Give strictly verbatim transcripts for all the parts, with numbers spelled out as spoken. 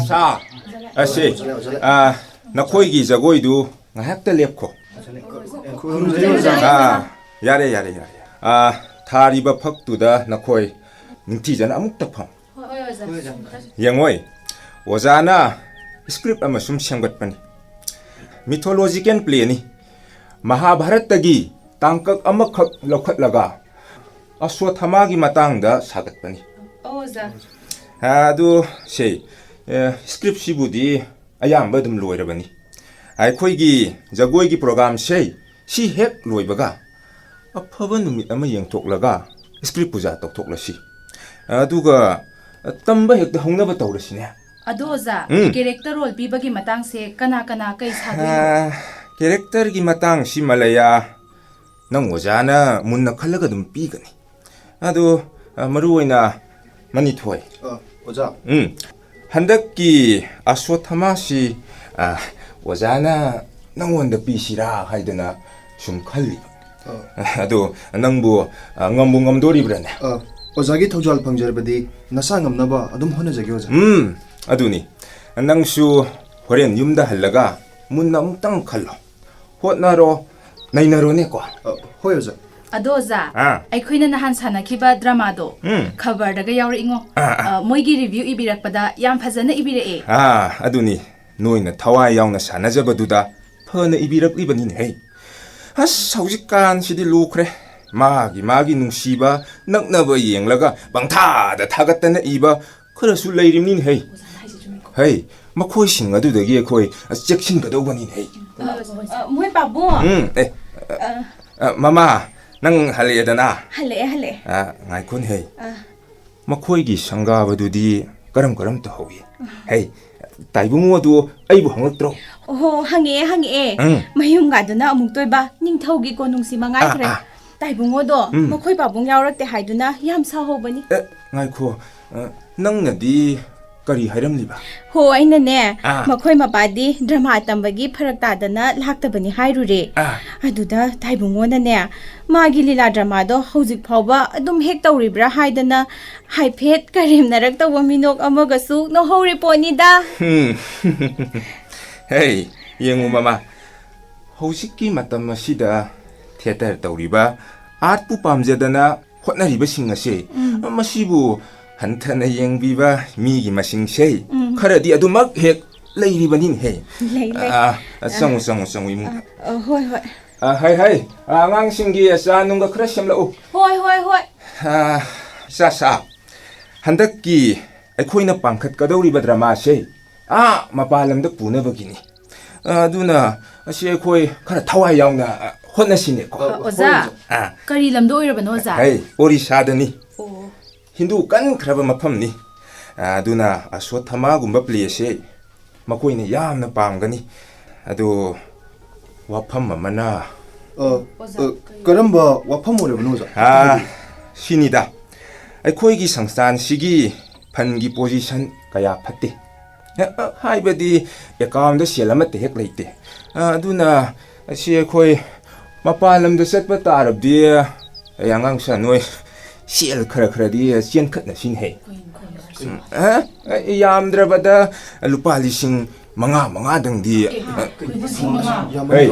ꯁꯥ ꯑꯁꯦ, ꯑ, ꯅꯈꯣꯏꯒꯤ ꯖꯒꯣꯏꯗꯨ ꯉꯥꯏꯍꯥꯛꯇ ꯂꯦꯞꯈꯣ꯫ ꯑ, ꯌꯥꯔꯦ, ꯌꯥꯔꯦ, ꯌꯥꯔꯦ꯫ ꯑ, ꯊꯥꯔꯤꯕ ꯐꯛꯇꯨꯗ ꯅꯈꯣꯏ ꯅꯤꯡꯊꯤꯖꯅ ꯑꯃꯨꯛꯇ ꯐꯝ꯫ ꯌꯦꯡꯉꯣꯏ, ꯑꯣꯖꯥꯅ ꯁ꯭ꯀ꯭ꯔꯤꯞ ꯑꯃ ꯁꯨꯝ ꯁꯦꯝꯒꯠꯄꯅꯤ꯫ ꯃꯤꯊꯣꯂꯣꯖꯤꯀꯦꯜ ꯄ꯭ꯂꯦꯅꯤ꯫ ꯃꯍꯥꯚꯥꯔꯠꯇꯒꯤ ꯇꯥꯡꯀꯛ ꯑꯃꯈꯛ ꯂꯧꯈꯠꯂꯒ ꯑꯁ꯭ꯋꯠꯊꯃꯥꯒꯤ ꯃꯇꯥꯡꯗ ꯁꯥꯒꯠꯄꯅꯤ꯫ ꯑꯣ, ꯑꯣꯖꯥ꯫ ꯑ, ꯑꯗꯨ ꯁꯦ, ꯑ, ꯁ꯭ꯀ꯭ꯔꯤꯞꯁꯤꯕꯨꯗꯤ ꯑꯌꯥꯝꯕ ꯑꯗꯨꯝ ꯂꯣꯏꯔꯕꯅꯤ꯫ ꯑꯩꯈꯣꯏꯒꯤ ꯖꯒꯣꯏꯒꯤ ꯄ꯭ꯔꯣꯒꯥꯝꯁꯦ ꯁꯤ ꯍꯦꯛ ꯂꯣꯏꯕꯒ ꯑꯐꯕ ꯅꯨꯃꯤꯠ ꯑꯃ ꯌꯦꯡꯊꯣꯛꯂꯒ ꯁ꯭ꯀ꯭ꯔꯤꯞ ꯄꯨꯖꯥ ꯇꯧꯊꯣꯛꯂꯁꯤ꯫ ꯑꯗꯨꯒ ꯇꯝꯕ ꯍꯦꯛꯇ ꯍꯧꯅꯕ ꯇꯧꯔꯁꯤꯅꯦ꯫ ꯑꯗꯣ ꯑꯣꯖꯥ, ꯎꯝ꯫ ꯀꯦꯔꯦꯛꯇꯔ ꯔꯣꯜ ꯄꯤꯕꯒꯤ ꯃꯇꯥꯡꯁꯦ ꯀꯅꯥ ꯀꯅꯥ ꯀꯩ ꯁꯥꯗꯣꯏꯅꯣ? ꯑꯥ, ꯀꯦꯔꯦꯛꯇꯔꯒꯤ ꯃꯇꯥꯡꯁꯤ ꯃꯂꯌꯥ ꯅꯪ ꯑꯣꯖꯥꯅ ꯃꯨꯟꯅ ꯈꯜꯂꯒ ꯑꯗꯨꯝ ꯄꯤꯒꯅꯤ꯫ ꯑꯗꯣ, ꯑ, ꯃꯔꯨ ꯑꯣꯏꯅ ꯃꯅꯤꯊꯣꯏ꯫ ꯑ, ꯑꯣꯖꯥ꯫ ꯎꯝ꯫ ꯍꯟꯗꯛꯀꯤ ꯑꯁ꯭ꯋꯠꯊꯃꯥꯁꯤ, ꯑ, ꯑꯣꯖꯥꯅ ꯅꯪꯉꯣꯟꯗ ꯄꯤꯁꯤꯔꯥ ꯍꯥꯏꯗꯅ ꯁꯨꯝ ꯈꯜꯂꯤꯕ꯫ ꯑ꯫ ꯑꯗꯣ ꯅꯪꯕꯨ, ꯑ, ꯉꯝꯕꯨ ꯉꯝꯗꯣꯔꯤꯕ꯭ꯔꯥꯅꯦ? ꯑ, ꯑꯣꯖꯥꯒꯤ ꯊꯧꯖꯥꯜ ꯐꯪꯖꯔꯕꯗꯤ ꯅꯁꯥ ꯉꯝꯅꯕ ꯑꯗꯨꯝ ꯍꯣꯠꯅꯖꯒꯦ, ꯑꯣꯖꯥ꯫ ꯎꯝ, ꯑꯗꯨꯅꯤ꯫ ꯅꯪꯁꯨ ꯍꯣꯔꯦꯟ ꯌꯨꯝꯗ ꯍꯜꯂꯒ ꯃꯨꯟꯅ ꯑꯃꯨꯛꯇꯪ ꯈꯜꯂꯣ꯫ ꯍꯣꯠꯅꯔꯣ, ꯅꯩꯅꯔꯣꯅꯦꯀꯣ꯫ ꯑ, ꯍꯣꯏ, ꯑꯣꯖꯥ꯫ ꯑꯗꯣ ꯑꯣꯖꯥ, ꯑꯥ꯫ ꯑꯩꯈꯣꯏꯅ ꯅꯍꯥꯟ ꯁꯥꯟꯅꯈꯤꯕ ꯗ꯭ꯔꯃꯥꯗꯣ ꯎꯝ꯫ ꯈꯕꯔꯗꯒ ꯌꯥꯎꯔꯛꯏꯉꯣ꯫ ꯑꯥ, ꯑꯥ꯫ ꯑ, ꯃꯣꯏꯒꯤ ꯔꯤꯚ꯭ꯌꯨ ꯏꯕꯤꯔꯛꯄꯗ ꯌꯥꯝ ꯐꯖꯅ ꯏꯕꯤꯔꯛꯑꯦ꯫ ꯑꯥ, ꯑꯗꯨꯅꯤ꯫ ꯅꯣꯏꯅ ꯊꯋꯥꯏ ꯌꯥꯎꯅ ꯁꯥꯟꯅꯖꯕꯗꯨꯗ ꯐꯅ ꯏꯕꯤꯔꯛꯂꯤꯕꯅꯤꯅꯦꯍꯦ꯫ ꯑꯁ, ꯍꯧꯖꯤꯛꯀꯥꯟꯁꯤꯗꯤ ꯂꯨꯈ꯭ꯔꯦ꯫ ꯃꯥꯒꯤ ꯃꯥꯒꯤ ꯅꯨꯡꯁꯤꯕ, ꯅꯛꯅꯕ ꯌꯦꯡꯂꯒ ꯄꯪꯊꯥꯗ ꯊꯥꯒꯠꯇꯅ ꯏꯕ ꯈꯔꯁꯨ ꯂꯩꯔꯤꯕꯅꯤꯅꯦꯍꯦ꯫ ꯑꯣꯖꯥꯅ ꯍꯥꯏꯁꯦ ꯆꯨꯝꯃꯤꯀꯣ꯫ ꯍꯩ, ꯃꯈꯣꯏꯁꯤꯡ ꯑꯗꯨꯗꯒꯤ ꯑꯩꯈꯣꯏ ꯆꯦꯛꯁꯤꯟꯒꯗꯧꯕꯅꯤꯅꯦꯍꯦ꯫ ꯑ, ꯑ, ꯃꯣꯏ ꯄꯥꯕꯨꯡ꯫ ꯎꯝ, ꯑꯦ, ꯑ, ꯑ, ꯃꯃꯥ, ꯅꯪ ꯍꯜꯂꯛꯑꯦꯗꯅ? ꯍꯜꯂꯛꯑꯦ, ꯍꯜꯂꯛꯑꯦ꯫ ꯑ, ꯉꯥꯏꯈꯣꯅꯦꯍꯦ꯫ ꯑ꯫ ꯃꯈꯣꯏꯒꯤ ꯁꯪꯒꯥꯕꯗꯨꯗꯤ ꯀꯔꯝ ꯀꯔꯝ ꯇꯧꯍꯧꯏ? ꯍꯩ, ꯇꯥꯏꯕꯨꯡꯉꯣꯗꯨ ꯑꯩꯕꯨ ꯍꯪꯂꯛꯇ꯭ꯔꯣ? ꯑꯣꯍꯣ, ꯍꯪꯉꯛꯑꯦ, ꯍꯪꯉꯛꯑꯦ꯫ ꯎꯝ꯫ ꯃꯌꯨꯝꯒꯥꯗꯨꯅ ꯑꯃꯨꯛꯇꯣꯏꯕ ꯅꯤꯡꯊꯧꯒꯤ ꯀꯣꯅꯨꯡꯁꯤ ꯃꯉꯥꯏꯈ꯭ꯔꯦ꯫ ꯑꯥ, ꯑꯥ꯫ ꯇꯥꯏꯕꯨꯡꯉꯣꯗꯣ ꯎꯝ꯫ ꯃꯈꯣꯏ ꯄꯥꯕꯨꯡ ꯌꯥꯎꯔꯛꯇꯦ ꯍꯥꯏꯗꯨꯅ ꯌꯥꯝ ꯁꯥꯎꯍꯧꯕꯅꯤ꯫ ꯑꯦ, ꯉꯥꯏꯈꯣ꯫ ꯑ, ꯅꯪꯅꯗꯤ ꯀꯔꯤ ꯍꯥꯏꯔꯝꯂꯤꯕ? ꯍꯣ, ꯑꯩꯅꯅꯦ, ꯑꯥ꯫ ꯃꯈꯣꯏ ꯃꯄꯥꯗꯤ ꯗ꯭ꯔꯃꯥ ꯇꯝꯕꯒꯤ ꯐꯔꯛ ꯇꯥꯗꯅ ꯂꯥꯛꯇꯕꯅꯤ ꯍꯥꯏꯔꯨꯔꯦ꯫ ꯑꯥ꯫ ꯑꯗꯨꯗ ꯊꯥꯏꯕꯨꯡꯉꯣꯅꯅꯦ, ꯃꯥꯒꯤ ꯂꯤꯂꯥ ꯗ꯭ꯔꯃꯥꯗꯣ ꯍꯧꯖꯤꯛ ꯐꯥꯎꯕ ꯑꯗꯨꯝ ꯍꯦꯛ ꯇꯧꯔꯤꯕ꯭ꯔꯥ ꯍꯥꯏꯗꯅ ꯍꯥꯏꯐꯦꯠ ꯀꯔꯦꯝꯅꯔꯛꯇꯧꯕ ꯃꯤꯅꯣꯛ ꯑꯃꯒꯁꯨ ꯅꯣꯛꯍꯧꯔꯤ ꯄꯣꯠꯅꯤꯗ꯫ ꯍꯝ꯫ ꯍꯦ, ꯌꯦꯡꯉꯨ ꯃꯃꯥ, ꯍꯧꯖꯤꯛꯀꯤ ꯃꯇꯝ ꯑꯁꯤꯗ ꯊꯤꯌꯦꯇꯔ ꯇꯧꯔꯤꯕ, ꯑꯥꯔꯠꯄꯨ ꯄꯥꯝꯖꯗꯅ ꯍꯣꯠꯅꯔꯤꯕꯁꯤꯡ ꯑꯁꯦ, ꯎꯝ꯫ ꯃꯁꯤꯕꯨ ꯍꯟꯊꯅ ꯌꯦꯡꯕꯤꯕ ꯃꯤꯒꯤ ꯃꯁꯤꯡꯁꯦ ꯎꯝ꯫ ꯈꯔꯗꯤ ꯑꯗꯨꯃꯛ ꯍꯦꯛ ꯂꯩꯔꯤꯕꯅꯤꯅꯦꯍꯦ꯫ ꯂꯩ, ꯂꯩ꯫ ꯑꯥ, ꯑꯥ, ꯆꯪꯉꯨ, ꯆꯪꯉꯨ, ꯆꯪꯉꯨ ꯏꯃꯨꯡꯗ꯫ ꯑꯥ, ꯑ, ꯍꯣꯏ, ꯍꯣꯏ꯫ ꯑꯥ, ꯍꯩ, ꯍꯩ, ꯑꯥ, ꯑꯉꯥꯡꯁꯤꯡꯒꯤ ꯆꯥ ꯅꯨꯡꯒ ꯈꯔ ꯁꯦꯝꯂꯛꯎ꯫ ꯍꯣꯏ, ꯍꯣꯏ, ꯍꯣꯏ꯫ ꯑꯥ, ꯏꯆꯥ ꯁꯥ, ꯍꯟꯗꯛꯀꯤ ꯑꯩꯈꯣꯏꯅ ꯄꯥꯡꯈꯠꯀꯗꯧꯔꯤꯕ ꯗ꯭ꯔꯃꯥꯁꯦ ꯑꯥ ꯃꯄꯥꯟ ꯂꯝꯗ ꯄꯨꯅꯕꯒꯤꯅꯤ꯫ ꯑꯥ, ꯑꯗꯨꯅ ꯑꯁꯤ ꯑꯩꯈꯣꯏ ꯈꯔ ꯊꯋꯥꯏ ꯌꯥꯎꯅ, ꯑꯥ, ꯍꯣꯠꯅꯁꯤꯅꯦꯀꯣ꯫ ꯑ, ꯑꯣꯖꯥ, ꯍꯣꯏ, ꯑꯣꯖꯥ꯫ ꯑꯥ꯫ ꯀꯔꯤ ꯂꯝꯗ ꯑꯣꯏꯔꯕꯅꯣ, ꯑꯣꯖꯥ? ꯍꯩ, ꯑꯣꯔꯤꯁꯥꯗꯅꯤ꯫ ꯑꯣ꯫ ꯍꯤꯟꯗꯨ ꯀꯟꯈ꯭ꯔꯕ ꯃꯐꯝꯅꯤ꯫ ꯑꯥ, ꯑꯗꯨꯅ ꯑꯁꯣꯊꯃꯥꯒꯨꯝꯕ ꯄ꯭ꯂꯦꯁꯦ ꯃꯈꯣꯏꯅ ꯌꯥꯝꯅ ꯄꯥꯝꯒꯅꯤ꯫ ꯑꯗꯨ ꯋꯥꯐꯝ ꯑꯃꯅ ꯑ, ꯑꯣꯖꯥ, ꯑ, ꯀꯔꯤ? ꯀꯔꯝꯕ ꯋꯥꯐꯝ ꯑꯣꯏꯔꯕꯅꯣ, ꯑꯣꯖꯥ? ꯑꯥ, ꯁꯤꯅꯤꯗ, ꯑꯩꯈꯣꯏꯒꯤ ꯁꯪꯁꯊꯥꯟꯁꯤꯒꯤ ꯐꯟꯒꯤ ꯄꯣꯖꯤꯁꯟ ꯀꯌꯥ ꯐꯠꯇꯦ꯫ ꯑ, ꯑ, ꯍꯥꯏꯕꯗꯤ ꯑꯦꯀꯥꯎꯟꯗ ꯁꯦꯜ ꯑꯃꯠꯇ ꯍꯦꯛ ꯂꯩꯇꯦ꯫ ꯑ, ꯑꯗꯨꯅ ꯑꯁꯤ ꯑꯩꯈꯣꯏ ꯃꯄꯥꯟ ꯂꯝꯗ ꯆꯠꯄ ꯇꯥꯔꯕꯗꯤ, ꯑꯩ ꯑꯉꯥꯡ ꯁꯥ ꯅꯣꯏ ꯁꯦꯜ ꯈꯔ ꯈꯔꯗꯤ ꯆꯦꯟꯈꯠꯅꯁꯤꯅꯦꯍꯦ꯫ ꯎꯝ, ꯑ, ꯑ, ꯌꯥꯝꯗ꯭ꯔꯕꯗ ꯂꯨꯄꯥ ꯂꯤꯁꯤꯡ ꯃꯉꯥ ꯃꯉꯥꯗꯪꯗꯤ, ꯑ, ꯌꯥꯝꯃꯟꯗ꯭ꯔꯣ? ꯍꯩ,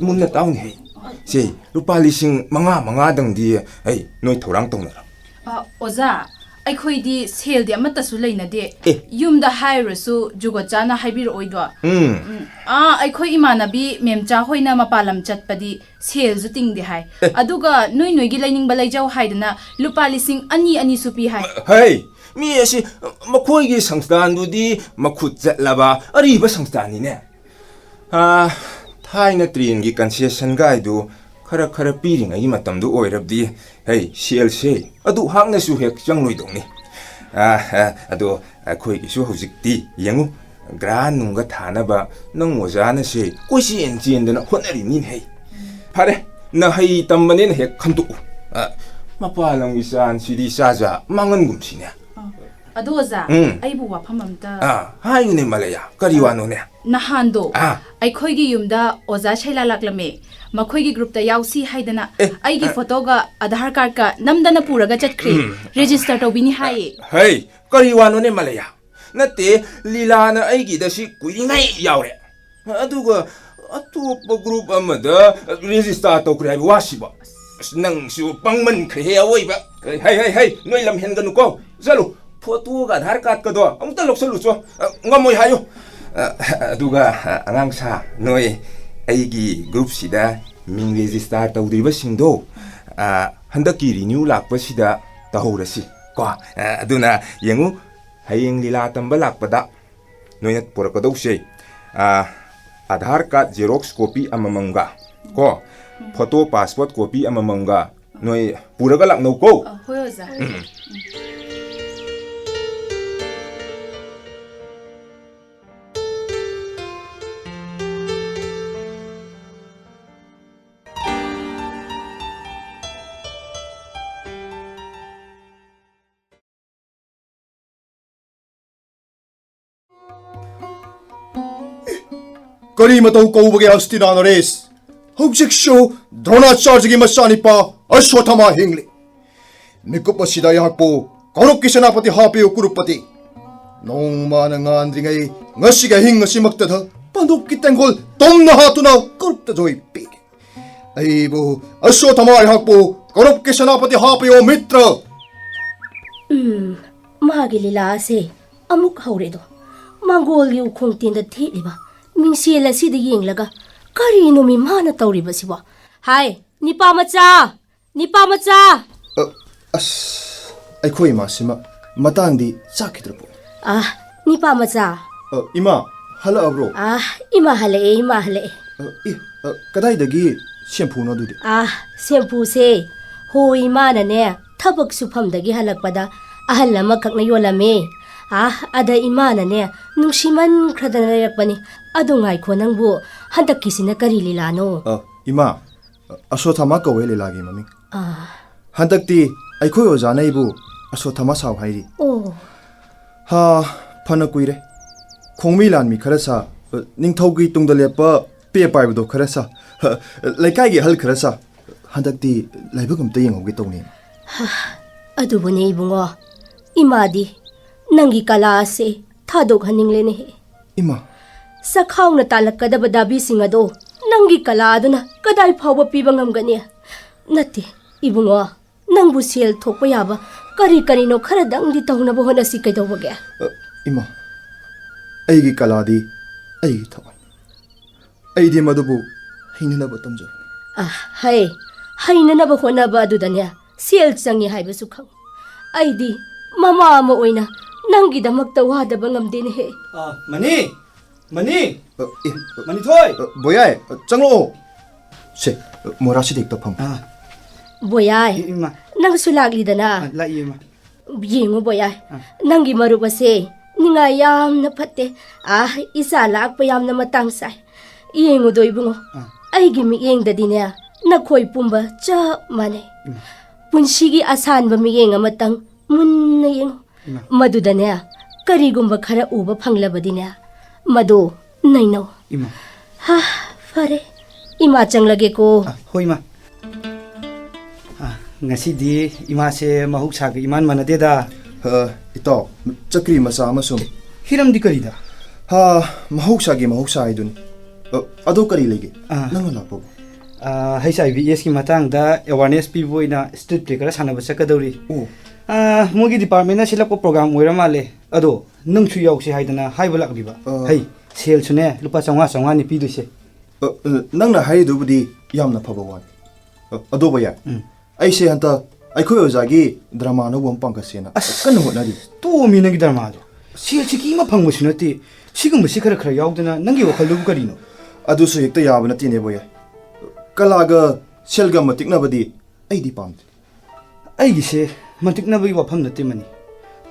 ꯃꯨꯟꯅ ꯇꯥꯎꯅꯦꯍꯦ꯫ ꯁꯦ, ꯂꯨꯄꯥ ꯂꯤꯁꯤꯡ ꯃꯉꯥ ꯃꯉꯥꯗꯪꯗꯤ, ꯍꯩ, ꯅꯣꯏ ꯊꯧꯔꯥꯡ ꯇꯧꯅꯔꯣ꯫ ꯑ, ꯑꯣꯖꯥ, ꯑꯩꯈꯣꯏꯗꯤ ꯁꯦꯜꯗꯤ ꯑꯃꯠꯇꯁꯨ ꯂꯩꯅꯗꯦ꯫ ꯑꯦ꯫ ꯌꯨꯝꯗ ꯍꯥꯏꯔꯨꯔꯁꯨ ꯖꯨꯒꯣꯠ ꯆꯥꯅ ꯍꯥꯏꯕꯤꯔꯛꯑꯣꯏꯗꯣ꯫ ꯎꯝ꯫ ꯎꯝ, ꯑꯥ, ꯑꯩꯈꯣꯏ ꯏꯃꯥꯟꯅꯕꯤ ꯃꯦꯝꯆꯥ ꯍꯣꯏꯅ ꯃꯄꯥꯟ ꯂꯝ ꯆꯠꯄꯗꯤ ꯁꯦꯜꯁꯨ ꯇꯤꯡꯗꯦ ꯍꯥꯏ꯫ ꯑꯦ꯫ ꯑꯗꯨꯒ ꯅꯣꯏ ꯅꯣꯏꯒꯤ ꯂꯩꯅꯤꯡꯕ ꯂꯩꯖꯧ ꯍꯥꯏꯗꯅ ꯂꯨꯄꯥ ꯂꯤꯁꯤꯡ ꯑꯅꯤ ꯑꯅꯤꯁꯨ ꯄꯤ ꯍꯥꯏ꯫ ꯍꯩ, ꯃꯤ ꯑꯁꯤ ꯃꯈꯣꯏꯒꯤ ꯁꯪꯁꯊꯥꯟꯗꯨꯗꯤ ꯃꯈꯨꯠ ꯆꯠꯂꯕ ꯑꯔꯤꯕ ꯁꯪꯁꯊꯥꯟꯅꯤꯅꯦ꯫ ꯑꯥ, ꯊꯥꯏꯅ ꯇ꯭ꯔꯦꯟꯒꯤ ꯀꯟꯁꯦꯁꯟ ꯒꯥꯏꯗꯨ ꯈꯔ ꯈꯔ ꯄꯤꯔꯤꯉꯩꯒꯤ ꯃꯇꯝꯗꯨ ꯑꯣꯏꯔꯕꯗꯤ, ꯍꯩ, ꯁꯦꯜꯁꯦ ꯑꯗꯨ ꯍꯥꯛꯅꯁꯨ ꯍꯦꯛ ꯆꯪꯂꯣꯏꯗꯧꯅꯤ꯫ ꯑꯥ, ꯑꯥ, ꯑꯗꯣ ꯑꯩꯈꯣꯏꯒꯤꯁꯨ ꯍꯧꯖꯤꯛꯇꯤ ꯌꯦꯡꯉꯨ, ꯒ꯭ꯔꯥꯟ ꯅꯨꯡꯒ ꯊꯥꯅꯕ ꯅꯪ ꯑꯣꯖꯥꯅꯁꯦ ꯀꯣꯏꯆꯦꯟ ꯆꯦꯟꯗꯅ ꯍꯣꯠꯅꯔꯤꯅꯤꯅꯦ ꯍꯩ꯫ ꯐꯔꯦ, ꯅꯍꯩ ꯇꯝꯕꯅꯦꯅ ꯍꯦꯛ ꯈꯟꯗꯣꯛꯎ꯫ ꯑꯥ, ꯃꯄꯥꯟ ꯂꯝꯒꯤ ꯆꯥꯟꯁꯤꯗꯤ ꯆꯥꯖ ꯃꯥꯡꯍꯟꯒꯨꯝꯁꯤꯅꯦ꯫ ꯑꯥ꯫ ꯑꯗꯣ ꯑꯣꯖꯥ, ꯎꯝ꯫ ꯑꯩꯕꯨ ꯋꯥꯐꯝ ꯑꯝꯇ ꯑꯥ, ꯍꯥꯏꯌꯨꯅꯦ ꯃꯂꯌꯥ, ꯀꯔꯤ ꯋꯥꯅꯣꯅꯦ? ꯅꯍꯥꯟꯗꯣ ꯑꯥ꯫ ꯑꯩꯈꯣꯏꯒꯤ ꯌꯨꯝꯗ ꯑꯣꯖꯥ ꯁꯩꯂꯥ ꯂꯥꯛꯂꯝꯃꯦ꯫ ꯃꯈꯣꯏꯒꯤ groupꯇ ꯌꯥꯎꯁꯤ ꯍꯥꯏꯗꯅ ꯑꯦ, ꯑꯩꯒꯤ ꯑ- photoꯒ Aadhaar cardꯀ ꯅꯝꯗꯅ ꯄꯨꯔꯒ ꯆꯠꯈ꯭ꯔꯦ꯫ ꯎꯝ꯫ Register ꯇꯧꯕꯤꯅꯤ ꯍꯥꯏꯌꯦ꯫ ꯍꯩ, ꯀꯔꯤ ꯋꯥꯅꯣꯅꯦ ꯃꯂꯌꯥ? ꯅꯠꯇꯦ, ꯂꯤꯂꯥꯅ ꯑꯩꯒꯤꯗ ꯁꯤ ꯀꯨꯏꯔꯤꯉꯩ ꯌꯥꯎꯔꯦ꯫ ꯑꯗꯨꯒ ꯑꯇꯣꯞꯄ group ꯑꯃꯗ register ꯇꯧꯈ꯭ꯔꯦ ꯍꯥꯏꯕ ꯋꯥꯁꯤꯕꯣ? ꯑꯁ, ꯅꯪꯁꯨ ꯄꯪꯃꯟꯈ꯭ꯔꯦꯍꯦ ꯑꯋꯣꯏꯕ꯫ ꯍꯩ, ꯍꯩ, ꯍꯩ, ꯅꯣꯏ ꯂꯝ ꯍꯦꯟꯒꯅꯨꯀꯣ꯫ ꯆꯠꯂꯨ, photoꯒ Aadhaar cardꯀꯗꯣ ꯑꯃꯨꯛꯇ ꯂꯧꯁꯜꯂꯨꯆꯣ꯫ ꯑ, ꯉꯝꯃꯣꯏ ꯍꯥꯏꯌꯨ꯫ ꯑ, ꯑꯗꯨꯒ, ꯑ, ꯑꯉꯥꯡ ꯁꯥ, ꯅꯣꯏ ꯑꯩꯒꯤ groupꯁꯤꯗ ꯃꯤꯡ register ꯇꯧꯗ꯭ꯔꯤꯕꯁꯤꯡꯗꯣ, ꯑ, ꯍꯟꯗꯛꯀꯤ renew ꯂꯥꯛꯄꯁꯤꯗ ꯇꯧꯍꯧꯔꯁꯤ ꯀꯣ꯫ ꯑ, ꯑꯗꯨꯅ ꯌꯦꯡꯉꯨ, ꯍꯌꯦꯡ ꯂꯤꯂꯥ ꯇꯝꯕ ꯂꯥꯛꯄꯗ ꯅꯣꯏꯅ ꯄꯨꯔꯛꯀꯗꯧꯁꯦ, ꯑ, Aadhaar card xerox copy ꯑꯃꯃꯝꯒ ꯀꯣ, photo passport copy ꯑꯃꯃꯝꯒ ꯅꯣꯏ ꯄꯨꯔꯒ ꯂꯥꯛꯅꯧꯀꯣ꯫ ꯑ, ꯍꯣꯏ, ꯑꯣꯖꯥ꯫ ꯎꯝ꯫ ꯀꯔꯤ ꯃꯇꯧ ꯀꯧꯕꯒꯦ ꯍꯁꯇꯤꯅꯥ ꯅꯔꯦꯁ? ꯍꯧꯖꯤꯛꯁꯨ ꯗ꯭ꯔꯣꯅꯥꯆꯥꯔꯖꯒꯤ ꯃꯆꯥꯅꯤꯄꯥ ꯑꯁ꯭ꯋꯠꯊꯥꯃꯥ ꯍꯤꯡꯂꯤ꯫ ꯃꯤꯀꯨꯞ ꯑꯁꯤꯗ ꯑꯩꯍꯥꯛꯄꯨ ꯀꯧꯔꯨꯞꯀꯤ ꯁꯦꯅꯥꯄꯇꯤ ꯍꯥꯞꯄꯤꯌꯨ ꯀꯨꯔꯨꯞꯄꯇꯤ꯫ ꯅꯣꯡꯃꯅ ꯉꯥꯟꯗ꯭ꯔꯤꯉꯩ ꯉꯁꯤꯒꯤ ꯑꯍꯤꯡ ꯑꯁꯤꯃꯛꯇꯗ ꯄꯥꯟꯗꯨꯞꯀꯤ ꯇꯦꯡꯒꯣꯜ ꯇꯨꯝꯅ ꯍꯥꯠꯇꯨꯅ ꯀꯨꯔꯨꯞꯇ ꯖꯣꯏ ꯄꯤꯒꯦ꯫ ꯑꯩꯕꯨ ꯑꯁ꯭ꯋꯠꯊꯥꯃꯥ ꯑꯩꯍꯥꯛꯄꯨ ꯀꯧꯔꯨꯞꯀꯤ ꯁꯦꯅꯥꯄꯇꯤ ꯍꯥꯞꯄꯤꯌꯨ ꯃꯤꯇ꯭ꯔ꯫ ꯎꯝ, ꯃꯥꯒꯤ ꯂꯤꯂꯥ ꯑꯁꯦ ꯑꯃꯨꯛ ꯍꯧꯔꯦꯗꯣ꯫ ꯃꯪꯒꯣꯜꯒꯤ ꯎꯈꯣꯡ ꯇꯦꯟꯗ ꯊꯦꯠꯂꯤꯕ ꯃꯤꯡꯁꯦꯜ ꯑꯁꯤꯗ ꯌꯦꯡꯂꯒ ꯀꯔꯤꯅꯣꯃꯤ ꯃꯥꯅ ꯇꯧꯔꯤꯕꯁꯤꯕꯣ? ꯍꯥꯏ, ꯅꯤꯄꯥ ꯃꯆꯥ! ꯅꯤꯄꯥ ꯃꯆꯥ! ꯑ, ꯑꯁ, ꯑꯩꯈꯣꯏ ꯏꯃꯥꯁꯤꯃ ꯃꯇꯥꯡꯗꯤ ꯆꯥꯛꯈꯤꯗ꯭ꯔꯕꯣ? ꯑ, ꯅꯤꯄꯥ ꯃꯆꯥ! ꯑ, ꯏꯃꯥ, ꯍꯜꯂꯛꯑꯕ꯭ꯔꯣ? ꯑ, ꯏꯃꯥ ꯍꯜꯂꯛꯑꯦ, ꯏꯃꯥ ꯍꯜꯂꯛꯑꯦ꯫ ꯑ, ꯏ, ꯑ, ꯀꯗꯥꯏꯗꯒꯤ ꯁꯦꯝꯐꯨꯅꯣ ꯑꯗꯨꯗꯤ? ꯑ, ꯁꯦꯝꯐꯨꯁꯦ, ꯍꯣ, ꯏꯃꯥꯅꯅꯦ, ꯊꯕꯛ ꯁꯨꯐꯝꯗꯒꯤ ꯍꯜꯂꯛꯄꯗ ꯑꯍꯜ ꯑꯃꯈꯛꯅ ꯌꯣꯜꯂꯝꯃꯦ꯫ ꯑ, ꯑꯗ ꯏꯃꯥꯅꯅꯦ, ꯅꯨꯡꯁꯤꯃꯟꯈ꯭ꯔꯗꯅ ꯂꯩꯔꯛꯄꯅꯤ꯫ ꯑꯗꯨ ꯉꯥꯏꯈꯣ ꯅꯪꯕꯨ, ꯍꯟꯗꯛꯀꯤꯁꯤꯅ ꯀꯔꯤ ꯂꯤꯂꯥꯅꯣ? ꯑ, ꯏꯃꯥ, ꯑꯁ꯭ꯋꯠꯊꯥꯃꯥ ꯀꯧꯋꯦ ꯂꯤꯂꯥꯒꯤ ꯃꯃꯤꯡ꯫ ꯑ꯫ ꯍꯟꯗꯛꯇꯤ ꯑꯩꯈꯣꯏ ꯑꯣꯖꯥꯅ ꯑꯩꯕꯨ ꯑꯁ꯭ꯋꯠꯊꯥꯃꯥ ꯁꯥꯎ ꯍꯥꯏꯔꯤ꯫ ꯑꯣ꯫ ꯍꯥ, ꯐꯅ ꯀꯨꯏꯔꯦ꯫ ꯈꯣꯡꯃꯤ ꯂꯥꯟꯃꯤ ꯈꯔ ꯁꯥ, ꯅꯤꯡꯊꯧꯒꯤ ꯇꯨꯡꯗ ꯂꯦꯞꯄ ꯄꯦ ꯄꯥꯏꯕꯗꯣ ꯈꯔ ꯁꯥ, ꯂꯩꯀꯥꯏꯒꯤ ꯑꯍꯜ ꯈꯔ ꯁꯥ, ꯍꯟꯗꯛꯇꯤ ꯂꯥꯏꯕꯛ ꯑꯝꯇ ꯌꯦꯡꯍꯧꯒꯦ ꯇꯧꯅꯤ꯫ ꯑꯗꯨꯕꯨꯅꯦ ꯏꯕꯨꯡꯉꯣ, ꯏꯃꯥꯗꯤ ꯅꯪꯒꯤ ꯀꯂꯥ ꯑꯁꯦ ꯊꯥꯗꯣꯛꯍꯟꯅꯤꯡꯂꯦꯅꯦꯍꯦ꯫ ꯏꯃꯥ꯫ ꯆꯈꯥꯎꯅ ꯇꯥꯜꯂꯛꯀꯗꯕ ꯗꯥꯕꯤꯁꯤꯡ ꯑꯗꯣ ꯅꯪꯒꯤ ꯀꯂꯥ ꯑꯗꯨꯅ ꯀꯗꯥꯏ ꯐꯥꯎꯕ ꯄꯤꯕ ꯉꯝꯒꯅꯤ? ꯅꯠꯇꯦ, ꯏꯕꯨꯡꯉꯣ, ꯅꯪꯕꯨ ꯁꯦꯜ ꯊꯣꯛꯄ ꯌꯥꯕ ꯀꯔꯤ ꯀꯔꯤꯅꯣ ꯈꯔꯗꯪꯗꯤ ꯇꯧꯅꯕ ꯍꯣꯠꯅꯁꯤ ꯀꯩꯗꯧꯕꯒꯦ? ꯑ, ꯏꯃꯥ, ꯑꯩꯒꯤ ꯀꯂꯥꯗꯤ ꯑꯩꯒꯤ ꯊꯋꯥꯏꯅꯤ꯫ ꯑꯩꯗꯤ ꯃꯗꯨꯕꯨ ꯍꯩꯅꯅꯕ ꯇꯝꯖꯕꯅꯤ꯫ ꯑ, ꯍꯩ, ꯍꯩꯅꯅꯕ ꯍꯣꯠꯅꯕ ꯑꯗꯨꯗꯅꯦ ꯁꯦꯜ ꯆꯪꯉꯤ ꯍꯥꯏꯕꯁꯨ ꯈꯪ꯫ ꯑꯩꯗꯤ ꯃꯃꯥ ꯑꯃ ꯑꯣꯏꯅ ꯅꯪꯒꯤꯗꯃꯛꯇ ꯋꯥꯗꯕ ꯉꯝꯗꯦꯅꯦꯍꯦ꯫ ꯑ, ꯃꯅꯤ! ꯃꯅꯤ! ꯑ, ꯑꯦ, ꯑ, ꯃꯅꯤꯊꯣꯏ! ꯑ, ꯕꯣꯌꯥꯏ, ꯑ, ꯆꯪꯂꯛꯑꯣ꯫ ꯁꯦ, ꯑ, ꯃꯣꯔꯥꯁꯤꯗ ꯍꯦꯛꯇ ꯐꯝ꯫ ꯑ꯫ ꯕꯣꯌꯥꯏ, ꯏ-, ꯏꯃꯥ꯫ ꯅꯪꯁꯨ ꯂꯥꯛꯂꯤꯗꯅ? ꯑ, ꯂꯥꯛꯏ, ꯏꯃꯥ꯫ ꯌꯦꯡꯉꯨ ꯕꯣꯌꯥꯏ, ꯑ꯫ ꯅꯪꯒꯤ ꯃꯔꯨꯞ ꯑꯁꯦ ꯅꯤꯡꯉꯥꯏ ꯌꯥꯝꯅ ꯐꯠꯇꯦ꯫ ꯑ, ꯏꯆꯥ ꯂꯥꯛꯄ ꯌꯥꯝꯅ ꯃꯇꯥꯡ ꯆꯥꯏ꯫ ꯌꯦꯡꯉꯨꯗꯣ ꯏꯕꯨꯡꯉꯣ, ꯑ꯫ ꯑꯩꯒꯤ ꯃꯤꯠꯌꯦꯡꯗꯗꯤꯅꯦ ꯅꯈꯣꯏ ꯄꯨꯝꯕ ꯆꯞ ꯃꯥꯟꯅꯩ꯫ ꯏꯃꯥ꯫ ꯄꯨꯟꯁꯤꯒꯤ ꯑꯁꯥꯟꯕ ꯃꯤꯠꯌꯦꯡ ꯑꯃꯇꯪ ꯃꯨꯟꯅ ꯌꯦꯡꯉꯨ꯫ ꯏꯃꯥ꯫ ꯃꯗꯨꯗꯅꯦ ꯀꯔꯤꯒꯨꯝꯕ ꯈꯔ ꯎꯕ ꯐꯪꯂꯕꯗꯤꯅꯦ ꯃꯗꯨ ꯅꯩꯅꯧ꯫ ꯏꯃꯥ꯫ ꯍꯥ, ꯐꯔꯦ, ꯏꯃꯥ ꯆꯪꯂꯒꯦꯀꯣ꯫ ꯑ, ꯍꯣꯏ, ꯏꯃꯥ꯫ ꯑ, ꯉꯁꯤꯗꯤ ꯏꯃꯥꯁꯦ ꯃꯍꯧꯁꯥꯒ ꯏꯃꯥꯟ ꯃꯥꯟꯅꯗꯦꯗ꯫ ꯑ, ꯏꯇꯥꯎ, ꯆꯀ꯭ꯔꯤ ꯃꯆꯥ ꯑꯃ ꯁꯨꯝ꯫ ꯍꯤꯔꯝꯗꯤ ꯀꯔꯤꯗ? ꯍꯥ, ꯃꯍꯧꯁꯥꯒꯤ ꯃꯍꯧꯁꯥ ꯍꯥꯏꯗꯨꯅꯤ꯫ ꯑ, ꯑꯗꯣ ꯀꯔꯤ ꯂꯩꯒꯦ? ꯑ꯫ ꯅꯪꯅ ꯂꯥꯛꯄꯕꯨ? ꯑ, ꯍꯩꯆ ꯑꯥꯏ ꯚꯤ ꯑꯦꯁꯀꯤ ꯃꯇꯥꯡꯗ ꯑꯦꯋꯥꯔꯅꯦꯁ ꯄꯤꯕ ꯑꯣꯏꯅ ꯁ꯭ꯇ꯭ꯔꯤꯠ ꯄ꯭ꯂꯦ ꯈꯔ ꯁꯥꯟꯅꯕ ꯆꯠꯀꯗꯧꯔꯤ꯫ ꯑꯣ꯫ ꯑ, ꯃꯣꯏꯒꯤ ꯗꯤꯄꯥꯔꯠꯃꯦꯟꯅ ꯁꯤꯜꯂꯛꯄ ꯄ꯭ꯔꯣꯒ꯭ꯔꯥꯝ ꯑꯣꯏꯔ ꯃꯥꯜꯂꯦ꯫ ꯑꯗꯣ ꯅꯪꯁꯨ ꯌꯥꯎꯁꯦ ꯍꯥꯏꯗꯅ ꯍꯥꯏꯕ ꯂꯥꯛꯂꯤꯕ꯫ ꯑ꯫ ꯍꯩ, ꯁꯦꯜꯁꯨꯅꯦ ꯂꯨꯄꯥ ꯆꯥꯝꯃꯉꯥ ꯆꯥꯝꯃꯉꯥꯅꯤ ꯄꯤꯗꯣꯏꯁꯦ꯫ ꯑ, ꯑ, ꯅꯪꯅ ꯍꯥꯏꯔꯤꯗꯨꯕꯨꯗꯤ ꯌꯥꯝꯅ ꯐꯕ ꯋꯥꯅꯤ꯫ ꯑ, ꯑꯗꯣ ꯕꯣꯌꯥꯏ, ꯎꯝ꯫ ꯑꯩꯁꯦ ꯍꯟꯇꯛ ꯑꯩꯈꯣꯏ ꯑꯣꯖꯥꯒꯤ ꯗ꯭ꯔꯃꯥ ꯑꯅꯧꯕ ꯑꯃ ꯄꯥꯡꯒꯠꯁꯦꯅ ꯑꯁ, ꯀꯟꯅ ꯍꯣꯠꯅꯔꯤ꯫ ꯇꯣꯛꯑꯣꯃꯤ ꯅꯪꯒꯤ ꯗ꯭ꯔꯃꯥꯗꯣ꯫ ꯁꯦꯜ ꯁꯤꯀꯤ ꯑꯃ ꯐꯪꯕꯁꯨ ꯅꯠꯇꯦ꯫ ꯁꯤꯒꯨꯝꯕꯁꯤ ꯈꯔ ꯈꯔ ꯌꯥꯎꯗꯅ ꯅꯪꯒꯤ ꯋꯥꯈꯜꯗꯨꯕꯨ ꯀꯔꯤꯅꯣ? ꯑꯗꯨꯁꯨ ꯍꯦꯛꯇ ꯌꯥꯕ ꯅꯠꯇꯦꯅꯦ ꯕꯣꯌꯥꯏ꯫ ꯀꯂꯥꯒ ꯁꯦꯜꯒ ꯃꯇꯤꯛꯅꯕꯗꯤ ꯑꯩꯗꯤ ꯄꯥꯝꯗꯦ꯫ ꯑꯩꯒꯤꯁꯦ ꯃꯟꯇꯤꯛꯅꯕꯒꯤ ꯋꯥꯐꯝ ꯅꯠꯇꯦ ꯃꯅꯤ꯫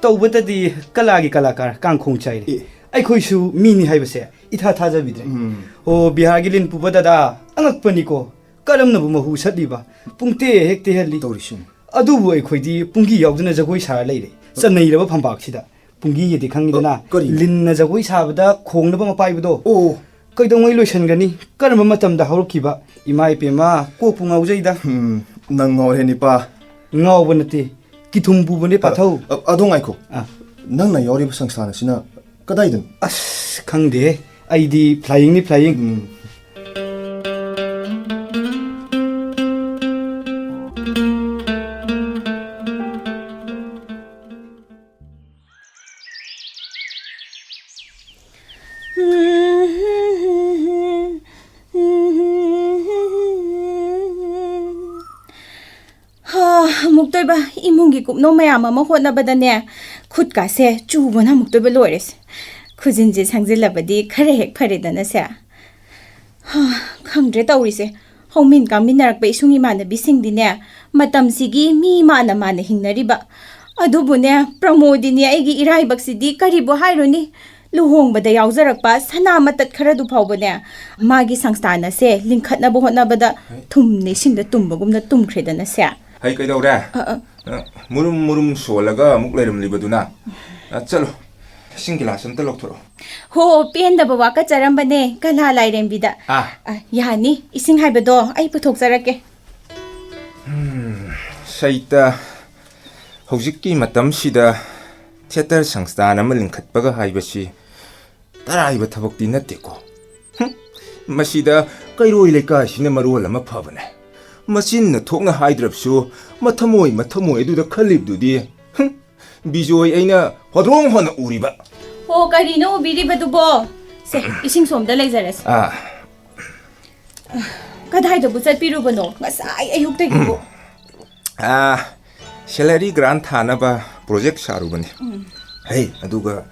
ꯇꯧꯕꯇꯗꯤ ꯀꯂꯥꯒꯤ ꯀꯂꯥꯀꯥꯔ ꯀꯥꯡꯈꯣꯡ ꯆꯥꯏꯔꯦ꯫ ꯑꯦ꯫ ꯑꯩꯈꯣꯏꯁꯨ ꯃꯤꯅꯤ ꯍꯥꯏꯕꯁꯦ ꯏꯊꯥ ꯊꯥꯖꯕꯤꯗ꯭ꯔꯦ꯫ ꯎꯝ꯫ ꯑꯣ, ꯕꯤꯍꯥꯔꯒꯤ ꯂꯤꯟ ꯄꯨꯕ ꯗꯗꯥ, ꯑꯉꯛꯄꯅꯤꯀꯣ꯫ ꯀꯔꯝꯅꯕꯨ ꯃꯍꯨ ꯁꯠꯂꯤꯕ? ꯄꯨꯡꯇꯦ ꯍꯦꯛ ꯇꯦꯍꯜꯂꯤ꯫ ꯇꯧꯔꯤꯁꯤꯡ꯫ ꯑꯗꯨꯕꯨ ꯑꯩꯈꯣꯏꯗꯤ ꯄꯨꯡꯒꯤ ꯌꯥꯎꯗꯅ ꯖꯒꯣꯏ ꯁꯥꯔ ꯂꯩꯔꯦ꯫ ꯆꯠꯅꯩꯔꯕ ꯐꯝꯄꯥꯛꯁꯤꯗ꯫ ꯄꯨꯡꯒꯤꯒꯤꯗꯤ ꯈꯪꯉꯤꯗꯅ? ꯑ, ꯀꯔꯤ? ꯂꯤꯟꯅ ꯖꯒꯣꯏ ꯁꯥꯕꯗ ꯈꯣꯡꯅꯕ ꯃꯄꯥꯏꯕꯗꯣ꯫ ꯑꯣ꯫ ꯀꯩꯗꯧꯉꯩ ꯂꯣꯏꯁꯤꯟꯒꯅꯤ? ꯀꯔꯝꯕ ꯃꯇꯝꯗ ꯍꯧꯔꯛꯈꯤꯕ? ꯏꯃꯥ ꯏꯄꯦꯝꯃ, ꯀꯣꯛꯄꯨ ꯉꯥꯎꯖꯩꯗ꯫ ꯎꯝ, ꯅꯪ ꯉꯥꯎꯔꯦ, ꯅꯤꯄꯥ꯫ ꯉꯥꯎꯕ ꯅꯠꯇꯦ, ꯀꯤꯊꯨꯝ ꯄꯨꯕꯅꯦ, ꯄꯥꯊꯧ꯫ ꯑ, ꯑꯗꯣ ꯉꯥꯏꯈꯣ꯫ ꯑ꯫ ꯅꯪꯅ ꯌꯥꯎꯔꯤꯕ ꯁꯪꯁꯊꯥꯟ ꯑꯁꯤꯅ ꯀꯗꯥꯏꯗꯅꯣ? ꯑꯁ, ꯈꯪꯗꯦꯍꯦ꯫ ꯑꯩꯗꯤ flyingꯅꯤ, flying꯫ ꯎꯝ꯫ ꯍꯥ, ꯑꯃꯨꯛꯇꯣꯏꯕ, ꯏꯃꯨꯡꯒꯤ ꯀꯨꯞꯅꯣ ꯃꯌꯥꯝ ꯑꯃ ꯍꯣꯠꯅꯕꯗꯅꯦ, ꯈꯨꯠꯀꯥꯁꯦ ꯆꯨꯕꯅ ꯑꯃꯨꯛꯇꯣꯏꯕ ꯂꯣꯏꯔꯦꯁꯦ꯫ ꯈꯨꯖꯤꯟꯁꯦ ꯁꯪꯖꯤꯜꯂꯕꯗꯤ ꯈꯔ ꯍꯦꯛ ꯐꯔꯦꯗꯅꯁꯦ꯫ ꯍꯥ, ꯈꯪꯗ꯭ꯔꯦ ꯇꯧꯔꯤꯁꯦ꯫ ꯍꯧꯃꯤꯟ ꯀꯥꯃꯤꯟꯅꯔꯛꯄ ꯏꯁꯨꯡ ꯏꯃꯥꯟꯅꯕꯤꯁꯤꯡꯗꯤꯅꯦ, ꯃꯇꯝꯁꯤꯒꯤ ꯃꯤ ꯃꯥꯅ ꯃꯥꯅ ꯍꯤꯡꯅꯔꯤꯕ꯫ ꯑꯗꯨꯕꯨꯅꯦ, ꯄ꯭ꯔꯃꯣꯗꯤꯅꯦ ꯑꯩꯒꯤ ꯏꯔꯥꯏꯕꯛꯁꯤꯗꯤ ꯀꯔꯤꯕꯨ ꯍꯥꯏꯔꯨꯅꯤ? ꯂꯨꯍꯣꯡꯕꯗ ꯌꯥꯎꯖꯔꯛꯄ ꯁꯅꯥ ꯃꯇꯠ ꯈꯔꯗꯨ ꯐꯥꯎꯕꯅꯦ, ꯃꯥꯒꯤ ꯁꯪꯁꯊꯥꯟ ꯑꯁꯦ ꯂꯤꯡꯈꯠꯅꯕ ꯍꯣꯠꯅꯕꯗ ꯊꯨꯝꯅ ꯏꯁꯤꯡꯗ ꯇꯨꯝꯕꯒꯨꯝꯅ ꯇꯨꯝꯈ꯭ꯔꯦꯗꯅꯁꯦ꯫ ꯍꯩ, ꯀꯩꯗꯧꯔꯦ? ꯑ, ꯑ꯫ ꯑ, ꯃꯨꯔꯨꯝ ꯃꯨꯔꯨꯝ ꯁꯣꯜꯂꯒ ꯑꯃꯨꯛ ꯂꯩꯔꯝꯂꯤꯕꯗꯨꯅ? ꯑ, ꯆꯠꯂꯣ, ꯏꯁꯤꯡ ꯒꯤꯂꯥꯁ ꯑꯝꯇ ꯂꯧꯊꯣꯔꯛꯑꯣ꯫ ꯍꯣ, ꯄꯦꯟꯗꯕ ꯋꯥꯀꯠꯆꯔꯝꯕꯅꯦ ꯀꯂꯥ ꯂꯥꯏꯔꯦꯝꯕꯤꯗ꯫ ꯑꯥ꯫ ꯑ, ꯌꯥꯅꯤ, ꯏꯁꯤꯡ ꯍꯥꯏꯕꯗꯣ ꯑꯩ ꯄꯨꯊꯣꯛꯆꯔꯛꯀꯦ꯫ ꯁꯩꯇ, ꯍꯧꯖꯤꯛꯀꯤ ꯃꯇꯝꯁꯤꯗ ꯊꯤꯌꯦꯇꯔ ꯁꯪꯁꯊꯥꯟ ꯑꯃ ꯂꯤꯡꯈꯠꯄꯒ ꯍꯥꯏꯕꯁꯤ ꯇꯔꯥꯏꯕ ꯊꯕꯛꯇꯤ ꯅꯠꯇꯦꯀꯣ꯫ ꯍꯨꯝ, ꯃꯁꯤꯗ ꯀꯩꯔꯣꯏ ꯂꯩꯀꯥꯏꯁꯤꯅ ꯃꯔꯣꯜ ꯑꯃ ꯐꯕꯅꯦ꯫ ꯃꯆꯤꯟꯅ ꯊꯣꯛꯅ ꯍꯥꯏꯗ꯭ꯔꯕꯁꯨ ꯃꯊꯃꯣꯏ ꯃꯊꯃꯣꯏ ꯑꯗꯨꯗ ꯈꯜꯂꯤꯕꯗꯨꯗꯤ꯫ ꯍꯨꯝ, ꯕꯤꯖꯣꯏ ꯑꯩꯅ ꯍꯣꯗ꯭ꯔꯣꯡ ꯍꯣꯟꯅ ꯎꯔꯤꯕ꯫ ꯑꯣ, ꯀꯔꯤꯅꯣ ꯎꯕꯤꯔꯤꯕꯗꯨꯕꯣ? ꯁꯦ, ꯏꯁꯤꯡ ꯁꯣꯝꯗ ꯂꯩꯖꯔꯁꯤ꯫ ꯑꯥ꯫ ꯀꯗꯥꯏꯗꯕꯨ ꯆꯠꯄꯤꯔꯨꯕꯅꯣ ꯉꯁꯥꯏ ꯑꯌꯨꯛꯇꯒꯤꯕꯨ? ꯑꯥ, salary grant ꯊꯥꯅꯕ project ꯁꯥꯔꯨꯕꯅꯤ꯫ ꯍꯩ, ꯑꯗꯨꯒ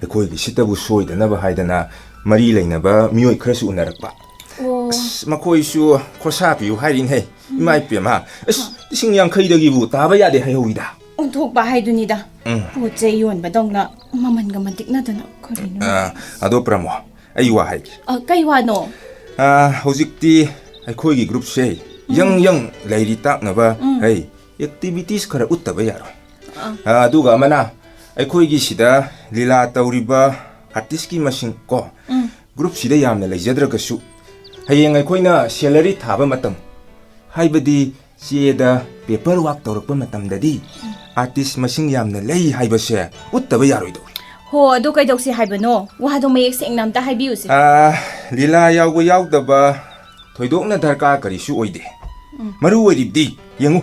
ꯑꯩꯈꯣꯏꯒꯤ ꯁꯤꯠꯇꯕꯨ ꯁꯣꯏꯗꯅꯕ ꯍꯥꯏꯗꯅ ꯃꯔꯤ ꯂꯩꯅꯕ ꯃꯤꯑꯣꯏ ꯈꯔꯁꯨ ꯎꯅꯔꯛꯄ꯫ ꯑꯣ꯫ ꯑꯁ, ꯃꯈꯣꯏꯁꯨ ꯈꯣꯔꯁꯥ ꯄꯤꯌꯨ ꯍꯥꯏꯔꯤꯅꯦ꯫ ꯏꯃꯥ ꯏꯄꯦꯝꯃ, ꯑꯁ, ꯂꯤꯁꯤꯡ ꯌꯥꯡꯈꯩꯗꯒꯤꯕꯨ ꯇꯥꯕ ꯌꯥꯗꯦ ꯍꯥꯏꯍꯧꯋꯤꯗ꯫ ꯑꯣꯟꯊꯣꯛꯄ ꯍꯥꯏꯗꯨꯅꯤꯗ꯫ ꯎꯝ꯫ ꯄꯣꯠ ꯆꯩ ꯌꯣꯟꯕꯗꯧꯅ ꯃꯃꯜꯒ ꯃꯟꯇꯤꯛꯅꯗꯅ ꯀꯔꯤꯅꯣ? ꯑꯥ, ꯑꯗꯣ ꯄ꯭ꯔꯃꯣ, ꯑꯩ ꯋꯥ ꯍꯥꯏꯒꯦ꯫ ꯑ, ꯀꯩ ꯋꯥꯅꯣ? ꯑꯥ, ꯍꯧꯖꯤꯛꯇꯤ ꯑꯩꯈꯣꯏꯒꯤ groupꯁꯦ ꯌꯪ ꯌꯪ ꯂꯩꯔꯤ ꯇꯥꯛꯅꯕ, ꯎꯝ꯫ ꯍꯩ, activities ꯈꯔ ꯎꯠꯇꯕ ꯌꯥꯔꯣꯏ꯫ ꯑꯥ, ꯑꯗꯨꯒ ꯑꯃꯅ, ꯑꯩꯈꯣꯏꯒꯤ ꯁꯤꯗ ꯂꯤꯂꯥ ꯇꯧꯔꯤꯕ ꯑꯥꯔꯇꯤꯁꯀꯤ ꯃꯁꯤꯡ ꯀꯣ, ꯎꯝ꯫ ꯒ꯭ꯔꯨꯞꯁꯤꯗ ꯌꯥꯝꯅ ꯂꯩꯖꯗ꯭ꯔꯒꯁꯨ, ꯍꯌꯦꯡ ꯑꯩꯈꯣꯏꯅ ꯁꯦꯂꯔꯤ ꯊꯥꯕ ꯃꯇꯝ, ꯍꯥꯏꯕꯗꯤ ꯆꯦꯗ ꯄꯦꯄꯔ ꯋꯥꯛ ꯇꯧꯔꯛꯄ ꯃꯇꯝꯗꯗꯤ ꯑꯥꯔꯇꯤꯁ ꯃꯁꯤꯡ ꯌꯥꯝꯅ ꯂꯩ ꯍꯥꯏꯕꯁꯦ ꯎꯠꯇꯕ ꯌꯥꯔꯣꯏꯗꯧꯔꯤ꯫ ꯍꯣ, ꯑꯗꯨ ꯀꯩꯗꯧꯁꯤ ꯍꯥꯏꯕꯅꯣ? ꯋꯥꯗꯣ ꯃꯌꯦꯛ ꯁꯦꯡꯅ ꯑꯝꯇ ꯍꯥꯏꯕꯤꯌꯨꯁꯦ꯫ ꯑꯥ, ꯂꯤꯂꯥ ꯌꯥꯎꯕ ꯌꯥꯎꯗꯕ ꯊꯣꯏꯗꯣꯛꯅ ꯗꯔꯀꯥꯔ ꯀꯔꯤꯁꯨ ꯑꯣꯏꯗꯦ꯫ ꯎꯝ꯫ ꯃꯔꯨ ꯑꯣꯏꯔꯤꯕꯗꯤ, ꯌꯦꯡꯉꯨ,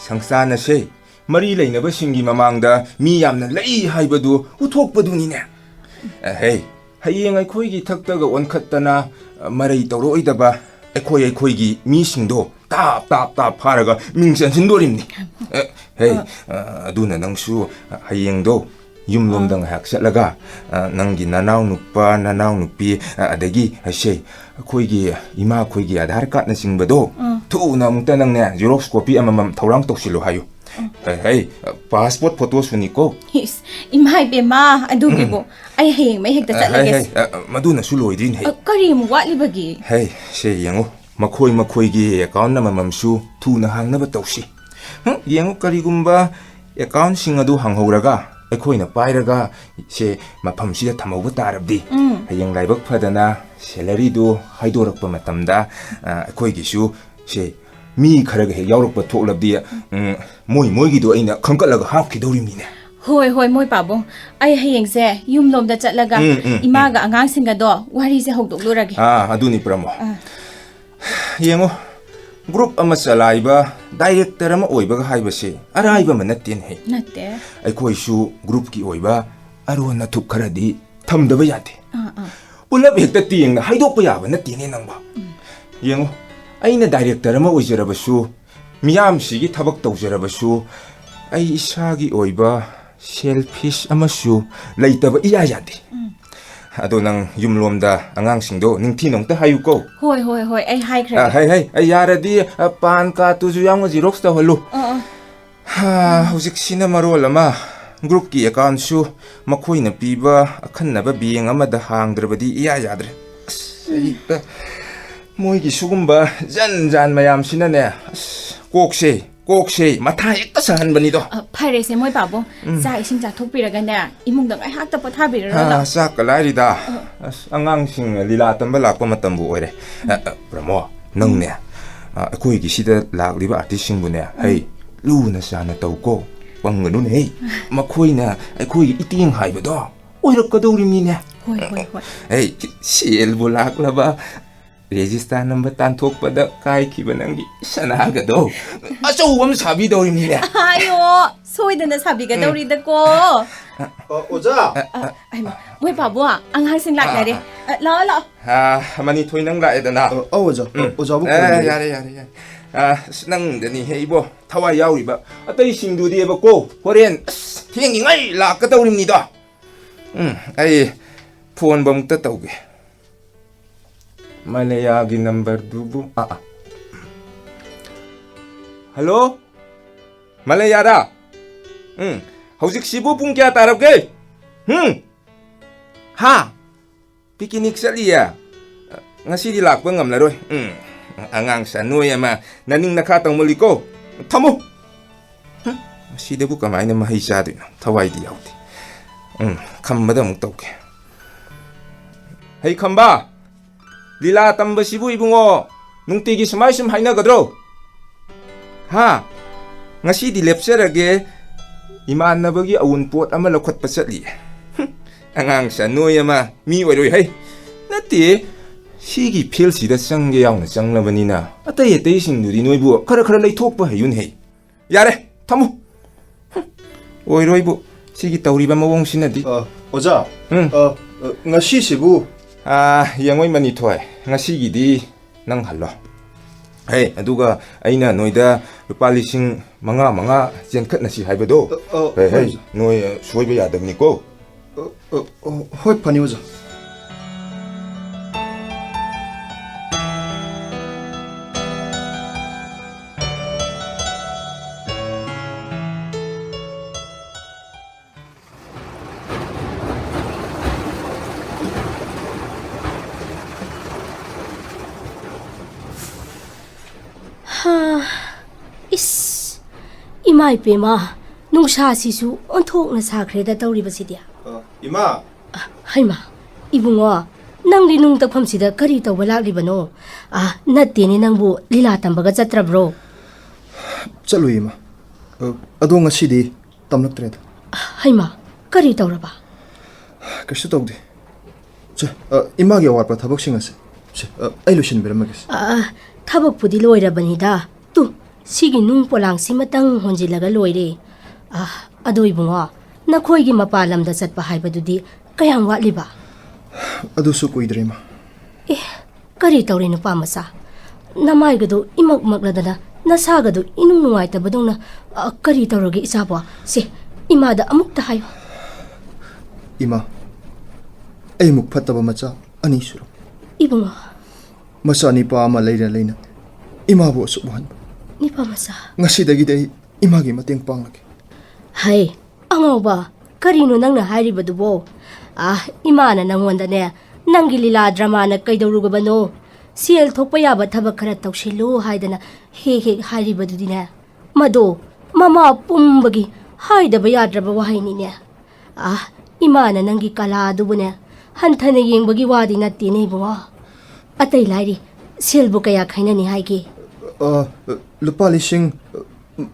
ꯁꯪꯁꯥꯟ ꯑꯁꯦ ꯃꯔꯤ ꯂꯩꯅꯕꯁꯤꯡꯒꯤ ꯃꯃꯥꯡꯗ ꯃꯤ ꯌꯥꯝꯅ ꯂꯩ ꯍꯥꯏꯕꯗꯨ ꯎꯠꯊꯣꯛꯄꯗꯨꯅꯤꯅꯦ꯫ ꯑꯍꯩ, ꯍꯌꯦꯡ ꯑꯩꯈꯣꯏꯒꯤ ꯊꯛꯇꯒ ꯑꯣꯟꯈꯠꯇꯅ, ꯑ, ꯃꯔꯩ ꯇꯧꯔꯛꯑꯣꯏꯗꯕ ꯑꯩꯈꯣꯏ ꯑꯩꯈꯣꯏꯒꯤ ꯃꯤꯁꯤꯡꯗꯣ ꯇꯥꯞ ꯇꯥꯞ ꯇꯥꯞ ꯐꯥꯔꯒ ꯃꯤꯡ ꯆꯟꯁꯤꯟꯗꯣꯔꯤꯕꯅꯤ꯫ ꯑ, ꯍꯦ, ꯑ꯫ ꯑ, ꯑꯗꯨꯅ ꯅꯪꯁꯨ ꯍꯌꯦꯡꯗꯣ ꯌꯨꯝꯂꯣꯝꯗ ꯑ꯫ ꯉꯥꯏꯍꯥꯛ ꯆꯠꯂꯒ, ꯑ, ꯅꯪꯒꯤ ꯅꯅꯥꯎ ꯅꯨꯄꯥ, ꯅꯅꯥꯎ ꯅꯨꯄꯤ, ꯑ, ꯑꯗꯒꯤ ꯑꯁꯦ ꯑꯩꯈꯣꯏꯒꯤ ꯏꯃꯥ ꯑꯩꯈꯣꯏꯒꯤ ꯑꯙꯥꯔ ꯀꯥꯔꯠꯅꯆꯤꯡꯕꯗꯣ ꯑ꯫ ꯊꯨꯅ ꯑꯃꯨꯛꯇ ꯅꯪꯅꯦ ꯖꯦꯔꯣꯛꯁ ꯀꯣꯄꯤ ꯑꯃꯃꯝ ꯊꯧꯔꯥꯡ ꯇꯧꯁꯤꯜꯂꯨ ꯍꯥꯏꯌꯨ꯫ ꯎꯝ꯫ ꯍꯩ, ꯍꯩ, ꯄꯥꯁꯄꯣꯔꯠ ꯐꯣꯇꯣꯁꯨꯅꯤꯀꯣ꯫ ꯏꯁ, ꯏꯃꯥ ꯏꯕꯦꯝꯃ, ꯑꯗꯨꯒꯤꯕꯨ ꯎꯝ꯫ ꯑꯩ ꯍꯌꯦꯡꯃꯛ ꯍꯦꯛꯇ ꯑ, ꯆꯠꯂꯒꯦ꯫ ꯍꯩ, ꯍꯩ, ꯑ, ꯃꯗꯨꯅꯁꯨ ꯂꯣꯏꯗ꯭ꯔꯤꯅꯦ, ꯍꯩ꯫ ꯑ, ꯀꯔꯤ ꯑꯃꯨꯛ ꯋꯥꯠꯂꯤꯕꯒꯦ? ꯍꯩ, ꯁꯦ ꯌꯦꯡꯉꯨ, ꯃꯈꯣꯏ ꯃꯈꯣꯏꯒꯤ ꯑꯦꯀꯥꯎꯟ ꯑꯃꯃꯝꯁꯨ ꯊꯨꯅ ꯍꯥꯡꯅꯕ ꯇꯧꯁꯤ꯫ ꯍꯨꯝ, ꯌꯦꯡꯉꯨ, ꯀꯔꯤꯒꯨꯝꯕ ꯑꯦꯀꯥꯎꯟꯁꯤꯡ ꯑꯗꯨ ꯍꯥꯡꯍꯧꯔꯒ ꯑꯩꯈꯣꯏꯅ ꯄꯥꯏꯔꯒ ꯁꯦ ꯃꯐꯝꯁꯤꯗ ꯊꯝꯍꯧꯕ ꯇꯥꯔꯕꯗꯤ, ꯎꯝ꯫ ꯍꯌꯦꯡ ꯂꯥꯏꯕꯛ ꯐꯗꯅ ꯁꯦꯂꯔꯤꯗꯨ ꯍꯥꯏꯗꯣꯔꯛꯄ ꯃꯇꯝꯗ, ꯑ, ꯑꯩꯈꯣꯏꯒꯤꯁꯨ ꯁꯦ ꯃꯤ ꯈꯔꯒ ꯍꯦꯛ ꯌꯥꯎꯔꯛꯄ ꯊꯣꯛꯂꯕꯗꯤ, ꯎꯝ, ꯃꯣꯏ ꯃꯣꯏꯒꯤꯗꯣ ꯑꯩꯅ ꯈꯟꯒꯠꯂꯒ ꯍꯥꯞꯈꯤꯗꯧꯔꯤꯃꯤꯅꯦ꯫ ꯍꯣꯏ, ꯍꯣꯏ, ꯃꯣꯏ ꯄꯥꯕꯨꯡ꯫ ꯑꯩ ꯍꯌꯦꯡꯁꯦ ꯌꯨꯝꯂꯣꯝꯗ ꯆꯠꯂꯒ ꯎꯝ, ꯎꯝ, ꯎꯝ꯫ ꯏꯃꯥꯒ ꯑꯉꯥꯡꯁꯤꯡꯒꯗꯣ ꯋꯥꯔꯤꯁꯦ ꯍꯧꯗꯣꯛꯂꯨꯔꯒꯦ꯫ ꯑꯥ, ꯑꯗꯨꯅꯤ ꯄ꯭ꯔꯃꯣ꯫ ꯑꯥ꯫ ꯌꯦꯡꯉꯣ, ꯒ꯭ꯔꯨꯞ ꯑꯃ ꯆꯂꯥꯏꯕ ꯗꯥꯏꯔꯦꯛꯇꯔ ꯑꯃ ꯑꯣꯏꯕꯒ ꯍꯥꯏꯕꯁꯦ ꯑꯔꯥꯏꯕ ꯑꯃ ꯅꯠꯇꯦꯅꯦ꯫ ꯅꯠꯇꯦ꯫ ꯑꯩꯈꯣꯏꯁꯨ ꯒ꯭ꯔꯨꯞꯀꯤ ꯑꯣꯏꯕ ꯑꯔꯣꯟ ꯑꯊꯨꯞ ꯈꯔꯗꯤ ꯊꯝꯗꯕ ꯌꯥꯗꯦ꯫ ꯑꯥ, ꯑꯥ꯫ ꯄꯨꯂꯞ ꯍꯦꯛꯇ ꯇꯦꯡꯅ ꯍꯥꯏꯗꯣꯛꯄ ꯌꯥꯕ ꯅꯠꯇꯦꯅꯦ ꯅꯪꯕꯣ꯫ ꯎꯝ꯫ ꯌꯦꯡꯉꯨ, ꯑꯩꯅ ꯗꯥꯏꯔꯦꯛꯇꯔ ꯑꯃ ꯑꯣꯏꯖꯔꯕꯁꯨ, ꯃꯤꯌꯥꯝꯁꯤꯒꯤ ꯊꯕꯛ ꯇꯧꯖꯔꯕꯁꯨ, ꯑꯩ ꯏꯁꯥꯒꯤ ꯑꯣꯏꯕ ꯁꯦꯜꯐꯤꯁ ꯑꯃꯁꯨ ꯂꯩꯇꯕ ꯏꯌꯥ ꯌꯥꯗꯦ꯫ ꯎꯝ꯫ ꯑꯗꯣ ꯅꯪ ꯌꯨꯝꯂꯣꯝꯗ ꯑꯉꯥꯡꯁꯤꯡꯗꯣ ꯅꯤꯡꯊꯤꯅ ꯑꯃꯨꯛꯇ ꯍꯥꯏꯌꯨꯀꯣ꯫ ꯍꯣꯏ, ꯍꯣꯏ, ꯍꯣꯏ, ꯑꯩ ꯍꯥꯏꯈ꯭ꯔꯒꯦ꯫ ꯑ, ꯍꯩ, ꯍꯩ, ꯑꯩ ꯌꯥꯔꯗꯤ, ꯑ, ꯄꯥꯟ ꯀꯥꯔꯠꯇꯨꯁꯨ ꯌꯥꯎꯅ ꯖꯦꯔꯣꯛꯁ ꯇꯧꯍꯜꯂꯨ꯫ ꯑ, ꯑ꯫ ꯍꯥ, ꯍꯧꯖꯤꯛꯁꯤꯅ ꯃꯔꯣꯜ ꯑꯃ, ꯒ꯭ꯔꯨꯞꯀꯤ ꯑꯦꯀꯥꯎꯟꯁꯨ ꯃꯈꯣꯏꯅ ꯄꯤꯕ ꯑꯈꯟꯅꯕ ꯕꯦꯡ ꯑꯃꯗ ꯍꯥꯡꯗ꯭ꯔꯕꯗꯤ ꯏꯌꯥ ꯌꯥꯗ꯭ꯔꯦ꯫ ꯑꯁ, ꯑꯩ ꯄ-, ꯃꯣꯏꯒꯤ ꯁꯤꯒꯨꯝꯕ ꯖꯟ ꯖꯥꯟ ꯃꯌꯥꯝꯁꯤꯅꯅꯦ, ꯑꯁ, ꯀꯣꯛꯁꯦ ꯀꯣꯛꯁꯦ ꯃꯊꯥ ꯍꯦꯛꯇ ꯁꯥꯍꯟꯕꯅꯤꯗꯣ꯫ ꯑ, ꯐꯔꯦꯁꯦ, ꯃꯣꯏ ꯄꯥꯕꯨꯡ꯫ ꯎꯝ꯫ ꯆꯥꯛ ꯏꯁꯤꯡ ꯆꯥꯊꯣꯛꯄꯤꯔꯒꯅꯦ, ꯏꯃꯨꯡꯗ ꯉꯥꯏꯍꯥꯛꯇ ꯄꯣꯊꯥꯕꯤꯔꯨꯔꯣ꯫ ꯍꯥ, ꯂꯥꯛꯑꯣ꯫ ꯆꯥꯛꯀ ꯂꯥꯏꯔꯤꯗ꯫ ꯑ꯫ ꯑꯁ, ꯑꯉꯥꯡꯁꯤꯡ ꯂꯤꯂꯥ ꯇꯝꯕ ꯂꯥꯛꯄ ꯃꯇꯝꯕꯨ ꯑꯣꯏꯔꯦ꯫ ꯑ, ꯑ, ꯄ꯭ꯔꯃꯣ, ꯅꯪꯅꯦ, ꯑ, ꯑꯩꯈꯣꯏꯒꯤ ꯁꯤꯗ ꯂꯥꯛꯂꯤꯕ artistꯁꯤꯡꯕꯨꯅꯦ, ꯎꯝ꯫ ꯍꯩ, ꯂꯨꯅ ꯆꯥꯅ ꯇꯧꯀꯣ꯫ ꯄꯪꯒꯅꯨꯅꯦ, ꯍꯩ꯫ ꯃꯈꯣꯏꯅ ꯑꯩꯈꯣꯏꯒꯤ ꯏꯇꯦꯡ ꯍꯥꯏꯕꯗꯣ ꯑꯣꯏꯔꯛꯀꯗꯧꯔꯤꯃꯤꯅꯦ꯫ ꯍꯣꯏ, ꯍꯣꯏ, ꯍꯣꯏ꯫ ꯍꯩ, ꯁꯦꯜꯕꯨ ꯂꯥꯛꯂꯕ, register number ꯇꯥꯟꯊꯣꯛꯄꯗ ꯀꯥꯏꯈꯤꯕ ꯅꯪꯒꯤ ꯁꯅꯥꯒꯗꯣ ꯑꯆꯧꯕ ꯑꯃ ꯁꯥꯕꯤꯗꯧꯔꯤꯃꯤꯅꯦ꯫ ꯑꯌꯣ, ꯁꯣꯏꯗꯅ ꯁꯥꯕꯤꯒꯗꯧꯔꯤꯗꯀꯣ꯫ ꯑ, ꯑꯣꯖꯥ꯫ ꯑ, ꯍꯩꯃꯥ, ꯃꯣꯏ ꯄꯥꯕꯨꯡ, ꯑꯉꯥꯡꯁꯤꯡ ꯂꯥꯛꯅꯔꯦ꯫ ꯑ, ꯂꯥꯛꯑꯣ, ꯂꯥꯛꯑꯣ꯫ ꯑ, ꯃꯅꯤꯊꯣꯏ, ꯅꯪ ꯂꯥꯛꯑꯦꯗꯅ꯫ ꯑ, ꯑꯧ, ꯑꯣꯖꯥ꯫ ꯎꯝ꯫ ꯑꯣꯖꯥꯕꯨ ꯑꯦ, ꯀꯧꯔꯤꯌꯦ꯫ ꯌꯥꯔꯦ, ꯌꯥꯔꯦ, ꯌꯥꯔꯦ꯫ ꯑ, ꯑꯁ, ꯅꯪꯗꯅꯤꯍꯦ ꯏꯕꯣ, ꯊꯋꯥꯏ ꯌꯥꯎꯔꯤꯕ꯫ ꯑꯇꯩꯁꯤꯡꯗꯨꯗꯤꯕꯀꯣ, ꯍꯣꯔꯦꯟ, ꯑꯁ, ꯊꯦꯡꯉꯤꯉꯩ ꯂꯥꯛꯀꯗꯧꯔꯤꯕꯅꯤꯗꯣ꯫ ꯎꯝ, ꯑꯩ phoneꯕꯨ ꯑꯃꯨꯛꯇ ꯇꯧꯒꯦ꯫ ꯃꯂꯌꯥꯒꯤ numberꯗꯨꯕꯨ, ꯑꯥ, ꯑꯥ꯫ Hello? ꯃꯂꯌꯥꯔꯥ? ꯎꯝ, ꯍꯧꯖꯤꯛꯁꯤꯕꯨ ꯄꯨꯡ ꯀꯌꯥ ꯇꯥꯔꯕꯒꯦ? ꯍꯨꯝ? ꯍꯥ? Picnic ꯆꯠꯂꯤꯌꯦ? ꯉꯁꯤꯗꯤ ꯂꯥꯛꯄ ꯉꯝꯂꯔꯣꯏ꯫ ꯎꯝ, ꯑꯉꯥꯡ ꯁꯥꯅꯣꯏ ꯑꯃ, ꯅꯅꯤꯡ ꯅꯈꯥ ꯇꯧꯃꯜꯂꯤꯀꯣ꯫ ꯊꯝꯃꯨ! ꯍꯨꯝ, ꯃꯁꯤꯗꯕꯨ ꯀꯃꯥꯏꯅ ꯃꯍꯩ ꯆꯥꯗꯣꯏꯅꯣ? ꯊꯋꯥꯏꯗꯤ ꯌꯥꯎꯗꯦ꯫ ꯎꯝ, ꯈꯝꯕꯗ ꯑꯃꯨꯛ ꯇꯧꯒꯦ꯫ ꯍꯩ ꯈꯝꯕ, ꯂꯤꯂꯥ ꯇꯝꯕꯁꯤꯕꯨ ꯏꯕꯨꯡꯉꯣ, ꯅꯨꯡꯇꯤꯒꯤ ꯁꯨꯃꯥꯏ ꯁꯨꯝ ꯍꯥꯏꯅꯒꯗ꯭ꯔꯣ? ꯍꯥ? ꯉꯁꯤꯗꯤ ꯂꯦꯞꯆꯔꯒꯦ, ꯏꯃꯥꯟꯅꯕꯒꯤ ꯑꯎꯟꯄꯣꯠ ꯑꯃ ꯂꯧꯈꯠꯄ ꯆꯠꯂꯤ꯫ ꯍꯨꯝ, ꯑꯉꯥꯡ ꯁꯥꯅꯣꯏ ꯑꯃ, ꯃꯤ ꯑꯣꯏꯔꯣꯏ ꯍꯩ꯫ ꯅꯠꯇꯦ, ꯁꯤꯒꯤ fieldꯁꯤꯗ ꯆꯪꯒꯦ ꯌꯥꯎꯅ ꯆꯪꯂꯕꯅꯤꯅ, ꯑꯇꯩ ꯑꯇꯩꯁꯤꯡꯗꯨꯗꯤ ꯅꯣꯏꯕꯨ ꯈꯔ ꯈꯔ ꯂꯩꯊꯣꯛꯄ ꯍꯩꯌꯨꯅꯦ ꯍꯩ꯫ ꯌꯥꯔꯦ, ꯊꯝꯃꯨ꯫ ꯍꯨꯝ, ꯑꯣꯏꯔꯣꯏꯕꯨ, ꯁꯤꯒꯤ ꯇꯧꯔꯤꯕ ꯃꯑꯣꯡꯁꯤꯅꯗꯤ꯫ ꯑ, ꯑꯣꯖꯥ, ꯎꯝ꯫ ꯑ, ꯑ, ꯉꯁꯤꯁꯤꯕꯨ? ꯑ, ꯌꯦꯡꯉꯣꯏ ꯃꯅꯤꯊꯣꯏ, ꯉꯁꯤꯒꯤꯗꯤ ꯅꯪ ꯍꯜꯂꯣ꯫ ꯍꯦ, ꯑꯗꯨꯒ ꯑꯩꯅ ꯅꯣꯏꯗ ꯂꯨꯄꯥ ꯂꯤꯁꯤꯡ ꯃꯉꯥ ꯃꯉꯥ ꯆꯦꯟꯈꯠꯅꯁꯤ ꯍꯥꯏꯕꯗꯣ꯫ ꯑ, ꯑ, ꯍꯦ, ꯍꯦ, ꯍꯣꯏ, ꯑꯣꯖꯥ꯫ ꯅꯣꯏ, ꯑ, ꯁꯣꯏꯕ ꯌꯥꯗꯕꯅꯤꯀꯣ꯫ ꯑ, ꯑ, ꯑ, ꯍꯣꯏ, ꯐꯅꯤ, ꯑꯣꯖꯥ꯫ ꯍꯥ, ꯏꯁ, ꯏꯃꯥ ꯏꯄꯦꯝꯃ, ꯅꯨꯡꯁꯥꯁꯤꯁꯨ ꯑꯣꯟꯊꯣꯛꯅ ꯁꯥꯈ꯭ꯔꯦꯗ ꯇꯧꯔꯤꯕꯁꯤꯗꯤ꯫ ꯑ, ꯏꯃꯥ! ꯍꯩꯃꯥ, ꯏꯕꯨꯡꯉꯣ, ꯅꯪꯗꯤ ꯅꯨꯡ ꯇꯛꯐꯝꯁꯤꯗ ꯀꯔꯤ ꯇꯧꯕ ꯂꯥꯛꯂꯤꯕꯅꯣ? ꯑ, ꯅꯠꯇꯦꯅꯦ, ꯅꯪꯕꯨ ꯂꯤꯂꯥ ꯇꯝꯕꯒ ꯆꯠꯇ꯭ꯔꯕ꯭ꯔꯣ? ꯆꯠꯂꯨꯏ, ꯏꯃꯥ꯫ ꯑ, ꯑꯗꯣ ꯉꯁꯤꯗꯤ ꯇꯝꯂꯛꯇ꯭ꯔꯦꯗ꯫ ꯍꯩꯃꯥ, ꯀꯔꯤ ꯇꯧꯔꯕ? ꯀꯩꯁꯨ ꯇꯧꯗꯦ꯫ ꯁꯦ, ꯑ, ꯏꯃꯥꯒꯤ ꯑꯋꯥꯠꯄ ꯊꯕꯛꯁꯤꯡ ꯑꯁꯦ, ꯁꯦ, ꯑ, ꯑꯩ ꯂꯣꯏꯁꯤꯟꯕꯤꯔꯝꯃꯒꯦ, ꯁꯦ꯫ ꯑ, ꯑ, ꯊꯕꯛꯄꯨꯗꯤ ꯂꯣꯏꯔꯕꯅꯤꯗ꯫ ꯇꯨ, ꯁꯤꯒꯤ ꯅꯨꯡ ꯄꯣꯂꯥꯡꯁꯤꯃꯇꯪ ꯍꯣꯟꯖꯤꯜꯂꯒ ꯂꯣꯏꯔꯦ꯫ ꯑ, ꯑꯗꯣ ꯏꯕꯨꯡꯉꯣ, ꯅꯈꯣꯏꯒꯤ ꯃꯄꯥꯟ ꯂꯝꯗ ꯆꯠꯄ ꯍꯥꯏꯕꯗꯨꯗꯤ ꯀꯌꯥꯝ ꯋꯥꯠꯂꯤꯕ? ꯑꯗꯨꯁꯨ ꯀꯨꯏꯗ꯭ꯔꯦ, ꯏꯃꯥ꯫ ꯑꯦ, ꯀꯔꯤ ꯇꯧꯔꯦ, ꯅꯨꯄꯥ ꯃꯆꯥ? ꯅꯃꯥꯏꯒꯗꯨ ꯏꯃꯛ ꯃꯛꯂꯗꯅ, ꯅꯁꯥꯒꯗꯨ ꯏꯅꯨꯡ ꯅꯨꯡꯉꯥꯏꯇꯕꯗꯧꯅ, ꯑ, ꯀꯔꯤ ꯇꯧꯔꯒꯦ, ꯏꯆꯥꯕꯣ? ꯁꯦ, ꯏꯃꯥꯗ ꯑꯃꯨꯛꯇ ꯍꯥꯏꯌꯨ꯫ ꯏꯃꯥ, ꯑꯩ ꯃꯨꯛ ꯐꯠꯇꯕ ꯃꯆꯥ ꯑꯅꯤ ꯁꯨꯔꯝ꯫ ꯏꯕꯨꯡꯉꯣ꯫ ꯃꯆꯥ ꯅꯤꯄꯥ ꯑꯃ ꯂꯩꯅ ꯂꯩꯅ ꯏꯃꯥꯕꯨ ꯑꯁꯨꯛ ꯋꯥꯍꯟꯕ꯫ ꯅꯤꯄꯥ ꯃꯆꯥ꯫ ꯉꯁꯤꯗꯒꯤꯗꯤ ꯑꯩ ꯏꯃꯥꯒꯤ ꯃꯇꯦꯡ ꯄꯥꯡꯂꯒꯦ꯫ ꯍꯩ, ꯑꯉꯥꯎꯕ, ꯀꯔꯤꯅꯣ ꯅꯪꯅ ꯍꯥꯏꯔꯤꯕꯗꯨꯕꯣ? ꯑꯥ, ꯏꯃꯥꯅ ꯅꯪꯉꯣꯟꯗꯅꯦ, ꯅꯪꯒꯤ ꯂꯤꯂꯥ ꯗ꯭ꯔꯃꯥꯅ ꯀꯩꯗꯧꯔꯨꯒꯕꯅꯣ? ꯁꯦꯜ ꯊꯣꯛꯄ ꯌꯥꯕ ꯊꯕꯛ ꯈꯔ ꯇꯧꯁꯤꯜꯂꯨ ꯍꯥꯏꯗꯅ ꯍꯦꯛ ꯍꯦꯛ ꯍꯥꯏꯔꯤꯕꯗꯨꯗꯤꯅꯦ, ꯃꯗꯣ ꯃꯃꯥ ꯄꯨꯝꯕꯒꯤ ꯍꯥꯏꯗꯕ ꯌꯥꯗ꯭ꯔꯕ ꯋꯥꯍꯩꯅꯤꯅꯦ꯫ ꯑꯥ, ꯏꯃꯥꯅ ꯅꯪꯒꯤ ꯀꯂꯥ ꯑꯗꯨꯕꯨꯅꯦ, ꯍꯟꯊꯅ ꯌꯦꯡꯕꯒꯤ ꯋꯥꯗꯤ ꯅꯠꯇꯦꯅꯦ ꯏꯕꯨꯡꯉꯣ꯫ ꯑꯇꯩ ꯂꯥꯏꯔꯤ, ꯁꯦꯜꯕꯨ ꯀꯌꯥ ꯈꯥꯏꯅꯅꯤ ꯍꯥꯏꯒꯦ? ꯑ, ꯂꯨꯄꯥ ꯂꯤꯁꯤꯡ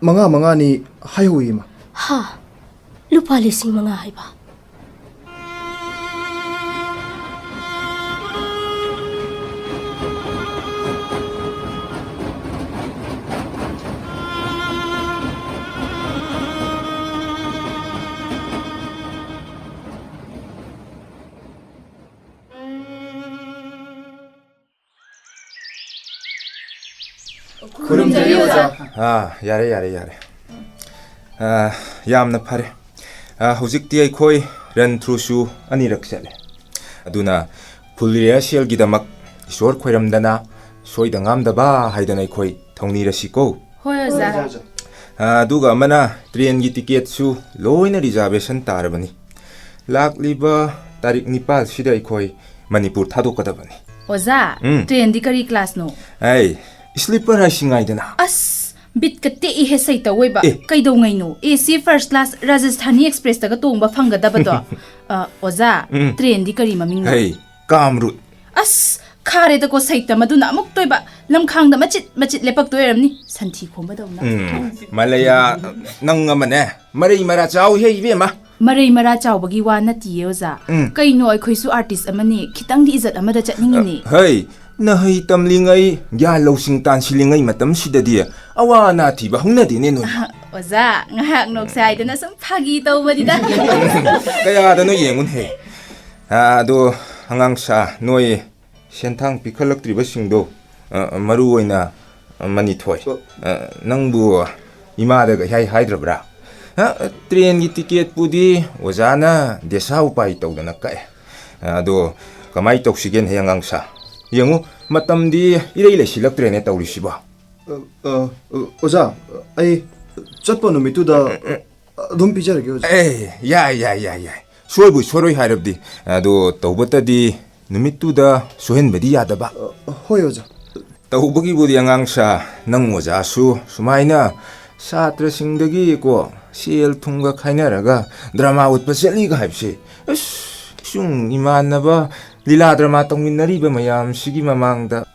ꯃꯉꯥ ꯃꯉꯥꯅꯤ ꯍꯥꯏꯍꯧꯏ, ꯏꯃꯥ꯫ ꯍꯥ? ꯂꯨꯄꯥ ꯂꯤꯁꯤꯡ ꯃꯉꯥ ꯍꯥꯏꯕ? ꯈꯨꯔꯨꯝꯖꯔꯤ, ꯑꯣꯖꯥ꯫ ꯑꯥ, ꯌꯥꯔꯦ, ꯌꯥꯔꯦ, ꯌꯥꯔꯦ꯫ ꯑꯥ, ꯌꯥꯝꯅ ꯐꯔꯦ꯫ ꯑꯥ, ꯍꯧꯖꯤꯛꯇꯤ ꯑꯩꯈꯣꯏ run through ꯁꯨ ꯑꯅꯤꯔꯛ ꯆꯠꯂꯦ꯫ ꯑꯗꯨꯅ full rehearsal ꯒꯤꯗꯃꯛ ꯏꯁꯣꯔ ꯈꯣꯏꯔꯝꯗꯅ ꯁꯣꯏꯗ ꯉꯥꯝꯗꯕ ꯍꯥꯏꯗꯅ ꯑꯩꯈꯣꯏ ꯊꯧꯅꯤꯔꯁꯤꯀꯣ꯫ ꯍꯣꯏ, ꯑꯣꯖꯥ꯫ ꯑꯥ, ꯑꯗꯨꯒ ꯑꯃꯅ train ꯒꯤ ticket ꯁꯨ ꯂꯣꯏꯅ reservation ꯇꯥꯔꯕꯅꯤ꯫ ꯂꯥꯛꯂꯤꯕ ꯇꯥꯔꯤꯛ ꯅꯤꯄꯥꯜ ꯁꯤꯗ ꯑꯩꯈꯣꯏ ꯃꯅꯤꯄꯨꯔ ꯊꯥꯗꯣꯛꯀꯗꯕꯅꯤ꯫ ꯑꯣꯖꯥ, ꯎꯝ꯫ Train ꯗꯤ ꯀꯔꯤ class ꯅꯣ? ꯑꯩ, sleeper ꯍꯥꯏꯁꯤ ꯉꯥꯏꯗꯅ꯫ ꯑꯁ, ꯕꯤꯠꯀ ꯇꯦꯛꯏꯍꯦ ꯁꯩꯇ ꯑꯣꯏꯕ꯫ ꯑꯦ꯫ ꯀꯩꯗꯧꯉꯩꯅꯣ ꯑꯦ ꯁꯤ ꯐꯥꯔꯁ ꯀ꯭ꯂꯥꯁ ꯔꯥꯖꯁꯊꯥꯅꯤ ꯑꯦꯛꯁꯄ꯭ꯔꯦꯁꯇꯒ ꯇꯣꯡꯕ ꯐꯪꯒꯗꯕꯗꯣ? ꯑ, ꯑꯣꯖꯥ, ꯎꯝ꯫ ꯇ꯭ꯔꯦꯟꯗꯤ ꯀꯔꯤ ꯃꯃꯤꯡꯅꯣ? ꯍꯩ, ꯀꯥꯝꯔꯨꯠ꯫ ꯑꯁ, ꯈꯥꯔꯦꯗꯀꯣ ꯁꯩꯇ, ꯃꯗꯨꯅ ꯑꯃꯨꯛꯇꯣꯏꯕ ꯂꯝꯈꯥꯡꯗ ꯃꯆꯤꯠ ꯃꯆꯤꯠ ꯂꯦꯞꯄꯛꯇꯣꯏ ꯑꯣꯏꯔꯝꯅꯤ, ꯁꯟꯊꯤ ꯈꯣꯝꯕꯗꯧꯅ꯫ ꯎꯝ, ꯃꯂꯌꯥ, ꯅꯪ ꯑꯃꯅꯦ, ꯃꯔꯩ ꯃꯔꯥ ꯆꯥꯎꯏꯍꯦ ꯏꯕꯦꯝꯃ꯫ ꯃꯔꯩ ꯃꯔꯥ ꯆꯥꯎꯕꯒꯤ ꯋꯥ ꯅꯠꯇꯤꯌꯦ, ꯑꯣꯖꯥ꯫ ꯎꯝ꯫ ꯀꯩꯅꯣ, ꯑꯩꯈꯣꯏꯁꯨ ꯑꯥꯔꯇꯤꯁ ꯑꯃꯅꯤ, ꯈꯤꯇꯪꯗꯤ ꯏꯖꯠ ꯑꯃꯗ ꯆꯠꯅꯤꯡꯉꯤꯅꯦ꯫ ꯍꯩ, ꯅꯍꯩ ꯇꯝꯂꯤꯉꯩ, ꯒ꯭ꯌꯥꯟ ꯂꯧꯁꯤꯡ ꯇꯥꯟꯁꯤꯜꯂꯤꯉꯩ ꯃꯇꯝꯁꯤꯗꯗꯤ ꯑꯋꯥ ꯑꯅꯥ ꯊꯤꯕ ꯍꯧꯅꯗꯦꯅꯦ ꯅꯣꯏ꯫ ꯑꯍ, ꯑꯣꯖꯥ, ꯉꯥꯏꯍꯥꯛ ꯅꯣꯛꯁꯦ ꯍꯥꯏꯗꯅ ꯁꯨꯝ ꯐꯥꯒꯤ ꯇꯧꯕꯅꯤꯗ꯫ ꯀꯌꯥꯗꯅꯣ ꯌꯦꯡꯉꯨꯅꯦꯍꯦ꯫ ꯑ, ꯑꯗꯣ, ꯑꯉꯥꯡ ꯁꯥ, ꯅꯣꯏ ꯁꯦꯟꯊꯥꯡ ꯄꯤꯈꯠꯂꯛꯇ꯭ꯔꯤꯕꯁꯤꯡꯗꯣ, ꯑ, ꯃꯔꯨ ꯑꯣꯏꯅ, ꯑ, ꯃꯅꯤꯊꯣꯏ꯫ ꯑ, ꯅꯪꯕꯨ ꯏꯃꯥꯗꯒ ꯏꯍꯥꯏ ꯍꯥꯏꯗ꯭ꯔꯕ꯭ꯔꯥ? ꯑ, ꯇ꯭ꯔꯦꯟꯒꯤ ꯇꯤꯀꯦꯠꯄꯨꯗꯤ ꯑꯣꯖꯥꯅ ꯗꯦꯁꯥ ꯎꯄꯥꯏ ꯇꯧꯗꯅ ꯀꯛꯑꯦ꯫ ꯑ, ꯑꯗꯣ ꯀꯃꯥꯏ ꯇꯧꯁꯤꯒꯦꯅꯦ, ꯑꯉꯥꯡ ꯁꯥ? ꯌꯦꯡꯉꯨ, ꯃꯇꯝꯗꯤ ꯏꯔꯩ ꯂꯩꯁꯤꯜꯂꯛꯇ꯭ꯔꯦꯅꯦ ꯇꯧꯔꯤꯁꯤꯕꯣ꯫ ꯑ, ꯑ, ꯑꯣꯖꯥ, ꯑꯩ ꯆꯠꯄ ꯅꯨꯃꯤꯠꯇꯨꯗ ꯑꯗꯨꯝ ꯄꯤꯖꯔꯒꯦ, ꯑꯣꯖꯥ꯫ ꯑꯦ, ꯌꯥꯏ, ꯌꯥꯏ, ꯌꯥꯏ, ꯌꯥꯏ꯫ ꯁꯣꯏꯕꯨ ꯁꯣꯏꯔꯣꯏ ꯍꯥꯏꯔꯕꯗꯤ꯫ ꯑꯗꯣ ꯇꯧꯕꯇꯗꯤ ꯅꯨꯃꯤꯠꯇꯨꯗ ꯁꯣꯏꯍꯟꯕꯗꯤ ꯌꯥꯗꯕ꯫ ꯑ, ꯍꯣꯏ, ꯑꯣꯖꯥ꯫ ꯇꯧꯕꯒꯤꯕꯨꯗꯤ ꯑꯉꯥꯡ ꯁꯥ, ꯅꯪ ꯑꯣꯖꯥꯁꯨ ꯁꯨꯃꯥꯏꯅ ꯁꯥꯇ꯭ꯔꯁꯤꯡꯗꯒꯤꯀꯣ ꯁꯦꯜ ꯊꯨꯝꯒ ꯈꯥꯏꯅꯔꯒ ꯗ꯭ꯔꯃꯥ ꯎꯠꯄ ꯆꯠꯂꯤꯒ ꯍꯥꯏꯕꯁꯦ, ꯑꯁ, ꯁꯨꯝ ꯏꯃꯥꯟꯅꯕ ꯂꯤꯂꯥ ꯗ꯭ꯔꯃꯥ ꯇꯧꯃꯤꯟꯅꯔꯤꯕ ꯃꯌꯥꯝꯁꯤꯒꯤ ꯃꯃꯥꯡꯗ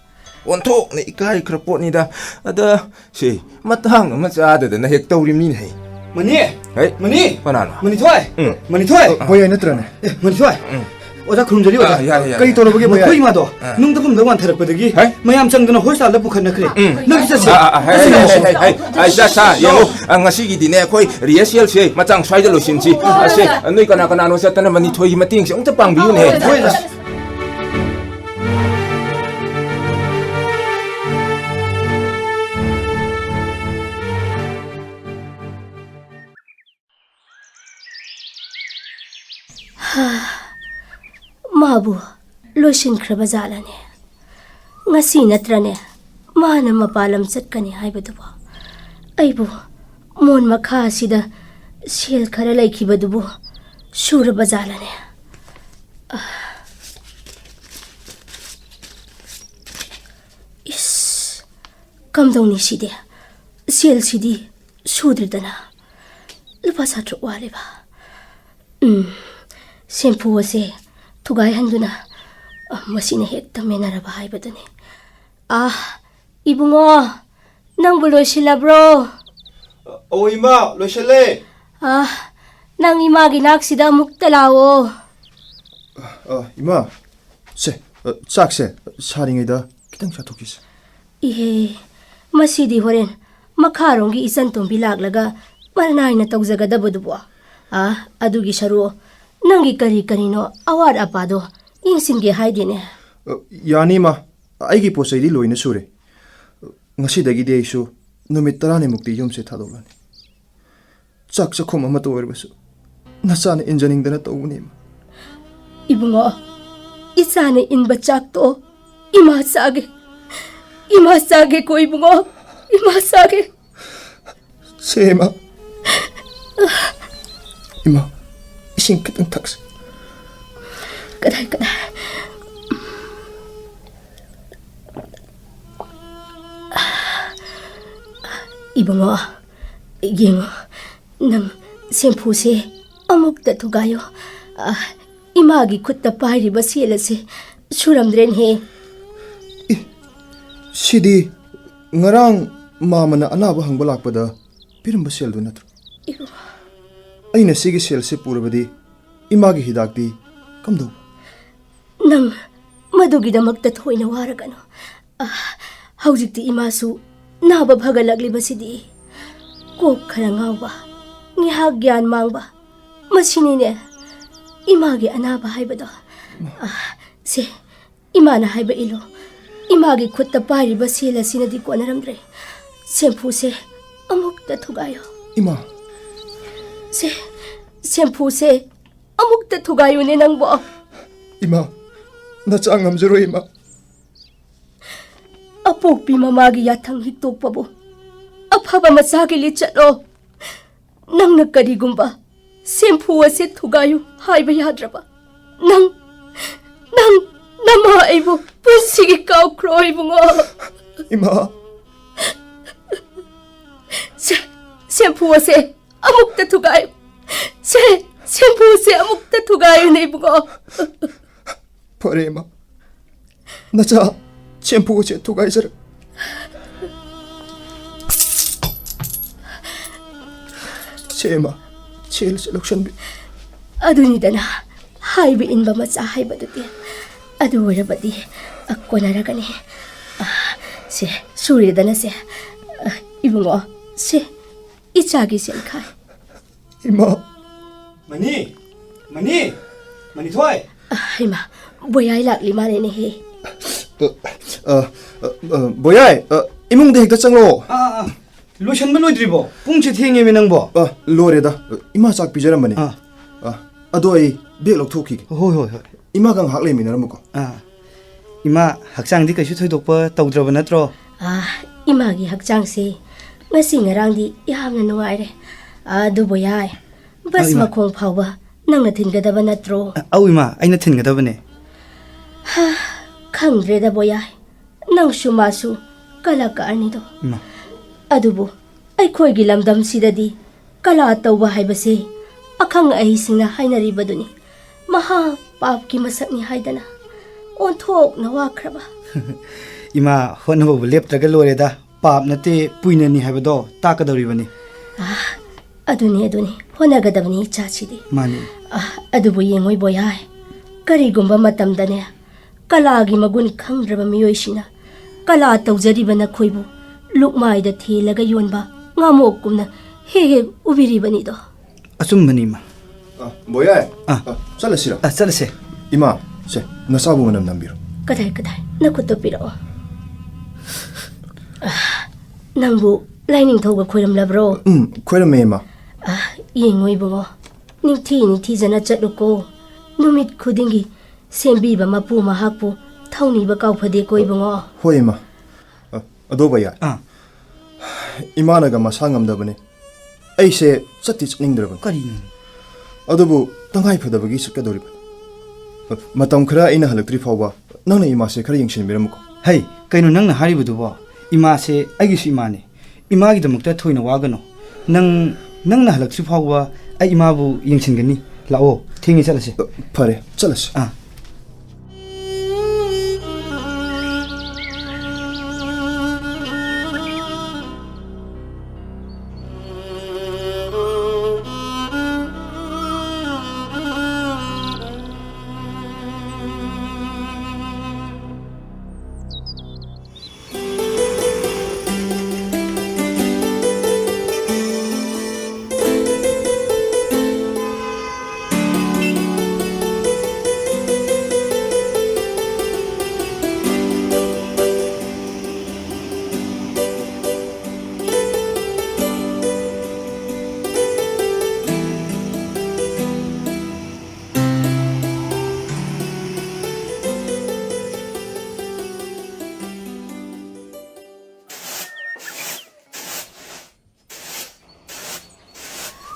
ꯑꯣꯟꯊꯣꯛꯅ ꯏꯀꯥꯏꯈ꯭ꯔ ꯄꯣꯠꯅꯤꯗ꯫ ꯑꯗ ꯁꯤ ꯃꯇꯥꯡ ꯑꯃ ꯆꯥꯗꯗꯅ ꯍꯦꯛ ꯇꯧꯔꯤ ꯃꯤꯅꯦ꯫ ꯃꯅꯤ! ꯍꯩ! ꯃꯅꯤ! ꯀꯅꯥꯅꯣ? ꯃꯅꯤꯊꯣꯏ! ꯎꯝ꯫ ꯃꯅꯤꯊꯣꯏ! ꯑ, ꯑ꯫ ꯍꯣꯏ, ꯑꯩ ꯅꯠꯇ꯭ꯔꯅꯦ? ꯑꯦ, ꯃꯅꯤꯊꯣꯏ! ꯎꯝ꯫ ꯑꯣꯖꯥ ꯈꯨꯔꯨꯝꯖꯔꯤ, ꯑꯣꯖꯥ꯫ ꯑ, ꯌꯥꯔꯦ, ꯌꯥꯔꯦ, ꯀꯔꯤ ꯌꯥꯔꯦ꯫ ꯇꯧꯔꯕꯒꯦ, ꯃꯈꯣꯏ ꯃꯌꯥꯝ? ꯏꯃꯥꯗꯣ ꯑ꯫ ꯅꯨꯡꯗ ꯄꯨꯝꯗ ꯋꯥꯟꯊꯔꯛꯄꯗꯒꯤ ꯍꯩ! ꯃꯌꯥꯝ ꯆꯪꯗꯅ ꯍꯣꯁꯄꯤꯇꯥꯜꯗ ꯄꯨꯈꯠꯅꯈ꯭ꯔꯦ꯫ ꯎꯝ꯫ ꯅꯪꯁꯨ ꯆꯠꯁꯤ꯫ ꯑ, ꯑ, ꯍꯩ, ꯆꯠꯁꯤ, ꯍꯩ, ꯆꯠꯁꯤ꯫ ꯍꯩ, ꯍꯩ, ꯍꯩ, ꯑ, ꯏꯆꯥ ꯁꯥ, ꯌꯦꯡꯉꯨ, ꯑ, ꯉꯁꯤꯒꯤꯗꯤꯅꯦ, ꯑꯩꯈꯣꯏ ꯔꯤꯍꯔꯁꯦꯜꯁꯦ ꯃꯇꯥꯡ ꯁ꯭ꯋꯥꯏꯗ ꯂꯣꯏꯁꯤꯟꯁꯤ꯫ ꯑ, ꯁꯦ, ꯅꯣꯏ ꯀꯅꯥ ꯀꯅꯥꯅꯣ ꯆꯠꯇꯅ ꯃꯅꯤꯊꯣꯏꯒꯤ ꯃꯇꯦꯡꯁꯦ ꯑꯃꯨꯛꯇ ꯄꯥꯡꯕꯤꯌꯨꯅꯦ꯫ ꯍꯣꯏ, ꯁꯥꯔ꯫ ꯃꯥꯕꯨ ꯂꯣꯏꯁꯤꯟꯈ꯭ꯔꯕ ꯖꯥꯠꯂꯅꯦ? ꯉꯁꯤ ꯅꯠꯇ꯭ꯔꯅꯦ ꯃꯥꯅ ꯃꯄꯥꯟ ꯂꯝ ꯆꯠꯀꯅꯤ ꯍꯥꯏꯕꯗꯨꯕꯨ? ꯑꯩꯕꯨ ꯃꯣꯟ ꯃꯈꯥ ꯑꯁꯤꯗ ꯁꯦꯜ ꯈꯔ ꯂꯩꯈꯤꯕꯗꯨꯕꯨ ꯁꯨꯔꯕ ꯖꯥꯠꯂꯅꯦ? ꯑ, ꯏꯁ, ꯀꯝꯗꯧꯅꯤ ꯁꯤꯗꯤ? ꯁꯦꯜꯁꯤꯗꯤ ꯁꯨꯗ꯭ꯔꯤꯗꯅ꯫ ꯂꯨꯄꯥ ꯆꯥꯇ꯭ꯔꯨꯛ ꯋꯥꯠꯂꯤꯕ꯫ ꯎꯝ, ꯁꯦꯝꯐꯨ ꯑꯁꯦ ꯊꯨꯒꯥꯏꯍꯟꯗꯨꯅ, ꯑ, ꯃꯁꯤꯅ ꯍꯦꯛꯇ ꯃꯦꯟꯅꯔꯕ ꯍꯥꯏꯕꯗꯨꯅꯤ꯫ ꯑꯥ, ꯏꯕꯨꯡꯉꯣ, ꯅꯪꯕꯨ ꯂꯣꯏꯁꯤꯜꯂꯕ꯭ꯔꯣ? ꯑꯣ, ꯏꯃꯥ, ꯂꯣꯏꯁꯤꯜꯂꯦ꯫ ꯑꯥ, ꯅꯪ ꯏꯃꯥꯒꯤ ꯅꯥꯛꯁꯤꯗ ꯑꯃꯨꯛꯇ ꯂꯥꯛꯑꯣ꯫ ꯑ, ꯏꯃꯥ, ꯁꯦ, ꯑ, ꯆꯥꯛꯁꯦ ꯁꯥꯔꯤꯉꯩꯗ ꯈꯤꯇꯪ ꯆꯥꯊꯣꯛꯈꯤꯁꯦ꯫ ꯏꯍꯦ, ꯃꯁꯤꯗꯤ ꯍꯣꯔꯦꯟ ꯃꯈꯥꯔꯣꯝꯒꯤ ꯏꯆꯟ ꯇꯣꯝꯕꯤ ꯂꯥꯛꯂꯒ ꯃꯔꯅꯥꯏꯅ ꯇꯧꯖꯒꯗꯕꯗꯨꯕꯨ꯫ ꯑꯥ, ꯑꯗꯨꯒꯤ ꯁꯔꯨ ꯅꯪꯒꯤ ꯀꯔꯤ ꯀꯔꯤꯅꯣ ꯑꯋꯥꯠ ꯑꯄꯥꯗꯣ ꯌꯦꯡꯁꯤꯟꯒꯦ ꯍꯥꯏꯗꯦꯅꯦ꯫ ꯑ, ꯌꯥꯅꯤ, ꯏꯃꯥ꯫ ꯑꯩꯒꯤ ꯄꯣꯠ ꯆꯩꯗꯤ ꯂꯣꯏꯅ ꯁꯨꯔꯦ꯫ ꯉꯁꯤꯗꯒꯤꯗꯤ ꯑꯩꯁꯨ ꯅꯨꯃꯤꯠ ꯇꯔꯥꯅꯤꯃꯨꯛꯇꯤ ꯌꯨꯝꯁꯦ ꯊꯥꯗꯣꯛꯂꯅꯤ꯫ ꯆꯥꯛ ꯆꯥꯛꯈꯨꯝ ꯑꯃꯇ ꯑꯣꯏꯔꯕꯁꯨ ꯅꯆꯥꯅ ꯏꯟꯖꯅꯤꯡꯗꯅ ꯇꯧꯕꯅꯤ, ꯏꯃꯥ꯫ ꯏꯕꯨꯡꯉꯣ, ꯏꯆꯥꯅ ꯏꯟꯕ ꯆꯥꯛꯇꯣ ꯏꯃꯥ ꯆꯥꯒꯦ꯫ ꯏꯃꯥ ꯆꯥꯒꯦꯀꯣ ꯏꯕꯨꯡꯉꯣ, ꯏꯃꯥ ꯆꯥꯒꯦ꯫ ꯁꯦ, ꯏꯃꯥ꯫ ꯏꯃꯥ, ꯏꯁꯤꯡ ꯈꯤꯇꯪ ꯊꯛꯁꯤ꯫ ꯀꯗꯥꯏ, ꯀꯗꯥꯏ? ꯏꯕꯨꯡꯉꯣ, ꯌꯦꯡꯉꯣ, ꯅꯪ ꯁꯦꯝꯐꯨꯁꯦ ꯑꯃꯨꯛꯇ ꯊꯨꯒꯥꯏꯌꯣ꯫ ꯑ, ꯏꯃꯥꯒꯤ ꯈꯨꯠꯇ ꯄꯥꯏꯔꯤꯕ ꯁꯦꯜ ꯑꯁꯦ ꯁꯨꯔꯝꯗ꯭ꯔꯦꯅꯦꯍꯦ꯫ ꯁꯤꯗꯤ ꯉꯔꯥꯡ ꯃꯥꯃꯅ ꯑꯅꯥꯕ ꯍꯪꯕ ꯂꯥꯛꯄꯗ ꯄꯤꯔꯝꯕ ꯁꯦꯜꯗꯨ ꯅꯠꯇ꯭ꯔꯣ? ꯏꯕꯨꯡꯉꯣ꯫ ꯑꯩꯅ ꯁꯤꯒꯤ ꯁꯦꯜꯁꯦ ꯄꯨꯔꯕꯗꯤ ꯏꯃꯥꯒꯤ ꯍꯤꯗꯥꯛꯇꯤ ꯀꯝꯗꯧꯕ? ꯅꯪ ꯃꯗꯨꯒꯤꯗꯃꯛꯇ ꯊꯣꯏꯅ ꯋꯥꯔꯒꯅꯨ꯫ ꯑ, ꯍꯧꯖꯤꯛꯇꯤ ꯏꯃꯥꯁꯨ ꯅꯥꯕ ꯐꯒꯠꯂꯛꯂꯤꯕꯁꯤꯗꯤ꯫ ꯀꯣꯛ ꯈꯔ ꯉꯥꯎꯕ, ꯉꯥꯏꯍꯥꯛ ꯒ꯭ꯌꯥꯟ ꯃꯥꯡꯕ, ꯃꯁꯤꯅꯤꯅꯦ ꯏꯃꯥꯒꯤ ꯑꯅꯥꯕ ꯍꯥꯏꯕꯗꯣ꯫ ꯑ, ꯁꯦ, ꯏꯃꯥꯅ ꯍꯥꯏꯕ ꯏꯜꯂꯣ꯫ ꯏꯃꯥꯒꯤ ꯈꯨꯠꯇ ꯄꯥꯏꯔꯤꯕ ꯁꯦꯜ ꯑꯁꯤꯅꯗꯤ ꯀꯣꯟꯅꯔꯝꯗ꯭ꯔꯦ꯫ ꯁꯦꯝꯐꯨꯁꯦ ꯑꯃꯨꯛꯇ ꯊꯨꯒꯥꯏꯌꯣ꯫ ꯏꯃꯥ꯫ ꯁꯦ, ꯁꯦꯝꯐꯨꯁꯦ ꯑꯃꯨꯛꯇ ꯊꯨꯒꯥꯏꯌꯨꯅꯦ ꯅꯪꯕꯣ꯫ ꯏꯃꯥ, ꯅꯆꯥ ꯉꯝꯖꯔꯣꯏ, ꯏꯃꯥ꯫ ꯑꯄꯣꯛꯄꯤ ꯃꯃꯥꯒꯤ ꯌꯥꯊꯪ ꯍꯤꯛꯇꯣꯛꯄꯕꯨ ꯑꯐꯕ ꯃꯆꯥꯒꯤ ꯂꯤꯆꯠꯂꯣ? ꯅꯪꯅ ꯀꯔꯤꯒꯨꯝꯕ ꯁꯦꯝꯐꯨ ꯑꯁꯤ ꯊꯨꯒꯥꯏꯌꯨ ꯍꯥꯏꯕ ꯌꯥꯗ꯭ꯔꯕ? ꯅꯪ, ꯅꯪ, ꯅꯃꯥ ꯑꯩꯕꯨ ꯄꯨꯟꯁꯤꯒꯤ ꯀꯥꯎꯈ꯭ꯔꯣ, ꯏꯕꯨꯡꯉꯣ꯫ ꯏꯃꯥ꯫ ꯁꯦꯝꯐꯨ ꯑꯁꯦ ꯑꯃꯨꯛꯇ ꯊꯨꯒꯥꯏꯌꯨ꯫ ꯁꯦ, ꯁꯦꯝꯐꯨ ꯑꯁꯦ ꯑꯃꯨꯛꯇ ꯊꯨꯒꯥꯏꯌꯨꯅꯦ, ꯏꯕꯨꯡꯉꯣ꯫ ꯐꯔꯦ, ꯏꯃꯥ꯫ ꯅꯆꯥ ꯁꯦꯝꯐꯨ ꯑꯁꯦ ꯊꯨꯒꯥꯏꯖꯔꯦ꯫ ꯁꯦ, ꯏꯃꯥ, ꯁꯦꯜꯁꯦ ꯂꯧꯁꯟꯕꯤ꯫ ꯑꯗꯨꯅꯤꯗꯅ, ꯍꯥꯏꯕ ꯏꯟꯕ ꯃꯆꯥ ꯍꯥꯏꯕꯗꯨꯗꯤ꯫ ꯑꯗꯨ ꯑꯣꯏꯔꯕꯗꯤ, ꯑ, ꯀꯣꯟꯅꯔꯒꯅꯤ꯫ ꯑ, ꯁꯦ, ꯁꯨꯔꯦꯗꯅ ꯁꯦ꯫ ꯑ, ꯏꯕꯨꯡꯉꯣ, ꯁꯦ, ꯏꯆꯥꯒꯤ ꯁꯦꯟꯈꯥꯏ꯫ ꯏꯃꯥ꯫ ꯃꯅꯤ! ꯃꯅꯤ! ꯃꯅꯤꯊꯣꯏ! ꯑ, ꯍꯩꯃꯥ, ꯕꯣꯌꯥꯏ ꯂꯥꯛꯂꯤ ꯃꯥꯜꯂꯦꯅꯦꯍꯦ꯫ ꯑ, ꯑ, ꯑ, ꯕꯣꯌꯥꯏ, ꯑ, ꯏꯃꯨꯡꯗ ꯍꯦꯛꯇ ꯆꯪꯂꯛꯑꯣ꯫ ꯑꯥ, ꯑꯥ, ꯑꯥ꯫ ꯂꯣꯏꯁꯟꯕ ꯂꯣꯏꯗ꯭ꯔꯤꯕꯣ? ꯄꯨꯡꯁꯦ ꯊꯦꯡꯉꯦꯃꯤ ꯅꯪꯕꯣ꯫ ꯑ, ꯂꯣꯏꯔꯦꯗ꯫ ꯏꯃꯥ ꯆꯥꯛ ꯄꯤꯖꯔꯝꯕꯅꯦ꯫ ꯑꯥ꯫ ꯑ, ꯑꯗꯣ ꯑꯩ ꯕꯦꯒ ꯂꯧꯊꯣꯛꯈꯤꯒꯦ꯫ ꯍꯣꯏ, ꯍꯣꯏ, ꯍꯣꯏ꯫ ꯏꯃꯥꯒ ꯉꯥꯏꯍꯥꯛ ꯂꯩꯃꯤꯟꯅꯔꯝꯃꯨꯀꯣ꯫ ꯑꯥ꯫ ꯏꯃꯥ, ꯍꯛꯆꯥꯡꯗꯤ ꯀꯩꯁꯨ ꯊꯣꯏꯗꯣꯛꯄ ꯇꯧꯗ꯭ꯔꯕ ꯅꯠꯇ꯭ꯔꯣ? ꯑꯥ, ꯏꯃꯥꯒꯤ ꯍꯛꯆꯥꯡꯁꯦ ꯉꯁꯤ ꯉꯔꯥꯡꯗꯤ ꯌꯥꯝꯅ ꯅꯨꯡꯉꯥꯏꯔꯦ꯫ ꯑꯗꯨꯕꯨ ꯌꯥꯏ, ꯕꯁ ꯑꯥ, ꯏꯃꯥ꯫ ꯃꯈꯣꯡ ꯐꯥꯎꯕ ꯅꯪꯅ ꯊꯤꯟꯒꯗꯕ ꯅꯠꯇ꯭ꯔꯣ? ꯑ-, ꯑꯧ, ꯏꯃꯥ, ꯑꯩꯅ ꯊꯤꯟꯒꯗꯕꯅꯦ꯫ ꯍꯥ, ꯈꯪꯗ꯭ꯔꯦꯗ ꯕꯣꯌꯥꯏ, ꯅꯪꯁꯨ ꯃꯥꯁꯨ ꯀꯂꯥꯀꯥꯔꯅꯤꯗꯣ꯫ ꯏꯃꯥ꯫ ꯑꯗꯨꯕꯨ ꯑꯩꯈꯣꯏꯒꯤ ꯂꯝꯗꯝꯁꯤꯗꯗꯤ ꯀꯂꯥ ꯇꯧꯕ ꯍꯥꯏꯕꯁꯦ ꯑꯈꯪ ꯑꯍꯩꯁꯤꯡꯅ ꯍꯥꯏꯅꯔꯤꯕꯗꯨꯅꯤ꯫ ꯃꯍꯥ ꯄꯥꯞꯀꯤ ꯃꯁꯛꯅꯤ ꯍꯥꯏꯗꯅ ꯑꯣꯟꯊꯣꯛꯅ ꯋꯥꯈ꯭ꯔꯕ꯫ ꯏꯃꯥ, ꯍꯣꯠꯅꯕꯕꯨ ꯂꯦꯞꯇ꯭ꯔꯒ ꯂꯣꯏꯔꯦꯗ꯫ ꯄꯥꯞ ꯅꯠꯇꯦ, ꯄꯨꯏꯅꯅꯤ ꯍꯥꯏꯕꯗꯣ ꯇꯥꯛꯀꯗꯧꯔꯤꯕꯅꯤ꯫ ꯑꯥ, ꯑꯗꯨꯅꯤ, ꯑꯗꯨꯅꯤ, ꯍꯣꯠꯅꯒꯗꯕꯅꯤ ꯏꯆꯥꯁꯤꯗꯤ꯫ ꯃꯥꯅꯤ꯫ ꯑꯥ, ꯑꯗꯨꯕꯨ ꯌꯦꯡꯉꯣ ꯏꯕꯣꯌꯥꯏ, ꯀꯔꯤꯒꯨꯝꯕ ꯃꯇꯝꯗꯅꯦ, ꯀꯂꯥꯒꯤ ꯃꯒꯨꯟ ꯈꯪꯗ꯭ꯔꯕ ꯃꯤꯑꯣꯏꯁꯤꯡꯅ ꯀꯂꯥ ꯇꯧꯖꯔꯤꯕ ꯅꯈꯣꯏꯕꯨ ꯂꯨꯛꯃꯥꯏꯗ ꯊꯦꯜꯂꯒ ꯌꯣꯟꯕ ꯉꯥꯃꯣꯛꯀꯨꯝꯅ ꯍꯦꯛ ꯍꯦꯛ ꯎꯕꯤꯔꯤꯕꯅꯤꯗꯣ꯫ ꯑꯆꯨꯝꯕꯅꯤ, ꯏꯃꯥ꯫ ꯑ, ꯕꯣꯌꯥꯏ꯫ ꯑ꯫ ꯑ, ꯆꯠꯂꯁꯤꯔꯣ? ꯑ, ꯆꯠꯂꯁꯦ꯫ ꯏꯃꯥ, ꯁꯦ, ꯅꯆꯥꯕꯨ ꯃꯅꯝ ꯅꯝꯕꯤꯔꯣ꯫ ꯀꯗꯥꯏ, ꯀꯗꯥꯏ? ꯅꯈꯨꯠꯇꯣ ꯄꯤꯔꯛꯑꯣ꯫ ꯑ, ꯅꯪꯕꯨ ꯂꯥꯏꯅꯤꯡꯊꯧꯒ ꯈꯣꯏꯔꯝꯂꯕ꯭ꯔꯣ? ꯎꯝ, ꯈꯣꯏꯔꯝꯃꯦ, ꯏꯃꯥ꯫ ꯑ, ꯌꯦꯡꯉꯣ ꯏꯕꯨꯡꯉꯣ, ꯅꯤꯡꯊꯤ ꯅꯤꯡꯊꯤꯖꯅ ꯆꯠꯂꯨꯀꯣ꯫ ꯅꯨꯃꯤꯠ ꯈꯨꯗꯤꯡꯒꯤ ꯁꯦꯝꯕꯤꯕ ꯃꯄꯨ ꯃꯍꯥꯛꯄꯨ ꯊꯧꯅꯤꯕ ꯀꯥꯎꯐꯗꯦꯀꯣ ꯏꯕꯨꯡꯉꯣ꯫ ꯍꯣꯏ, ꯏꯃꯥ꯫ ꯑ, ꯑꯗꯣ ꯕꯣꯌꯥꯏ꯫ ꯑꯥ꯫ ꯏꯃꯥꯅꯒ ꯃꯁꯥ ꯉꯝꯗꯕꯅꯦ꯫ ꯑꯩꯁꯦ ꯆꯠꯇꯤ ꯆꯠꯅꯤꯡꯗ꯭ꯔꯕꯅꯤ꯫ ꯀꯔꯤꯅꯣ? ꯑꯗꯨꯕꯨ ꯇꯉꯥꯏ ꯐꯗꯕꯒꯤ ꯆꯠꯀꯗꯧꯔꯤꯕꯅꯤ꯫ ꯃꯇꯝ ꯈꯔ ꯑꯩꯅ ꯍꯜꯂꯛꯇ꯭ꯔꯤ ꯐꯥꯎꯕ ꯅꯪꯅ ꯏꯃꯥꯁꯦ ꯈꯔ ꯌꯦꯡꯁꯤꯟꯕꯤꯔꯝꯃꯨꯀꯣ꯫ ꯍꯩ, ꯀꯩꯅꯣ ꯅꯪꯅ ꯍꯥꯏꯔꯤꯕꯗꯨꯕꯣ? ꯏꯃꯥꯁꯦ ꯑꯩꯒꯤꯁꯨ ꯏꯃꯥꯅꯦ꯫ ꯏꯃꯥꯒꯤꯗꯃꯛꯇ ꯊꯣꯏꯅ ꯋꯥꯒꯅꯨ꯫ ꯅꯪ, ꯅꯪꯅ ꯍꯜꯂꯛꯇ꯭ꯔꯤ ꯐꯥꯎꯕ ꯑꯩ ꯏꯃꯥꯕꯨ ꯌꯦꯡꯁꯤꯟꯒꯅꯤ꯫ ꯂꯥꯛꯑꯣ, ꯊꯦꯡꯉꯦ, ꯆꯠꯂꯁꯦ꯫ ꯐꯔꯦ, ꯆꯠꯂꯁꯦ꯫ ꯑꯥ꯫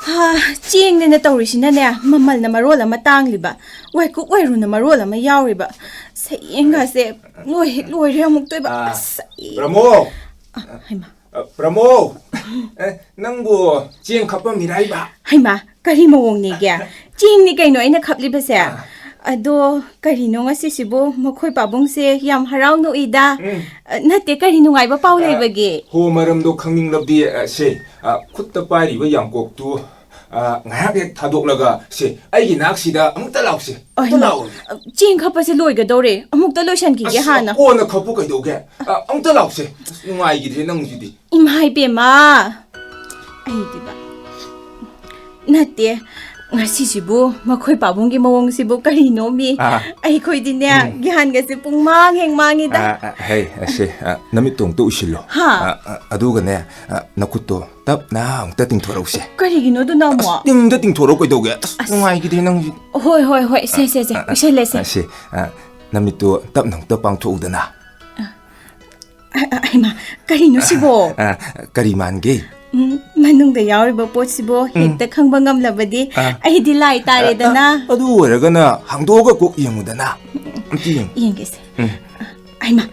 ꯍꯥ, ꯆꯦꯡꯅꯦꯅ ꯇꯧꯔꯤꯁꯤꯅꯅꯦ, ꯃꯃꯜꯅ ꯃꯔꯣꯜ ꯑꯃ ꯇꯥꯡꯂꯤꯕ, ꯋꯥꯏꯀꯨꯞ ꯋꯥꯏꯔꯨꯅ ꯃꯔꯣꯜ ꯑꯃ ꯌꯥꯎꯔꯤꯕ꯫ ꯁꯌꯦꯡꯒꯁꯦ ꯂꯣꯏ ꯍꯦꯛ ꯂꯣꯏꯔꯦ ꯑꯃꯨꯛꯇꯣꯏꯕ꯫ ꯑꯥ, ꯑꯁ, ꯑꯩ ꯄ꯭ꯔꯃꯣ! ꯑ, ꯍꯩꯃꯥ꯫ ꯑ, ꯄ꯭ꯔꯃꯣ! ꯑꯦ, ꯅꯪꯕꯨ ꯆꯦꯡ ꯈꯞꯄꯝꯃꯤꯔꯥ ꯍꯥꯏꯕ? ꯍꯩꯃꯥ, ꯀꯔꯤ ꯃꯑꯣꯡꯅꯦꯒꯦ? ꯆꯦꯡꯅꯤ ꯀꯩꯅꯣ ꯑꯩꯅ ꯈꯞꯂꯤꯕꯁꯦ꯫ ꯑꯥ꯫ ꯑꯗꯣ ꯀꯔꯤꯅꯣ ꯉꯁꯤꯁꯤꯕꯨ ꯃꯈꯣꯏ ꯄꯥꯕꯨꯡꯁꯦ ꯌꯥꯝ ꯍꯔꯥꯎ ꯅꯣꯛꯏꯗ? ꯎꯝ꯫ ꯑ, ꯅꯠꯇꯦ, ꯀꯔꯤ ꯅꯨꯡꯉꯥꯏꯕ ꯄꯥꯎ ꯑ, ꯂꯩꯕꯒꯦ? ꯍꯣ, ꯃꯔꯝꯗꯣ ꯈꯪꯅꯤꯡꯂꯕꯗꯤ, ꯑ, ꯁꯦ, ꯑ, ꯈꯨꯠꯇ ꯄꯥꯏꯔꯤꯕ ꯌꯥꯡꯀꯣꯛꯇꯨ, ꯑ, ꯉꯥꯏꯍꯥꯛ ꯍꯦꯛ ꯊꯥꯗꯣꯛꯂꯒ, ꯁꯦ, ꯑꯩꯒꯤ ꯅꯥꯛꯁꯤꯗ ꯑꯃꯨꯛꯇ ꯂꯥꯛꯁꯦ꯫ ꯑꯃꯨꯛꯇ ꯑꯩꯃ, ꯂꯥꯛꯑꯣ꯫ ꯑ, ꯆꯦꯡ ꯈꯞꯄꯁꯦ ꯂꯣꯏꯒꯗꯧꯔꯦ꯫ ꯑꯃꯨꯛꯇ ꯂꯣꯏꯁꯟꯈꯤꯒꯦ ꯑꯁ, ꯍꯥꯟꯅ꯫ ꯀꯣꯟꯅ ꯈꯞꯄꯨ ꯀꯩꯗꯧꯒꯦ? ꯑ, ꯑꯃꯨꯛꯇ ꯂꯥꯛꯁꯦ꯫ ꯑꯁ, ꯅꯨꯡꯉꯥꯏꯈꯤꯗ꯭ꯔꯦ ꯅꯪꯁꯤꯗꯤ꯫ ꯏꯃꯥ ꯏꯕꯦꯝꯃ! ꯑꯩꯗꯤꯕ꯫ ꯅꯠꯇꯦ, ꯉꯁꯤꯁꯤꯕꯨ ꯃꯈꯣꯏ ꯄꯥꯕꯨꯡꯒꯤ ꯃꯑꯣꯡꯁꯤꯕꯨ ꯀꯔꯤꯅꯣꯃꯤ? ꯑꯥ꯫ ꯑꯩꯈꯣꯏꯗꯤꯅꯦ, ꯎꯝ꯫ ꯒ꯭ꯌꯥꯟꯒꯁꯦ ꯄꯨꯡ ꯃꯥꯡ ꯍꯦꯛ ꯃꯥꯡꯉꯤꯗ꯫ ꯑꯥ, ꯑꯥ, ꯍꯩ, ꯑꯁꯦ, ꯑꯥ, ꯅꯃꯤꯠꯇꯣ ꯑꯃꯨꯛꯇ ꯎꯏꯁꯤꯜꯂꯣ꯫ ꯍꯥ? ꯑꯥ, ꯑꯥ, ꯑꯗꯨꯒꯅꯦ, ꯑꯥ, ꯅꯈꯨꯠꯇꯣ ꯇꯞꯅ ꯑꯃꯨꯛꯇ ꯇꯤꯡꯊꯣꯔꯛꯎꯁꯦ꯫ ꯀꯔꯤꯒꯤꯅꯣ ꯑꯗꯨꯅ ꯑꯃꯨꯛ? ꯑꯁ, ꯇꯤꯡꯗ ꯇꯤꯡꯊꯣꯔꯛꯎ ꯀꯩꯗꯧꯒꯦ? ꯑꯁ, ꯑꯁ꯫ ꯅꯨꯡꯉꯥꯏꯈꯤꯗ꯭ꯔꯦ ꯅꯪꯁꯤ꯫ ꯍꯣꯏ, ꯍꯣꯏ, ꯍꯣꯏ, ꯁꯦ, ꯁꯦ, ꯁꯦ, ꯑꯥ, ꯑꯥ, ꯎꯏꯁꯜꯂꯦ, ꯁꯦ꯫ ꯑꯥ, ꯁꯦ, ꯑꯥ, ꯅꯃꯤꯠꯇꯣ ꯇꯞꯅ ꯑꯃꯨꯛꯇ ꯄꯥꯡꯊꯣꯛꯎꯗꯅ꯫ ꯑ, ꯑ, ꯍꯩꯃꯥ, ꯀꯔꯤꯅꯣ ꯁꯤꯕꯣ? ꯑ, ꯀꯔꯤ ꯃꯥꯟꯒꯦ? ꯎꯝ, ꯃꯅꯨꯡꯗ ꯌꯥꯎꯔꯤꯕ ꯄꯣꯠꯁꯤꯕꯣ ꯎꯝ꯫ ꯍꯦꯛꯇ ꯈꯪꯕ ꯉꯝꯂꯕꯗꯤ ꯑ꯫ ꯑꯩꯗꯤ ꯂꯥꯏ ꯇꯥꯔꯦꯗꯅ꯫ ꯑ, ꯑ, ꯑꯗꯨ ꯑꯣꯏꯔꯒꯅ ꯍꯥꯡꯗꯣꯛꯑꯒ ꯀꯣꯛ ꯌꯦꯡꯉꯨꯗꯅ꯫ ꯑꯝꯇ ꯌꯦꯡꯉꯨ꯫ ꯌꯦꯡꯒꯦꯁꯦ꯫ ꯎꯝ꯫ ꯑ, ꯍꯩꯃꯥ,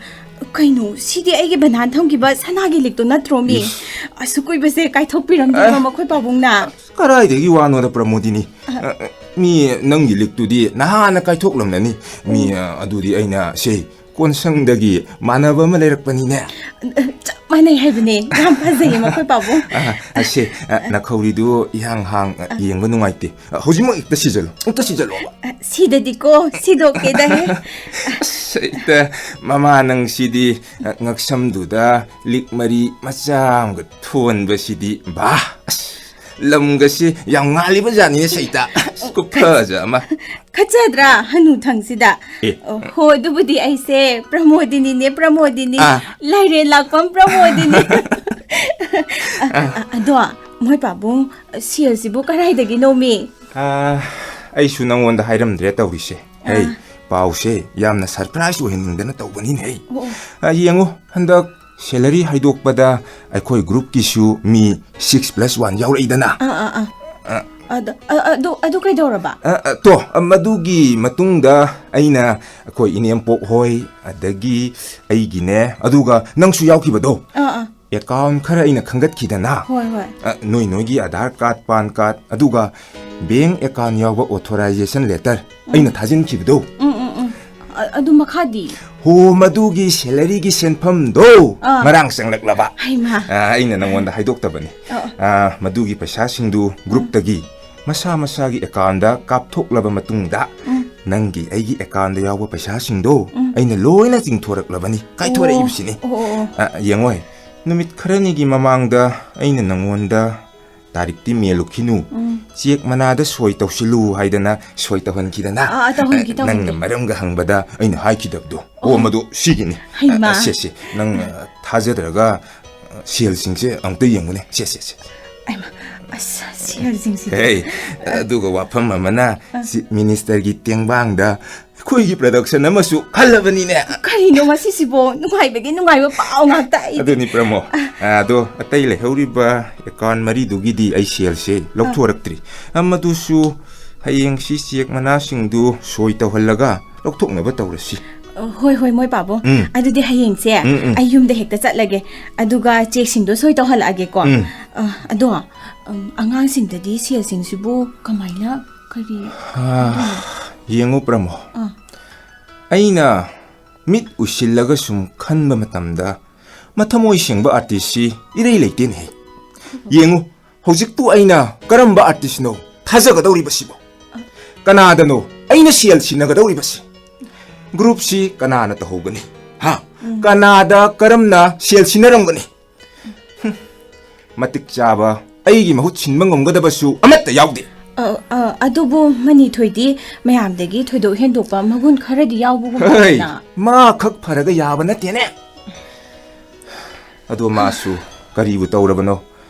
ꯀꯩꯅꯣ, ꯁꯤꯗꯤ ꯑꯩꯒꯤ ꯕꯅꯥꯟ ꯊꯝꯈꯤꯕ ꯁꯅꯥꯒꯤ ꯂꯤꯛꯇꯣ ꯅꯠꯇ꯭ꯔꯣ, ꯃꯤ? ꯏꯁ꯫ ꯑꯁꯨꯛ ꯀꯨꯏꯕꯁꯦ ꯀꯥꯏꯊꯣꯛꯄꯤꯔꯝꯗꯦꯕ ꯑꯦ꯫ ꯃꯈꯣꯏ ꯄꯥꯕꯨꯡꯅ꯫ ꯀꯗꯥꯏꯗꯒꯤ ꯋꯥꯅꯣꯗ, ꯄ꯭ꯔꯃꯣꯗꯤꯅꯤ? ꯑ, ꯃꯤ ꯅꯪꯒꯤ ꯂꯤꯛꯇꯨꯗꯤ ꯅꯍꯥꯟꯅ ꯀꯥꯏꯊꯣꯛꯂꯝꯂꯅꯤ꯫ ꯃꯤ, ꯑ, ꯑꯗꯨꯗꯤ ꯑꯩꯅ ꯁꯦ ꯀꯣꯟꯁꯪꯗꯒꯤ ꯃꯥꯟꯅꯕ ꯑꯃ ꯂꯩꯔꯛꯄꯅꯤꯅꯦ꯫ ꯑ, ꯆꯞ ꯃꯥꯟꯅꯩ ꯍꯥꯏꯕꯅꯦ꯫ ꯌꯥꯝ ꯐꯖꯩꯌꯦ ꯃꯈꯣꯏ ꯄꯥꯕꯨꯡ꯫ ꯑ, ꯑꯁꯦ, ꯑ, ꯅꯈꯧꯔꯤꯗꯨ ꯏꯍꯥꯡ ꯍꯥꯡ, ꯑ, ꯌꯦꯡꯕ ꯅꯨꯡꯉꯥꯏꯇꯦ꯫ ꯑ, ꯍꯧꯖꯤꯛꯃꯛ ꯍꯦꯛꯇ ꯁꯤꯖꯜꯂꯣ꯫ ꯍꯦꯛꯇ ꯁꯤꯖꯜꯂꯣꯕ꯫ ꯑ, ꯁꯤꯗꯗꯤꯀꯣ, ꯁꯤꯗꯣꯛꯀꯦꯗ ꯍꯦ꯫ ꯑꯁ, ꯍꯦꯛꯇ ꯃꯃꯥ ꯅꯪꯁꯤꯗꯤ, ꯑ, ꯉꯛꯁꯝꯗꯨꯗ ꯂꯤꯛ ꯃꯔꯤ ꯃꯆꯥ ꯑꯃꯒ ꯊꯣꯟꯕꯁꯤꯗꯤ, ꯕꯥ! ꯑꯁ, ꯂꯝꯒꯁꯤ ꯌꯥꯝ ꯉꯥꯜꯂꯤꯕ ꯖꯥꯠꯅꯤꯅꯦ, ꯁꯩꯇ꯫ ꯑꯁ, ꯈꯨꯐꯖ ꯑꯃ꯫ ꯈꯠꯆꯗ꯭ꯔꯥ, ꯍꯅꯨꯊꯪꯁꯤꯗ? ꯑꯦ꯫ ꯑꯣ, ꯍꯣ, ꯑꯗꯨꯕꯨꯗꯤ ꯑꯩꯁꯦ ꯄ꯭ꯔꯃꯣꯗꯤꯅꯤꯅꯦ, ꯄ꯭ꯔꯃꯣꯗꯤꯅꯤ꯫ ꯑꯥ꯫ ꯂꯥꯏꯔꯦꯟ ꯂꯥꯛꯄꯝ ꯄ꯭ꯔꯃꯣꯗꯤꯅꯤ꯫ ꯑ, ꯑ, ꯑꯗꯣ, ꯃꯣꯏ ꯄꯥꯕꯨꯡ, ꯁꯦꯜꯁꯤꯕꯨ ꯀꯗꯥꯏꯗꯒꯤꯅꯣꯃꯤ? ꯑꯥ, ꯑꯩꯁꯨ ꯅꯪꯉꯣꯟꯗ ꯍꯥꯏꯔꯝꯗ꯭ꯔꯦ ꯇꯧꯔꯤꯁꯦ꯫ ꯍꯩ, ꯑꯥ꯫ ꯄꯥꯎꯁꯦ ꯌꯥꯝꯅ surprise ꯑꯣꯏꯍꯟꯅꯤꯡꯗꯅ ꯇꯧꯕꯅꯤꯅꯦ꯫ ꯑꯣ, ꯑꯣ꯫ ꯑꯥ, ꯌꯦꯡꯉꯨ, ꯍꯟꯗꯛ salary ꯍꯥꯏꯗꯣꯛꯄꯗ ꯑꯩꯈꯣꯏ groupꯀꯤꯁꯨ ꯃꯤ six plus one ꯌꯥꯎꯔꯛꯏꯗꯅ꯫ ꯑꯥ, ꯑꯥ, ꯑꯥ꯫ ꯑ꯫ ꯑꯗ-, ꯑ-, ꯑꯗꯨ, ꯑꯗꯨ ꯀꯩꯗꯧꯔꯕ? ꯑ, ꯑ, ꯇꯣ, ꯑ, ꯃꯗꯨꯒꯤ ꯃꯇꯨꯡꯗ ꯑꯩꯅ ꯑꯩꯈꯣꯏ ꯏꯅꯦꯝꯄꯣꯛ ꯍꯣꯏ, ꯑꯗꯒꯤ ꯑꯩꯒꯤꯅꯦ, ꯑꯗꯨꯒ ꯅꯪꯁꯨ ꯌꯥꯎꯈꯤꯕꯗꯣ꯫ ꯑꯥ, ꯑꯥ꯫ Account ꯈꯔ ꯑꯩꯅ ꯈꯟꯒꯠꯈꯤꯗꯅ꯫ ꯍꯣꯏ, ꯍꯣꯏ꯫ ꯑ, ꯅꯣꯏ ꯅꯣꯏꯒꯤ Aadhaar card, PAN card, ꯑꯗꯨꯒ bank account ꯌꯥꯎꯕ authorization letter ꯎꯝ꯫ ꯑꯩꯅ ꯊꯥꯖꯤꯟꯈꯤꯕꯗꯣ꯫ ꯎꯝ, ꯎꯝ, ꯎꯝ꯫ ꯑ-, ꯑꯗꯨ ꯃꯈꯥꯗꯤ? ꯍꯣ, ꯃꯗꯨꯒꯤ salaryꯒꯤ ꯁꯦꯟꯐꯝꯗꯣ ꯑꯥ꯫ ꯉꯔꯥꯡ ꯆꯪꯂꯛꯂꯕ꯫ ꯍꯩꯃꯥ꯫ ꯑ, ꯑꯩꯅ ꯅꯪꯉꯣꯟꯗ ꯍꯥꯏꯗꯣꯛꯇꯕꯅꯤ꯫ ꯑ, ꯑ꯫ ꯑ, ꯃꯗꯨꯒꯤ ꯄꯩꯁꯥꯁꯤꯡꯗꯨ groupꯇꯒꯤ ꯃꯁꯥ ꯃꯁꯥꯒꯤ accountꯗ ꯀꯥꯞꯊꯣꯛꯂꯕ ꯃꯇꯨꯡꯗ, ꯎꯝ꯫ ꯅꯪꯒꯤ ꯑꯩꯒꯤ accountꯗ ꯌꯥꯎꯕ ꯄꯩꯁꯥꯁꯤꯡꯗꯣ ꯎꯝ꯫ ꯑꯩꯅ ꯂꯣꯏꯅ ꯆꯤꯡꯊꯣꯔꯛꯂꯕꯅꯤ, ꯀꯥꯏꯊꯣꯔꯛꯏꯕꯁꯤꯅꯤ꯫ ꯑꯣ, ꯑꯣ, ꯑꯣ꯫ ꯑ, ꯌꯦꯡꯉꯣꯏ, ꯅꯨꯃꯤꯠ ꯈꯔꯅꯤꯒꯤ ꯃꯃꯥꯡꯗ ꯑꯩꯅ ꯅꯪꯉꯣꯟꯗ ꯇꯥꯔꯤꯛꯇꯤ ꯃꯦꯜꯂꯨꯈꯤꯅꯨ, ꯎꯝ꯫ ꯆꯦꯛ ꯃꯅꯥꯗ ꯁꯣꯏ ꯇꯧꯁꯤꯜꯂꯨ ꯍꯥꯏꯗꯅ ꯁꯣꯏ ꯇꯧꯍꯟꯈꯤꯗꯅ꯫ ꯑꯥ, ꯑꯥ, ꯇꯧꯍꯟꯈꯤ, ꯑ, ꯅꯪꯅ ꯇꯧꯍꯟꯈꯤ꯫ ꯃꯔꯝꯒ ꯍꯪꯕꯗ ꯑꯩꯅ ꯍꯥꯏꯈꯤꯗꯕꯗꯣ꯫ ꯑꯣ, ꯑꯣ꯫ ꯃꯗꯨ ꯁꯤꯒꯤꯅꯤ꯫ ꯍꯩꯃꯥ꯫ ꯑ, ꯁꯦ, ꯁꯦ, ꯅꯪ, ꯑ, ꯊꯥꯖꯗ꯭ꯔꯒ, ꯑ, ꯁꯦꯜꯁꯤꯡꯁꯦ ꯑꯃꯨꯛꯇ ꯌꯦꯡꯉꯨꯅꯦ꯫ ꯁꯦ, ꯁꯦ, ꯁꯦ꯫ ꯑꯩꯃꯥ, ꯑꯁ, ꯁꯦꯜꯁꯤꯡꯁꯤꯗꯤ꯫ ꯍꯦ, ꯑꯗꯨꯒ ꯋꯥꯐꯝ ꯑꯃꯅ, ꯑ꯫ Chief Ministerꯒꯤ ꯇꯦꯡꯕꯥꯡꯗ ꯑꯩꯈꯣꯏꯒꯤ production ꯑꯃꯁꯨ ꯈꯜꯂꯕꯅꯤꯅꯦ꯫ ꯀꯔꯤꯅꯣ ꯉꯁꯤꯁꯤꯕꯣ? ꯅꯨꯡꯉꯥꯏꯕꯒꯤ ꯅꯨꯡꯉꯥꯏꯕ ꯄꯥꯎ ꯉꯥꯛꯇ ꯑꯩꯗꯤ꯫ ꯑꯗꯨꯅꯤ, ꯄ꯭ꯔꯃꯣ꯫ ꯑ꯫ ꯑ, ꯑꯗꯣ ꯑꯇꯩ ꯂꯩꯍꯧꯔꯤꯕ account ꯃꯔꯤꯗꯨꯒꯤꯗꯤ ꯑꯩ ꯁꯦꯜꯁꯦ ꯑ꯫ ꯂꯧꯊꯣꯔꯛꯇ꯭ꯔꯤ꯫ ꯑ, ꯃꯗꯨꯁꯨ ꯍꯌꯦꯡꯁꯤ ꯆꯦꯛ ꯃꯅꯥꯁꯤꯡꯗꯨ ꯁꯣꯏ ꯇꯧꯍꯜꯂꯒ ꯂꯧꯊꯣꯛꯅꯕ ꯇꯧꯔꯁꯤ꯫ ꯑ, ꯍꯣꯏ, ꯍꯣꯏ, ꯃꯣꯏ ꯄꯥꯕꯨꯡ꯫ ꯎꯝ꯫ ꯑꯗꯨꯗꯤ ꯍꯌꯦꯡꯁꯦ ꯎꯝ, ꯎꯝ꯫ ꯑꯩ ꯌꯨꯝꯗ ꯍꯦꯛꯇ ꯆꯠꯂꯒꯦ꯫ ꯑꯗꯨꯒ ꯆꯦꯛꯁꯤꯡꯗꯣ ꯁꯣꯏ ꯇꯧꯍꯜꯂꯛꯑꯒꯦꯀꯣ꯫ ꯎꯝ꯫ ꯑ, ꯑꯗꯣ, ꯎꯝ, ꯑꯉꯥꯡꯁꯤꯡꯗꯗꯤ ꯁꯦꯜꯁꯤꯡꯁꯤꯕꯨ ꯀꯃꯥꯏꯅ, ꯀꯔꯤ ꯑꯥ, ꯇꯧꯗꯣꯏꯅꯣ? ꯌꯦꯡꯉꯨ ꯄ꯭ꯔꯃꯣ꯫ ꯑꯥ꯫ ꯑꯩꯅ ꯃꯤꯠ ꯎꯏꯁꯤꯜꯂꯒ ꯁꯨꯝ ꯈꯟꯕ ꯃꯇꯝꯗ ꯃꯊꯃꯣꯏ ꯁꯦꯡꯕ ꯑꯥꯔꯇꯤꯁꯁꯤ ꯏꯔꯩ ꯂꯩꯇꯦꯅꯦꯍꯦ꯫ ꯌꯦꯡꯉꯨ, ꯍꯧꯖꯤꯛꯄꯨ ꯑꯩꯅ ꯀꯔꯝꯕ ꯑꯥꯔꯇꯤꯁꯅꯣ ꯊꯥꯖꯒꯗꯧꯔꯤꯕꯁꯤꯕꯣ? ꯀꯅꯥꯗꯅꯣ ꯑꯩꯅ ꯁꯦꯜ ꯁꯤꯟꯅꯒꯗꯧꯔꯤꯕꯁꯤ? ꯒ꯭ꯔꯨꯞꯁꯤ ꯀꯅꯥꯅ ꯇꯧꯍꯧꯒꯅꯤ? ꯍꯥ? ꯎꯝ꯫ ꯀꯅꯥꯗ ꯀꯔꯝꯅ ꯁꯦꯜ ꯁꯤꯟꯅꯔꯝꯒꯅꯤ? ꯍꯨꯝ, ꯃꯇꯤꯛ ꯆꯥꯕ ꯑꯩꯒꯤ ꯃꯍꯨꯠ ꯁꯤꯟꯕ ꯉꯝꯒꯗꯕꯁꯨ ꯑꯃꯠꯇ ꯌꯥꯎꯗꯦ꯫ ꯑ, ꯑ, ꯑꯗꯨꯕꯨ ꯃꯅꯤꯊꯣꯏꯗꯤ ꯃꯌꯥꯝꯗꯒꯤ ꯊꯣꯏꯗꯣꯛ ꯍꯦꯟꯗꯣꯛꯄ ꯃꯒꯨꯟ ꯈꯔꯗꯤ ꯌꯥꯎꯕꯒꯨꯝ ꯍꯩ, ꯇꯧꯏꯅ꯫ ꯃꯥ ꯈꯛ ꯐꯔꯒ ꯌꯥꯕ ꯅꯠꯇꯦꯅꯦ꯫ ꯑꯗꯣ ꯃꯥꯁꯨ ꯀꯔꯤꯕꯨ ꯇꯧꯔꯕꯅꯣ?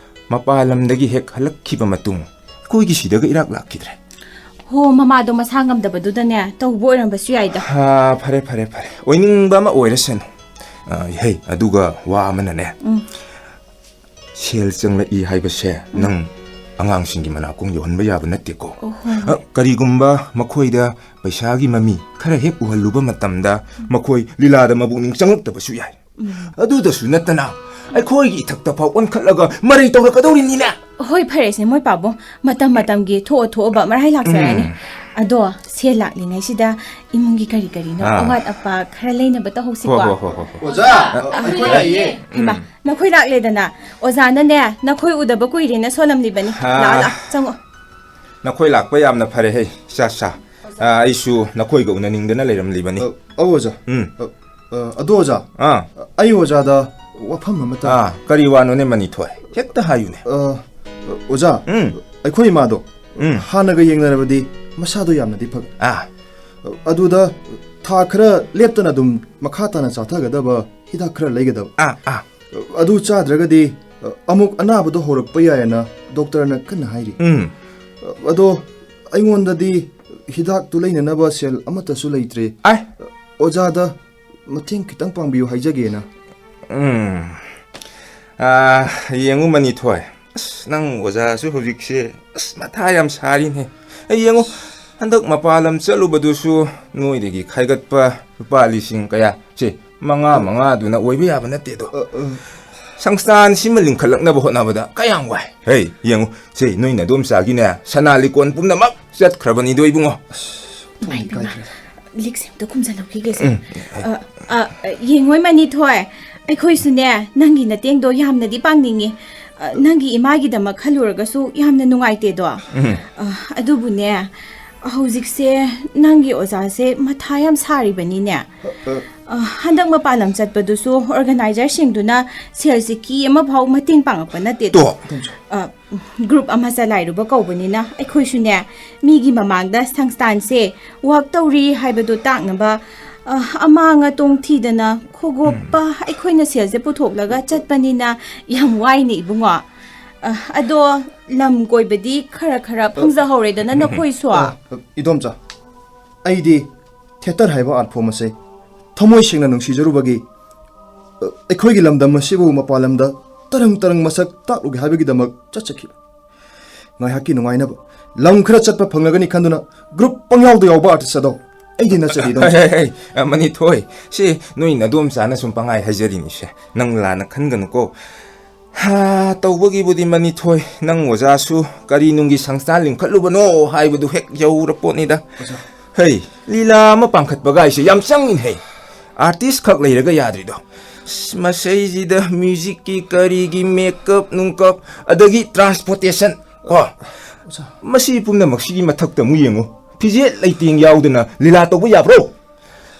ꯃꯄꯥꯟ ꯂꯝꯗꯒꯤ ꯍꯦꯛ ꯍꯜꯂꯛꯈꯤꯕ ꯃꯇꯨꯡ ꯑꯩꯈꯣꯏꯒꯤ ꯁꯤꯗꯒ ꯏꯔꯥꯛ ꯂꯥꯛꯈꯤꯗ꯭ꯔꯦ꯫ ꯍꯣ, ꯃꯃꯥꯗꯣ ꯃꯁꯥ ꯉꯝꯗꯕꯗꯨꯗꯅꯦ ꯇꯧꯕ ꯑꯣꯏꯔꯝꯕꯁꯨ ꯌꯥꯏꯗ꯫ ꯍꯥ, ꯐꯔꯦ, ꯐꯔꯦ, ꯐꯔꯦ꯫ ꯑꯣꯏꯅꯤꯡꯕ ꯑꯃ ꯑꯣꯏꯔꯁꯅꯨ꯫ ꯑ, ꯍꯦ, ꯑꯗꯨꯒ ꯋꯥ ꯑꯃꯅꯅꯦ, ꯎꯝ꯫ ꯁꯦꯜ ꯆꯪꯂꯛꯏ ꯍꯥꯏꯕꯁꯦ ꯎꯝ꯫ ꯅꯪ ꯑꯉꯥꯡꯁꯤꯡꯒꯤ ꯃꯅꯥꯀꯣꯡ ꯌꯧꯍꯟꯕ ꯌꯥꯕ ꯅꯠꯇꯦꯀꯣ꯫ ꯑꯣ, ꯍꯣꯏ, ꯑ, ꯍꯣꯏ꯫ ꯀꯔꯤꯒꯨꯝꯕ ꯃꯈꯣꯏꯗ ꯄꯩꯁꯥꯒꯤ ꯃꯃꯤ ꯈꯔ ꯍꯦꯛ ꯎꯍꯜꯂꯨꯕ ꯃꯇꯝꯗ ꯎꯝ꯫ ꯃꯈꯣꯏ ꯂꯤꯂꯥꯗ ꯃꯄꯨꯛꯅꯤꯡ ꯆꯪꯂꯛꯇꯕꯁꯨ ꯌꯥꯏ꯫ ꯎꯝ꯫ ꯑꯗꯨꯗꯁꯨ ꯅꯠꯇꯅ ꯑꯩꯈꯣꯏꯒꯤ ꯏꯊꯛꯇ ꯐꯥꯎ ꯑꯣꯟꯈꯠꯂꯒ ꯃꯔꯩ ꯇꯧꯔꯛꯀꯗꯧꯔꯤꯅꯤꯅꯦ꯫ ꯍꯣꯏ, ꯐꯔꯦꯁꯦ, ꯃꯣꯏ ꯄꯥꯕꯨꯡ꯫ ꯃꯇꯝ ꯃꯇꯝꯒꯤ ꯊꯣꯛꯑ ꯊꯣꯛꯑꯕ ꯃꯔꯥꯏ ꯂꯥꯛꯆꯔꯅꯤ꯫ ꯎꯝ꯫ ꯑꯗꯣ ꯁꯦꯜ ꯂꯥꯛꯂꯤꯉꯩꯁꯤꯗ ꯏꯃꯨꯡꯒꯤ ꯀꯔꯤ ꯀꯔꯤꯅꯣ ꯑꯥ꯫ ꯑꯋꯥꯠ ꯑꯄꯥ ꯈꯔ ꯂꯩꯅꯕ ꯇꯧꯍꯧꯁꯤꯀꯣ꯫ ꯍꯣ, ꯍꯣ, ꯍꯣ, ꯍꯣ, ꯍꯣ꯫ ꯑꯣꯖꯥ, ꯑ, ꯑꯩꯈꯣꯏ ꯂꯥꯛꯏꯌꯦ꯫ ꯍꯩꯃꯥ, ꯎꯝ꯫ ꯅꯈꯣꯏ ꯂꯥꯛꯂꯦꯗꯅ꯫ ꯑꯣꯖꯥꯅꯅꯦ, ꯅꯈꯣꯏ ꯎꯗꯕ ꯀꯨꯏꯔꯦꯅ ꯁꯣꯟꯅꯝꯂꯤꯕꯅꯤ꯫ ꯑꯥ꯫ ꯂꯥꯛꯑꯣ, ꯂꯥꯛꯑꯣ, ꯆꯪꯉꯣ꯫ ꯅꯈꯣꯏ ꯂꯥꯛꯄ ꯌꯥꯝꯅ ꯐꯔꯦ, ꯍꯩ, ꯏꯆꯥ ꯁꯥ꯫ ꯑꯥ, ꯑꯩꯁꯨ ꯅꯈꯣꯏꯒ ꯎꯅꯅꯤꯡꯗꯅ ꯂꯩꯔꯝꯂꯤꯕꯅꯤ꯫ ꯑ, ꯑꯧ, ꯑꯣꯖꯥ꯫ ꯎꯝ꯫ ꯑ, ꯑ, ꯑꯗꯣ, ꯑꯣꯖꯥ, ꯑꯥ꯫ ꯑꯩ ꯑꯣꯖꯥꯗ ꯋꯥꯐꯝ ꯑꯃꯇ꯫ ꯑꯥ, ꯀꯔꯤ ꯋꯥꯅꯣꯅꯦ, ꯃꯅꯤꯊꯣꯏ? ꯍꯦꯛꯇ ꯍꯥꯏꯌꯨꯅꯦ꯫ ꯑ, ꯑꯣꯖꯥ, ꯎꯝ꯫ ꯑꯩꯈꯣꯏ ꯏꯃꯥꯗꯣ ꯎꯝ꯫ ꯍꯥꯟꯅꯒ ꯌꯦꯡꯅꯔꯕꯗꯤ ꯃꯁꯥꯗꯣ ꯌꯥꯝꯅꯗꯤ ꯐꯒꯠꯂꯦ꯫ ꯑꯥ꯫ ꯑꯗꯨꯗ ꯊꯥ ꯈꯔ ꯂꯦꯞꯇꯅ ꯑꯗꯨꯝ ꯃꯈꯥ ꯇꯥꯅ ꯆꯥꯊꯒꯗꯕ ꯍꯤꯗꯥꯛ ꯈꯔ ꯂꯩꯒꯗꯕ꯫ ꯑꯥ, ꯑꯥ꯫ ꯑꯗꯨ ꯆꯥꯗ꯭ꯔꯒꯗꯤ, ꯑꯃꯨꯛ ꯑꯅꯥꯕꯗꯣ ꯍꯧꯔꯛꯄ ꯌꯥꯏꯌꯦꯅ ꯗꯣꯛꯇꯔꯅ ꯀꯟꯅ ꯍꯥꯏꯔꯤ꯫ ꯎꯝ꯫ ꯑꯗꯣ ꯑꯩꯉꯣꯟꯗꯗꯤ ꯍꯤꯗꯥꯛꯇꯨ ꯂꯩꯅꯅꯕ ꯁꯦꯜ ꯑꯃꯠꯇꯁꯨ ꯂꯩꯇ꯭ꯔꯦ꯫ ꯑꯥꯏ꯫ ꯑꯣꯖꯥꯗ ꯃꯇꯦꯡ ꯈꯤꯇꯪ ꯄꯥꯡꯕꯤꯌꯨ ꯍꯥꯏꯖꯒꯦꯅ꯫ ꯎꯝ꯫ ꯑꯥ, ꯌꯦꯡꯉꯨ ꯃꯅꯤꯊꯣꯏ꯫ ꯑꯁ, ꯅꯪ ꯑꯣꯖꯥꯁꯨ ꯍꯧꯖꯤꯛꯁꯦ, ꯑꯁ, ꯃꯊꯥ ꯌꯥꯝ ꯁꯥꯔꯤꯅꯦ꯫ ꯑꯩ ꯌꯦꯡꯉꯨ, ꯍꯟꯗꯛ ꯃꯄꯥꯟ ꯂꯝ ꯆꯠꯂꯨꯕꯗꯨꯁꯨ ꯅꯣꯏꯗꯒꯤ ꯈꯥꯏꯒꯠꯄ ꯂꯨꯄꯥ ꯂꯤꯁꯤꯡ ꯀꯌꯥ? ꯁꯦ, ꯃꯉꯥ, ꯃꯉꯥꯗꯨꯅ ꯑꯣꯏꯕ ꯌꯥꯕ ꯅꯠꯇꯦꯗꯣ꯫ ꯑ, ꯑ꯫ ꯁꯪꯁꯊꯥꯟꯁꯤꯃ ꯂꯤꯡꯈꯠꯂꯛꯅꯕ ꯍꯣꯠꯅꯕꯗ ꯀꯌꯥꯝ ꯋꯥꯏ꯫ ꯍꯦ, ꯌꯦꯡꯉꯨ, ꯁꯦ, ꯅꯣꯏ ꯅꯗꯣꯝꯆꯥꯒꯤꯅꯦ, ꯁꯅꯥ ꯂꯤꯀꯣꯟ ꯄꯨꯝꯅꯃꯛ ꯆꯠꯈ꯭ꯔꯕꯅꯤꯗꯣ, ꯏꯕꯨꯡꯉꯣ꯫ ꯑꯁ, ꯏꯃꯥ, ꯏꯃꯥ, ꯏꯀꯥꯏꯖꯔꯦ꯫ ꯂꯤꯛꯁꯦ ꯑꯝꯇ ꯈꯨꯝꯖꯤꯜꯍꯧꯈꯤꯒꯦꯁꯦ꯫ ꯎꯝ꯫ ꯑ, ꯑ, ꯌꯦꯡꯉꯣꯏ ꯃꯅꯤꯊꯣꯏ, ꯑꯩꯈꯣꯏꯁꯨꯅꯦ, ꯅꯪꯒꯤ ꯅꯇꯦꯡꯗꯣ ꯌꯥꯝꯅꯗꯤ ꯄꯥꯡꯅꯤꯡꯉꯤ꯫ ꯑ, ꯅꯪꯒꯤ ꯏꯃꯥꯒꯤꯗꯃꯛ ꯈꯜꯂꯨꯔꯒꯁꯨ ꯌꯥꯝꯅ ꯅꯨꯡꯉꯥꯏꯇꯦꯗꯣ꯫ ꯎꯝ꯫ ꯑ, ꯑꯗꯨꯕꯨꯅꯦ, ꯍꯧꯖꯤꯛꯁꯦ ꯅꯪꯒꯤ ꯑꯣꯖꯥꯁꯦ ꯃꯊꯥ ꯌꯥꯝ ꯁꯥꯔꯤꯕꯅꯤꯅꯦ꯫ ꯑ, ꯑ꯫ ꯑ, ꯍꯟꯗꯛ ꯃꯄꯥꯟ ꯂꯝ ꯆꯠꯄꯗꯨꯁꯨ organizerꯁꯤꯡꯗꯨꯅ ꯁꯦꯜꯁꯦ ꯀꯤ ꯑꯃꯐꯥꯎ ꯃꯇꯦꯡ ꯄꯥꯡꯉꯛꯄ ꯅꯠꯇꯦꯗꯣ꯫ ꯇꯣ꯫ ꯑ, group ꯑꯃ ꯆꯂꯥꯏꯔꯨꯕ ꯀꯧꯕꯅꯤꯅ ꯑꯩꯈꯣꯏꯁꯨꯅꯦ, ꯃꯤꯒꯤ ꯃꯃꯥꯡꯗ ꯁꯪꯁꯊꯥꯟꯁꯦ work ꯇꯧꯔꯤ ꯍꯥꯏꯕꯗꯨ ꯇꯥꯛꯅꯕ, ꯑ, ꯑꯃꯥꯡ ꯑꯇꯣꯡ ꯊꯤꯗꯅ ꯈꯣꯒꯣꯞꯄ ꯎꯝ꯫ ꯑꯩꯈꯣꯏꯅ ꯁꯦꯜꯁꯦ ꯄꯨꯊꯣꯛꯂꯒ ꯆꯠꯄꯅꯤꯅ ꯌꯥꯝ ꯋꯥꯏꯅꯦ ꯏꯕꯨꯡꯉꯣ꯫ ꯑ, ꯑꯗꯣ ꯂꯝ ꯀꯣꯏꯕꯗꯤ ꯈꯔ ꯈꯔ ꯐꯪꯖꯍꯧꯔꯦꯗꯅ ꯅꯈꯣꯏꯁꯨ꯫ ꯑ, ꯏꯗꯣꯝꯆꯥ, ꯑꯩꯗꯤ theatre ꯍꯥꯏꯕ art form ꯑꯁꯦ ꯊꯃꯣꯏ ꯁꯦꯡꯅ ꯅꯨꯡꯁꯤꯖꯔꯨꯕꯒꯤ, ꯑ, ꯑꯩꯈꯣꯏꯒꯤ ꯂꯝꯗꯝ ꯑꯁꯤꯕꯨ ꯃꯄꯥꯟ ꯂꯝꯗ ꯇꯔꯪ ꯇꯔꯪ ꯃꯁꯛ ꯇꯥꯛꯂꯨꯒꯦ ꯍꯥꯏꯕꯒꯤꯗꯃꯛ ꯆꯠꯆꯈꯤꯕ꯫ ꯉꯥꯏꯍꯥꯛꯀꯤ ꯅꯨꯡꯉꯥꯏꯅꯕ ꯂꯝ ꯈꯔ ꯆꯠꯄ ꯐꯪꯂꯒꯅꯤ ꯈꯟꯗꯨꯅ group ꯄꯪꯌꯥꯎꯗ ꯌꯥꯎꯕ artist ꯑꯗꯣ ꯑꯩꯗꯤ ꯅꯠꯆꯗꯦ, ꯏꯗꯣꯝꯆꯥ꯫ ꯍꯦ, ꯍꯦ, ꯍꯦ, ꯑ, ꯃꯅꯤꯊꯣꯏ, ꯁꯤ ꯅꯣꯏ ꯅꯗꯣꯝꯆꯥꯅ ꯁꯨꯝ ꯄꯪꯍꯥꯏ ꯍꯥꯏꯖꯔꯤꯅꯤꯁꯦ, ꯅꯪ ꯂꯥꯟꯅ ꯈꯟꯒꯅꯨꯀꯣ꯫ ꯍꯥ, ꯇꯧꯕꯒꯤꯕꯨꯗꯤ ꯃꯅꯤꯊꯣꯏ, ꯅꯪ ꯑꯣꯖꯥꯁꯨ ꯀꯔꯤ ꯅꯨꯡꯒꯤ ꯁꯪꯁꯊꯥꯟ ꯂꯤꯡꯈꯠꯂꯨꯕꯅꯣ ꯍꯥꯏꯕꯗꯨ ꯍꯦꯛ ꯌꯧꯔꯄꯣꯠꯅꯤꯗ꯫ ꯑꯣꯖꯥ꯫ ꯍꯩ, ꯂꯤꯂꯥ ꯑꯃ ꯄꯥꯡꯈꯠꯄꯒꯥꯏꯁꯦ ꯌꯥꯝ ꯆꯪꯉꯤꯅꯦ ꯍꯩ꯫ Artist ꯈꯛ ꯂꯩꯔꯒ ꯌꯥꯗ꯭ꯔꯤꯗꯣ꯫ ꯑꯁ, ꯃꯁꯩꯁꯤꯗ musicꯀꯤ ꯀꯔꯤꯒꯤ makeup ꯅꯨꯡꯀꯞ ꯑꯗꯒꯤ transportation ꯀꯣ꯫ ꯑꯣꯖꯥ꯫ ꯃꯁꯤ ꯄꯨꯝꯅꯃꯛꯁꯤꯒꯤ ꯃꯊꯛꯇ ꯑꯃꯨꯛ ꯌꯦꯡꯉꯨ꯫ ꯐꯤꯖꯦꯠ ꯂꯩꯇꯦꯡ ꯌꯥꯎꯗꯅ ꯂꯤꯂꯥ ꯇꯧꯕ ꯌꯥꯕ꯭ꯔꯣ?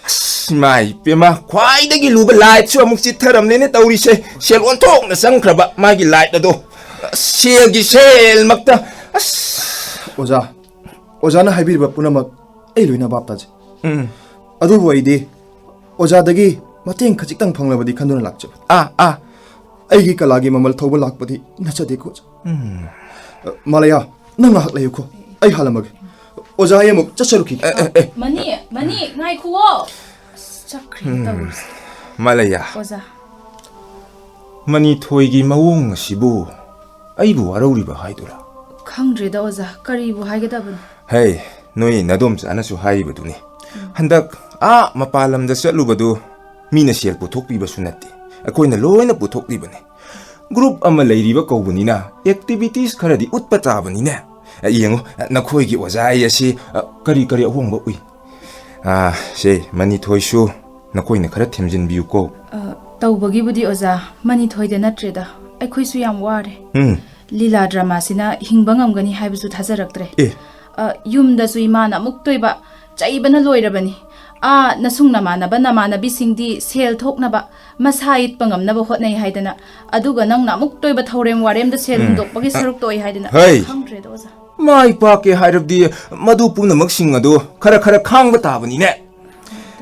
ꯑꯁ, ꯏꯃꯥ ꯏꯄꯦꯝꯃ, ꯈ꯭ꯋꯥꯏꯗꯒꯤ ꯂꯨꯕ lightꯁꯨ ꯑꯃꯨꯛ ꯆꯤꯠꯊꯔꯝꯂꯦꯅꯦ ꯇꯧꯔꯤꯁꯦ꯫ ꯁꯦꯜ ꯑꯣꯟꯊꯣꯛꯅ ꯆꯪꯈ꯭ꯔꯕ ꯃꯥꯒꯤ light ꯑꯗꯣ꯫ ꯑꯁ, ꯁꯦꯜꯒꯤ ꯁꯦꯜꯃꯛꯇ꯫ ꯑꯁ꯫ ꯑꯣꯖꯥ, ꯑꯣꯖꯥꯅ ꯍꯥꯏꯕꯤꯔꯤꯕ ꯄꯨꯝꯅꯃꯛ ꯑꯩ ꯂꯣꯏꯅ ꯚꯥꯞ ꯇꯥꯖꯩ꯫ ꯎꯝ꯫ ꯑꯗꯨꯕꯨ ꯑꯩꯗꯤ ꯑꯣꯖꯥꯗꯒꯤ ꯃꯇꯦꯡ ꯈꯖꯤꯛꯇꯪ ꯐꯪꯂꯕꯗꯤ ꯈꯟꯗꯨꯅ ꯂꯥꯛꯆꯕꯅꯤ꯫ ꯑꯥ, ꯑꯥ꯫ ꯑꯩꯒꯤ ꯀꯂꯥꯒꯤ ꯃꯃꯜ ꯊꯧꯕ ꯂꯥꯛꯄꯗꯤ ꯅꯠꯆꯗꯦꯀꯣ, ꯑꯣꯖꯥ꯫ ꯎꯝ꯫ ꯑ, ꯃꯥꯂꯌꯥ, ꯅꯪ ꯉꯥꯏꯍꯥꯛ ꯂꯩꯌꯨꯀꯣ꯫ ꯑꯩ ꯍꯜꯂꯝꯃꯒꯦ꯫ ꯑꯣꯖꯥ, ꯑꯩ ꯑꯃꯨꯛ ꯆꯠꯆꯔꯨꯈꯤꯒꯦ꯫ ꯑꯦ, ꯑꯦ, ꯑꯦ꯫ Money, money, ꯉꯥꯏꯈꯨꯑꯣ꯫ ꯑꯁ, ꯆꯠꯈ꯭ꯔꯦꯅꯦ ꯎꯝ꯫ ꯇꯧꯔꯤꯁꯦ꯫ ꯃꯥꯂꯌꯥ꯫ ꯑꯣꯖꯥ꯫ ꯃꯅꯤꯊꯣꯏꯒꯤ ꯃꯑꯣꯡ ꯑꯁꯤꯕꯨ ꯑꯩꯕꯨ ꯋꯥꯔꯧꯔꯤꯕ ꯍꯥꯏꯗꯨꯔꯥ? ꯈꯪꯗ꯭ꯔꯦꯗ, ꯑꯣꯖꯥ꯫ ꯀꯔꯤꯕꯨ ꯍꯥꯏꯒꯗꯕꯅꯣ? ꯍꯩ, ꯅꯣꯏ ꯅꯗꯣꯝꯆꯥꯅꯁꯨ ꯍꯥꯏꯔꯤꯕꯗꯨꯅꯤ꯫ ꯍꯟꯗꯛ ꯑꯥ ꯃꯄꯥꯟ ꯂꯝꯗ ꯆꯠꯂꯨꯕꯗꯨ ꯃꯤꯅ ꯁꯦꯜ ꯄꯨꯊꯣꯛꯄꯤꯕꯁꯨ ꯅꯠꯇꯦ, ꯑꯩꯈꯣꯏꯅ ꯂꯣꯏꯅ ꯄꯨꯊꯣꯛꯂꯤꯕꯅꯤ꯫ ꯒ꯭ꯔꯨꯞ ꯑꯃ ꯂꯩꯔꯤꯕ ꯀꯧꯕꯅꯤꯅ ꯑꯦꯛꯇꯤꯚꯤꯇꯤꯁ ꯈꯔꯗꯤ ꯎꯠꯄ ꯇꯥꯕꯅꯤꯅꯦ꯫ ꯌꯦꯡꯉꯨ, ꯅꯈꯣꯏꯒꯤ ꯑꯣꯖꯥ ꯑꯩ ꯑꯁꯤ, ꯑ, ꯀꯔꯤ ꯀꯔꯤ ꯑꯍꯣꯡꯕ ꯎꯏ? ꯑꯥ, ꯁꯦ, ꯃꯅꯤꯊꯣꯏꯁꯨ ꯅꯈꯣꯏꯅ ꯈꯔ ꯊꯦꯝꯖꯤꯟꯕꯤꯌꯨꯀꯣ꯫ ꯑ, ꯇꯧꯕꯒꯤꯕꯨꯗꯤ ꯑꯣꯖꯥ, ꯃꯅꯤꯊꯣꯏꯗ ꯅꯠꯇ꯭ꯔꯦꯗ, ꯑꯩꯈꯣꯏꯁꯨ ꯌꯥꯝ ꯋꯥꯔꯦ꯫ ꯎꯝ꯫ ꯂꯤꯂꯥ ꯗ꯭ꯔꯃꯥꯁꯤꯅ ꯍꯤꯡꯕ ꯉꯝꯒꯅꯤ ꯍꯥꯏꯕꯁꯨ ꯊꯥꯖꯔꯛꯇ꯭ꯔꯦ꯫ ꯑꯦ꯫ ꯑ, ꯌꯨꯝꯗꯁꯨ ꯏꯃꯥꯅ ꯑꯃꯨꯛꯇꯣꯏꯕ ꯆꯩꯕꯅ ꯂꯣꯏꯔꯕꯅꯤ꯫ ꯑꯥ, ꯅꯁꯨꯡ ꯅꯃꯥꯟꯅꯕ ꯅꯃꯥꯟꯅꯕꯤꯁꯤꯡꯗꯤ ꯁꯦꯜ ꯊꯣꯛꯅꯕ, ꯃꯁꯥ ꯏꯠꯄ ꯉꯝꯅꯕ ꯍꯣꯠꯅꯩ ꯍꯥꯏꯗꯅ, ꯑꯗꯨꯒ ꯅꯪꯅ ꯑꯃꯨꯛꯇꯣꯏꯕ ꯊꯧꯔꯦꯝ ꯋꯥꯔꯦꯝꯗ ꯁꯦꯜ ꯎꯝ꯫ ꯍꯨꯟꯗꯣꯛꯄꯒꯤ ꯑ, ꯁꯔꯨꯛꯇ ꯑꯣꯏ ꯍꯥꯏꯗꯅ꯫ ꯍꯩ! ꯈꯪꯗ꯭ꯔꯦꯗ ꯑꯣꯖꯥ꯫ ꯃꯥꯏ ꯄꯥꯛꯀꯦ ꯍꯥꯏꯔꯕꯗꯤ ꯃꯗꯨ ꯄꯨꯝꯅꯃꯛꯁꯤꯡ ꯑꯗꯨ ꯈꯔ ꯈꯔ ꯈꯥꯡꯕ ꯇꯥꯕꯅꯤꯅꯦ꯫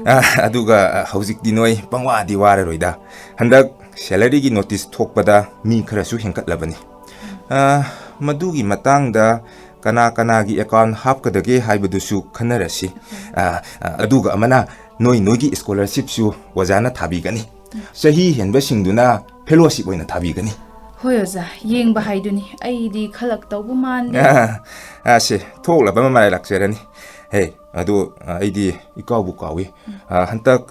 ꯑ, ꯑꯗꯨꯒ, ꯑ, ꯍꯧꯖꯤꯛꯇꯤ ꯅꯣꯏ ꯄꯪꯋꯥꯗꯤ ꯋꯥꯔꯔꯣꯏꯗ꯫ ꯍꯟꯗꯛ ꯁꯦꯂꯔꯤꯒꯤ ꯅꯣꯇꯤꯁ ꯊꯣꯛꯄꯗ ꯃꯤ ꯈꯔꯁꯨ ꯍꯦꯟꯒꯠꯂꯕꯅꯤ꯫ ꯑ, ꯃꯗꯨꯒꯤ ꯃꯇꯥꯡꯗ ꯀꯅꯥ ꯀꯅꯥꯒꯤ ꯑꯦꯀꯥꯎꯟ ꯍꯥꯞꯀꯗꯒꯦ ꯍꯥꯏꯕꯗꯨꯁꯨ ꯈꯟꯅꯔꯁꯤ꯫ ꯑ, ꯑ, ꯑꯗꯨꯒ ꯑꯃꯅ, ꯅꯣꯏ ꯅꯣꯏꯒꯤ ꯁ꯭ꯀꯣꯂꯔꯁꯤꯞꯁꯨ ꯑꯣꯖꯥꯅ ꯊꯥꯕꯤꯒꯅꯤ꯫ ꯆꯍꯤ ꯍꯦꯟꯕꯁꯤꯡꯗꯨꯅ ꯐꯦꯂꯣꯁꯤꯞ ꯑꯣꯏꯅ ꯊꯥꯕꯤꯒꯅꯤ꯫ ꯍꯣꯏ ꯑꯣꯖꯥ, ꯌꯦꯡꯕ ꯍꯥꯏꯗꯨꯅꯤ꯫ ꯑꯩꯗꯤ ꯈꯜꯂꯛꯇꯧꯕꯨ ꯃꯥꯟꯗꯦ꯫ ꯑ, ꯑ, ꯁꯦ, ꯊꯣꯛꯂꯕ ꯑꯃ ꯃꯥꯏ ꯂꯥꯛꯆꯔꯅꯤ꯫ ꯍꯦ, ꯑꯗꯨ, ꯑ, ꯑꯩꯗꯤ ꯏꯀꯥꯎꯕꯨ ꯀꯥꯎꯏ꯫ ꯎꯝ꯫ ꯑ, ꯍꯟꯇꯛ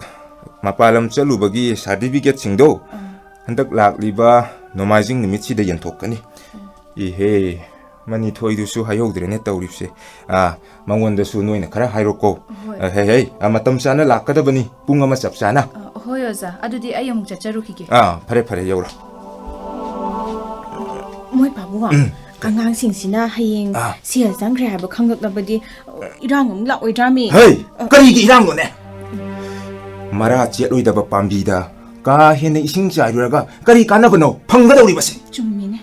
ꯃꯄꯥꯟ ꯂꯝ ꯆꯠꯂꯨꯕꯒꯤ ꯁꯥꯔꯇꯤꯐꯤꯀꯦꯠꯁꯤꯡꯗꯣ ꯑꯥ꯫ ꯍꯟꯗꯛ ꯂꯥꯛꯂꯤꯕ ꯅꯣꯡꯃꯥꯏꯖꯤꯡ ꯅꯨꯃꯤꯠꯁꯤꯗ ꯌꯦꯟꯊꯣꯛꯀꯅꯤ꯫ ꯎꯝ꯫ ꯏꯍꯦ, ꯃꯅꯤꯊꯣꯏꯗꯨꯁꯨ ꯍꯥꯏꯍꯧꯗ꯭ꯔꯦꯅꯦ ꯇꯧꯔꯤꯕꯁꯦ꯫ ꯑ, ꯃꯉꯣꯟꯗꯁꯨ ꯅꯣꯏꯅ ꯈꯔ ꯍꯥꯏꯔꯣꯀꯣ꯫ ꯍꯣꯏ꯫ ꯑ, ꯍꯦ, ꯍꯦ, ꯑ, ꯃꯇꯝ ꯆꯥꯅ ꯂꯥꯛꯀꯗꯕꯅꯤ, ꯄꯨꯡ ꯑꯃ ꯆꯞ ꯆꯥꯅ꯫ ꯑ, ꯍꯣꯏ ꯑꯣꯖꯥ, ꯑꯗꯨꯗꯤ ꯑꯩ ꯑꯃꯨꯛ ꯆꯠꯆꯔꯨꯈꯤꯒꯦ꯫ ꯑꯥ, ꯐꯔꯦ, ꯐꯔꯦ, ꯌꯧꯔꯣ꯫ ꯃꯣꯏ ꯄꯥꯕꯨꯡ, ꯎꯝ꯫ ꯑꯉꯥꯡꯁꯤꯡꯁꯤꯅ ꯍꯌꯦꯡ ꯑꯥ꯫ ꯁꯦꯜ ꯆꯪꯈ꯭ꯔꯦ ꯍꯥꯏꯕ ꯈꯪꯂꯛꯂꯕꯗꯤ ꯏꯔꯥꯡ ꯑꯃꯨꯛ ꯂꯥꯛꯑꯣꯏꯗ꯭ꯔꯥꯃꯤ? ꯍꯩ, ꯑ꯫ ꯀꯔꯤꯒꯤ ꯏꯔꯥꯡꯅꯣꯅꯦ? ꯃꯔꯥ ꯆꯦꯠꯂꯣꯏꯗꯕ ꯄꯥꯝꯕꯤꯗ ꯀꯥ ꯍꯦꯟꯅ ꯏꯁꯤꯡ ꯆꯥꯏꯔꯨꯔꯒ ꯀꯔꯤ ꯀꯥꯟꯅꯕꯅꯣ ꯐꯪꯒꯗꯧꯔꯤꯕꯁꯦ? ꯆꯨꯝꯃꯤꯅꯦ꯫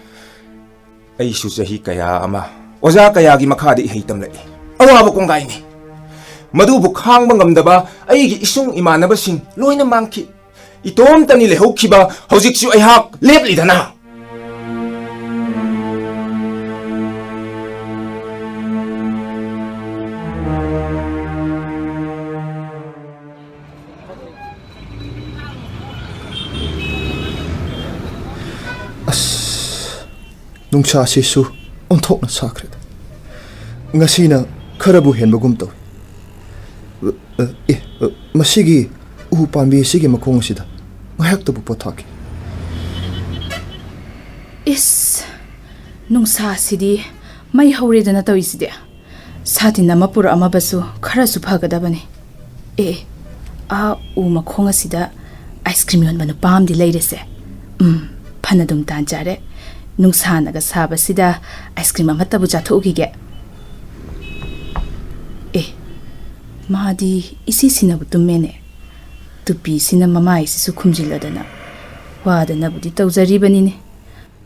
ꯑꯩꯁꯨ ꯆꯍꯤ ꯀꯌꯥ ꯑꯃ ꯑꯣꯖꯥ ꯀꯌꯥꯒꯤ ꯃꯈꯥꯗ ꯏꯍꯩ ꯇꯝꯂꯛꯏ꯫ ꯑꯋꯥꯕ ꯀꯣꯡꯒꯥꯏꯅꯤ꯫ ꯃꯗꯨꯕꯨ ꯈꯥꯡꯕ ꯉꯝꯗꯕ ꯑꯩꯒꯤ ꯏꯁꯨꯡ ꯏꯃꯥꯟꯅꯕꯁꯤꯡ ꯂꯣꯏꯅ ꯃꯥꯡꯈꯤ꯫ ꯏꯇꯣꯝꯇꯅꯤ ꯂꯩꯍꯧꯈꯤꯕ, ꯍꯧꯖꯤꯛꯁꯨ ꯑꯩꯍꯥꯛ ꯂꯦꯞꯂꯤꯗꯅ꯫ ꯑꯁ, ꯅꯨꯡꯁꯥꯁꯤꯁꯨ ꯑꯣꯟꯊꯣꯛꯅ ꯁꯥꯈ꯭ꯔꯦꯗ꯫ ꯉꯁꯤꯅ ꯈꯔꯕꯨ ꯍꯦꯟꯕꯒꯨꯝ ꯇꯧꯏ꯫ ꯑ, ꯑ, ꯑꯦ, ꯑ, ꯃꯁꯤꯒꯤ ꯎ ꯄꯥꯝꯕꯤ ꯑꯁꯤꯒꯤ ꯃꯈꯣꯡ ꯑꯁꯤꯗ ꯉꯥꯏꯍꯥꯛꯇꯕꯨ ꯄꯣꯊꯥꯒꯦ꯫ ꯏꯁ, ꯅꯨꯡꯁꯥꯁꯤꯗꯤ ꯃꯩ ꯍꯧꯔꯦꯗꯅ ꯇꯧꯔꯤꯁꯤꯗꯤ꯫ ꯁꯥꯇꯤꯟ ꯑꯃ ꯄꯨꯔꯛꯑꯝꯃꯕꯁꯨ ꯈꯔꯁꯨ ꯐꯒꯗꯕꯅꯤ꯫ ꯑꯦ, ꯑꯦ, ꯑꯥ ꯎ ꯃꯈꯣꯡ ꯑꯁꯤꯗ ꯑꯥꯏꯁ ꯀ꯭ꯔꯤꯝ ꯌꯣꯟꯕ ꯅꯨꯄꯥ ꯑꯃꯗꯤ ꯂꯩꯔꯦꯁꯦ꯫ ꯎꯝ, ꯐꯅꯗꯨꯝ ꯇꯥꯟ ꯆꯥꯔꯦ꯫ ꯅꯨꯡꯁꯥꯅꯒ ꯁꯥꯕꯁꯤꯗ ꯑꯥꯏꯁ ꯀ꯭ꯔꯤꯝ ꯑꯃꯠꯇꯕꯨ ꯆꯥꯊꯣꯛꯎꯈꯤꯒꯦ꯫ ꯑꯦ, ꯃꯥꯗꯤ ꯏꯁꯤ ꯁꯤꯅꯕꯨ ꯇꯨꯝꯃꯦꯅꯦ꯫ ꯇꯨꯄꯤꯁꯤꯅ ꯃꯃꯥꯏꯁꯤꯁꯨ ꯈꯨꯝꯖꯤꯜꯂꯗꯅ ꯋꯥꯗꯅꯕꯨꯗꯤ ꯇꯧꯖꯔꯤꯕꯅꯤꯅꯦ꯫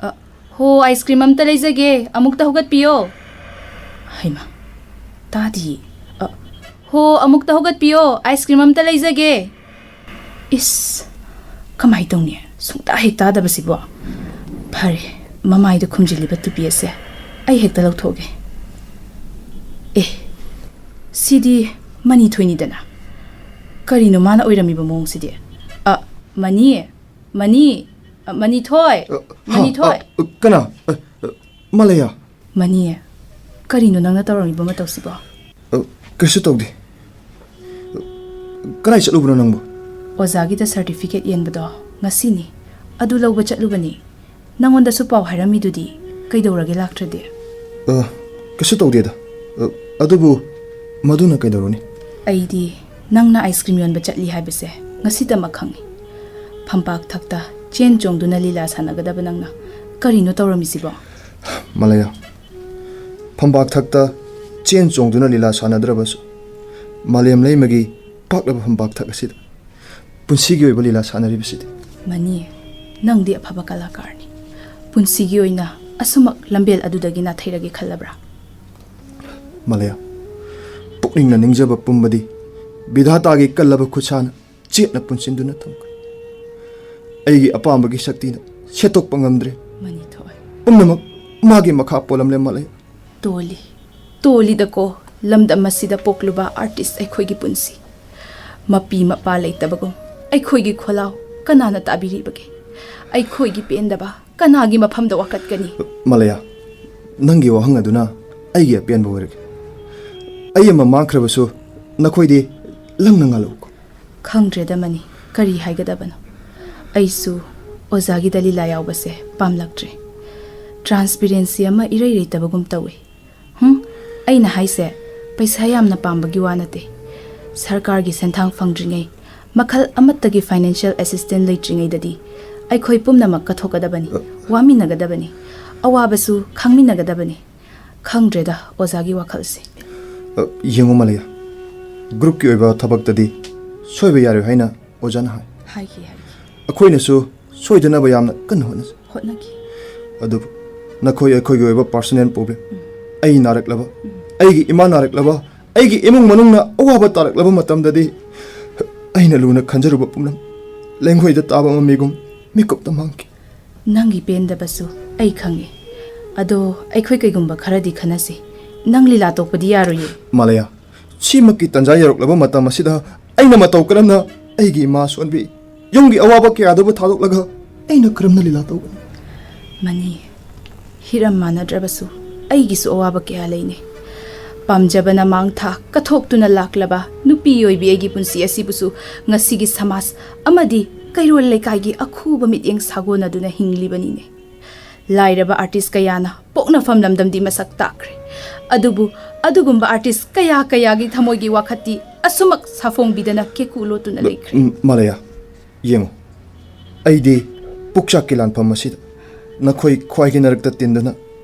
ꯑ, ꯍꯣ, ꯑꯥꯏꯁ ꯀ꯭ꯔꯤꯝ ꯑꯝꯇ ꯂꯩꯖꯒꯦ, ꯑꯃꯨꯛꯇ ꯍꯧꯒꯠꯄꯤꯌꯣ꯫ ꯍꯩꯃꯥ, ꯇꯥꯗꯤꯌꯦ꯫ ꯑ, ꯍꯣ, ꯑꯃꯨꯛꯇ ꯍꯧꯒꯠꯄꯤꯌꯣ, ꯑꯥꯏꯁ ꯀ꯭ꯔꯤꯝ ꯑꯝꯇ ꯂꯩꯖꯒꯦ꯫ ꯏꯁ, ꯀꯃꯥꯏ ꯇꯧꯅꯤ? ꯁꯨꯡꯇꯥ ꯍꯦꯛ ꯇꯥꯗꯕꯁꯤꯕꯣ꯫ ꯐꯔꯦ, ꯃꯃꯥꯏꯗ ꯈꯨꯝꯖꯤꯜꯂꯤꯕ ꯇꯨꯄꯤ ꯑꯁꯦ ꯑꯩ ꯍꯦꯛꯇ ꯂꯧꯊꯣꯛꯑꯒꯦ꯫ ꯑꯦ, ꯁꯤꯗꯤ ꯃꯅꯤ ꯊꯣꯏꯅꯤꯗꯅ꯫ ꯀꯔꯤꯅꯣ ꯃꯥꯅ ꯑꯣꯏꯔꯝꯃꯤꯕ ꯃꯑꯣꯡꯁꯤꯗꯤ? ꯑ, ꯃꯅꯤ, ꯃꯅꯤ, ꯑ, ꯃꯅꯤ ꯊꯣꯏ, ꯑ, ꯍꯥ, ꯃꯅꯤ ꯊꯣꯏ꯫ ꯑ, ꯑ, ꯀꯅꯥ? ꯑ, ꯑ, ꯃꯥꯂꯦꯌꯥ꯫ ꯃꯅꯤ, ꯀꯔꯤꯅꯣ ꯅꯪꯅ ꯇꯧꯔꯝꯃꯤꯕ ꯃꯇꯧꯁꯤꯕꯣ? ꯑ, ꯀꯩꯁꯨ ꯇꯧꯗꯦ꯫ ꯀꯗꯥꯏ ꯆꯠꯂꯨꯕꯅꯣ ꯅꯪꯕꯨ? ꯑꯣꯖꯥꯒꯤꯗ ꯁꯔꯇꯤꯐꯤꯀꯦꯠ ꯌꯦꯟꯕꯗꯣ ꯉꯁꯤꯅꯤ꯫ ꯑꯗꯨ ꯂꯧꯕ ꯆꯠꯂꯨꯕꯅꯤ꯫ ꯅꯪꯉꯣꯟꯗꯁꯨ ꯄꯥꯎ ꯍꯥꯏꯔꯝꯃꯤꯗꯨꯗꯤ, ꯀꯩꯗꯧꯔꯒꯦ ꯂꯥꯛꯇ꯭ꯔꯗꯤ? ꯑ, ꯀꯩꯁꯨ ꯇꯧꯗꯦꯗ꯫ ꯑ, ꯑꯗꯨꯕꯨ ꯃꯗꯨꯅ ꯀꯩꯗꯧꯔꯨꯅꯤ? ꯑꯩꯗꯤ ꯅꯪꯅ ꯑꯥꯏꯁ ꯀ꯭ꯔꯤꯝ ꯌꯣꯟꯕ ꯆꯠꯂꯤ ꯍꯥꯏꯕꯁꯦ ꯉꯁꯤꯇꯃꯛ ꯈꯪꯉꯤ꯫ ꯐꯝꯄꯥꯛ ꯊꯛꯇ ꯆꯦꯟ ꯆꯣꯡꯗꯨꯅ ꯂꯤꯂꯥ ꯁꯥꯟꯅꯒꯗꯕ ꯅꯪꯅ ꯀꯔꯤꯅꯣ ꯇꯧꯔꯝꯃꯤꯁꯤꯕꯣ? ꯃꯥꯂꯦꯌꯥ, ꯐꯝꯄꯥꯛ ꯊꯛꯇ ꯆꯦꯟ ꯆꯣꯡꯗꯨꯅ ꯂꯤꯂꯥ ꯁꯥꯟꯅꯗ꯭ꯔꯕꯁꯨ, ꯃꯥꯂꯦꯝ ꯂꯩꯃꯒꯤ ꯄꯥꯛꯂꯕ ꯐꯝꯄꯥꯛ ꯊꯛ ꯑꯁꯤꯗ ꯄꯨꯟꯁꯤꯒꯤ ꯑꯣꯏꯕ ꯂꯤꯂꯥ ꯁꯥꯟꯅꯔꯤꯕꯁꯤꯗꯤ꯫ ꯃꯅꯤ, ꯅꯪꯗꯤ ꯑꯐꯕ ꯀꯂꯥꯀꯥꯔꯅꯤ꯫ ꯄꯨꯟꯁꯤꯒꯤ ꯑꯣꯏꯅ ꯑꯁꯨꯃꯛ ꯂꯝꯕꯦꯜ ꯑꯗꯨꯗꯒꯤ ꯅꯥꯊꯩꯔꯒꯦ ꯈꯜꯂꯕ꯭ꯔꯥ? ꯃꯥꯂꯦꯌꯥ, ꯄꯨꯛꯅꯤꯡꯅ ꯅꯤꯡꯖꯕ ꯄꯨꯝꯕꯗꯤ ꯕꯤꯙꯥꯇꯥꯒꯤ ꯀꯜꯂꯕ ꯈꯨꯠꯁꯥꯅ ꯆꯦꯠꯅ ꯄꯨꯟꯁꯤꯟꯗꯨꯅ ꯊꯝꯈ꯭ꯔꯦ꯫ ꯑꯩꯒꯤ ꯑꯄꯥꯝꯕꯒꯤ ꯁꯛꯇꯤꯅ ꯁꯦꯠꯇꯣꯛꯄ ꯉꯝꯗ꯭ꯔꯦ꯫ ꯃꯅꯤ ꯊꯣꯏ꯫ ꯄꯨꯝꯅꯃꯛ ꯃꯥꯒꯤ ꯃꯈꯥ ꯄꯣꯜꯂꯝꯂꯦ ꯃꯥꯂꯦꯌꯥ꯫ ꯇꯣꯜꯂꯤ, ꯇꯣꯜꯂꯤꯗꯀꯣ, ꯂꯝꯗꯝ ꯑꯁꯤꯗ ꯄꯣꯛꯂꯨꯕ ꯑꯥꯔꯇꯤꯁ ꯑꯩꯈꯣꯏꯒꯤ ꯄꯨꯟꯁꯤ꯫ ꯃꯄꯤ ꯃꯄꯥ ꯂꯩꯇꯕꯒꯨꯝ ꯑꯩꯈꯣꯏꯒꯤ ꯈꯣꯜꯂꯥꯎ ꯀꯅꯥꯅ ꯇꯥꯕꯤꯔꯤꯕꯒꯦ? ꯑꯩꯈꯣꯏꯒꯤ ꯄꯦꯟꯗꯕ ꯀꯅꯥꯒꯤ ꯃꯐꯝꯗ ꯋꯥꯀꯠꯀꯅꯤ? ꯃꯥꯂꯦꯌꯥ, ꯅꯪꯒꯤ ꯋꯥꯍꯪ ꯑꯗꯨꯅ ꯑꯩꯒꯤ ꯑꯄꯦꯟꯕ ꯑꯣꯏꯔꯒꯦ꯫ ꯑꯩ ꯑꯃ ꯃꯥꯡꯈ꯭ꯔꯕꯁꯨ ꯅꯈꯣꯏꯗꯤ ꯂꯪꯅ ꯉꯥꯜꯂꯛꯎꯀꯣ꯫ ꯈꯪꯗ꯭ꯔꯦꯗ ꯃꯅꯤ, ꯀꯔꯤ ꯍꯥꯏꯒꯗꯕꯅꯣ? ꯑꯩꯁꯨ ꯑꯣꯖꯥꯒꯤꯗ ꯂꯤꯂꯥ ꯌꯥꯎꯕꯁꯦ ꯄꯥꯝꯂꯛꯇ꯭ꯔꯦ꯫ ꯇ꯭ꯔꯥꯟꯁꯄꯦꯔꯦꯟꯁꯤ ꯑꯃ ꯏꯔꯩ ꯂꯩꯇꯕꯒꯨꯝ ꯇꯧꯏ꯫ ꯍꯨꯝ, ꯑꯩꯅ ꯍꯥꯏꯁꯦ ꯄꯩꯁꯥ ꯌꯥꯝꯅ ꯄꯥꯝꯕꯒꯤ ꯋꯥ ꯅꯠꯇꯦ꯫ ꯁꯔꯀꯥꯔꯒꯤ ꯁꯦꯟꯊꯥꯡ ꯐꯪꯗ꯭ꯔꯤꯉꯩ ꯃꯈꯜ ꯑꯃꯠꯇꯒꯤ ꯐꯥꯏꯅꯥꯟꯁꯤꯌꯦꯜ ꯑꯦꯁꯤꯁꯇꯦꯟ ꯂꯩꯇ꯭ꯔꯤꯉꯩꯗꯗꯤ ꯑꯩꯈꯣꯏ ꯄꯨꯝꯅꯃꯛ ꯀꯠꯊꯣꯛꯀꯗꯕꯅꯤ, ꯑ꯫ ꯋꯥꯃꯤꯟꯅꯒꯗꯕꯅꯤ, ꯑꯋꯥꯕꯁꯨ ꯈꯪꯃꯤꯟꯅꯒꯗꯕꯅꯤ꯫ ꯈꯪꯗ꯭ꯔꯦꯗ ꯑꯣꯖꯥꯒꯤ ꯋꯥꯈꯜꯁꯦ꯫ ꯑ, ꯌꯦꯡꯉꯨ ꯃꯂꯌꯥ, ꯒ꯭ꯔꯨꯞꯀꯤ ꯑꯣꯏꯕ ꯊꯕꯛꯇꯗꯤ ꯁꯣꯏꯕ ꯌꯥꯔꯣꯏ ꯍꯥꯏꯅ ꯑꯣꯖꯥꯅ ꯍꯥꯏ꯫ ꯍꯥꯏꯈꯤ, ꯍꯥꯏꯈꯤ꯫ ꯑꯩꯈꯣꯏꯅꯁꯨ ꯁꯣꯏꯗꯅꯕ ꯌꯥꯝꯅ ꯀꯟꯅ ꯍꯣꯠꯅꯁꯤ꯫ ꯍꯣꯠꯅꯈꯤ꯫ ꯑꯗꯨꯕꯨ ꯅꯈꯣꯏ ꯑꯩꯈꯣꯏꯒꯤ ꯑꯣꯏꯕ ꯄꯥꯔꯁꯣꯅꯦꯜ ꯄ꯭ꯔꯣꯕ꯭ꯂꯦꯝ, ꯎꯝ꯫ ꯑꯩ ꯅꯥꯔꯛꯂꯕ, ꯎꯝ꯫ ꯑꯩꯒꯤ ꯏꯃꯥ ꯅꯥꯔꯛꯂꯕ, ꯑꯩꯒꯤ ꯏꯃꯨꯡ ꯃꯅꯨꯡꯅ ꯑꯋꯥꯕ ꯇꯥꯔꯛꯂꯕ ꯃꯇꯝꯗꯗꯤ ꯑꯩꯅ ꯂꯨꯅ ꯈꯟꯖꯔꯨꯕ ꯄꯨꯝꯅꯃꯛ ꯂꯩꯉꯣꯏꯗ ꯇꯥꯕ ꯃꯃꯤꯒꯨꯝ ꯃꯤꯀꯨꯞꯇ ꯃꯥꯡꯈꯤ꯫ ꯅꯪꯒꯤ ꯄꯦꯟꯗꯕꯁꯨ ꯑꯩ ꯈꯪꯉꯤ꯫ ꯑꯗꯣ ꯑꯩꯈꯣꯏ ꯀꯩꯒꯨꯝꯕ ꯈꯔꯗꯤ ꯈꯟꯅꯁꯤ꯫ ꯅꯪ ꯂꯤꯂꯥ ꯇꯣꯛꯄꯗꯤ ꯌꯥꯔꯣꯏꯌꯦ꯫ ꯃꯥꯂꯌꯥ, ꯁꯤꯃꯛꯀꯤ ꯇꯥꯟꯖꯥ ꯌꯧꯔꯛꯂꯕ ꯃꯇꯝ ꯑꯁꯤꯗ ꯑꯩꯅ ꯃꯇꯧ ꯀꯔꯝꯅ ꯑꯩꯒꯤ ꯏꯃꯥ ꯁꯣꯟꯕꯤ, ꯌꯨꯝꯒꯤ ꯑꯋꯥꯕ ꯀꯌꯥꯗꯨꯕꯨ ꯊꯥꯗꯣꯛꯂꯒ ꯑꯩꯅ ꯀꯔꯝꯅ ꯂꯤꯂꯥ ꯇꯧꯒꯅꯤ? ꯃꯅꯤ, ꯍꯤꯔꯝ ꯃꯥꯟꯅꯗ꯭ꯔꯕꯁꯨ ꯑꯩꯒꯤꯁꯨ ꯑꯋꯥꯕ ꯀꯌꯥ ꯂꯩꯅꯦ꯫ ꯄꯥꯝꯖꯕꯅ ꯃꯥꯡ ꯊꯥ ꯀꯠꯊꯣꯛꯇꯨꯅ ꯂꯥꯛꯂꯕ ꯅꯨꯄꯤ ꯑꯣꯏꯕꯤ ꯑꯩꯒꯤ ꯄꯨꯟꯁꯤ ꯑꯁꯤꯕꯨꯁꯨ ꯉꯁꯤꯒꯤ ꯁꯃꯥꯖ ꯑꯃꯗꯤ ꯀꯩꯔꯣꯜ ꯂꯩꯀꯥꯏꯒꯤ ꯑꯈꯨꯕ ꯃꯤꯠꯌꯦꯡ ꯁꯥꯒꯣꯟꯅꯗꯨꯅ ꯍꯤꯡꯂꯤꯕꯅꯤꯅꯦ꯫ ꯂꯥꯏꯔꯕ ꯑꯥꯔꯇꯤꯁ ꯀꯌꯥꯅ ꯄꯣꯛꯅꯐꯝ ꯂꯝꯗꯝꯗꯤ ꯃꯁꯛ ꯇꯥꯛꯈ꯭ꯔꯦ꯫ ꯑꯗꯨꯕꯨ ꯑꯗꯨꯒꯨꯝꯕ ꯑꯥꯔꯇꯤꯁ ꯀꯌꯥ ꯀꯌꯥꯒꯤ ꯊꯃꯣꯏꯒꯤ ꯋꯥꯈꯠꯇꯤ ꯑꯁꯨꯃꯛ ꯁꯥꯐꯣꯡꯕꯤꯗꯅ ꯀꯦꯀꯨ ꯂꯣꯠꯇꯨꯅ ꯂꯩꯈ꯭ꯔꯦ꯫ ꯎꯝ, ꯃꯥꯂꯌꯥ, ꯌꯦꯡꯉꯨ, ꯑꯩꯗꯤ ꯄꯨꯛꯆꯥꯛꯀꯤ ꯂꯥꯟꯐꯝ ꯑꯁꯤꯗ ꯅꯈꯣꯏ ꯈ꯭ꯋꯥꯏꯒꯤ ꯅꯔꯛꯇ ꯇꯤꯟꯗꯨꯅ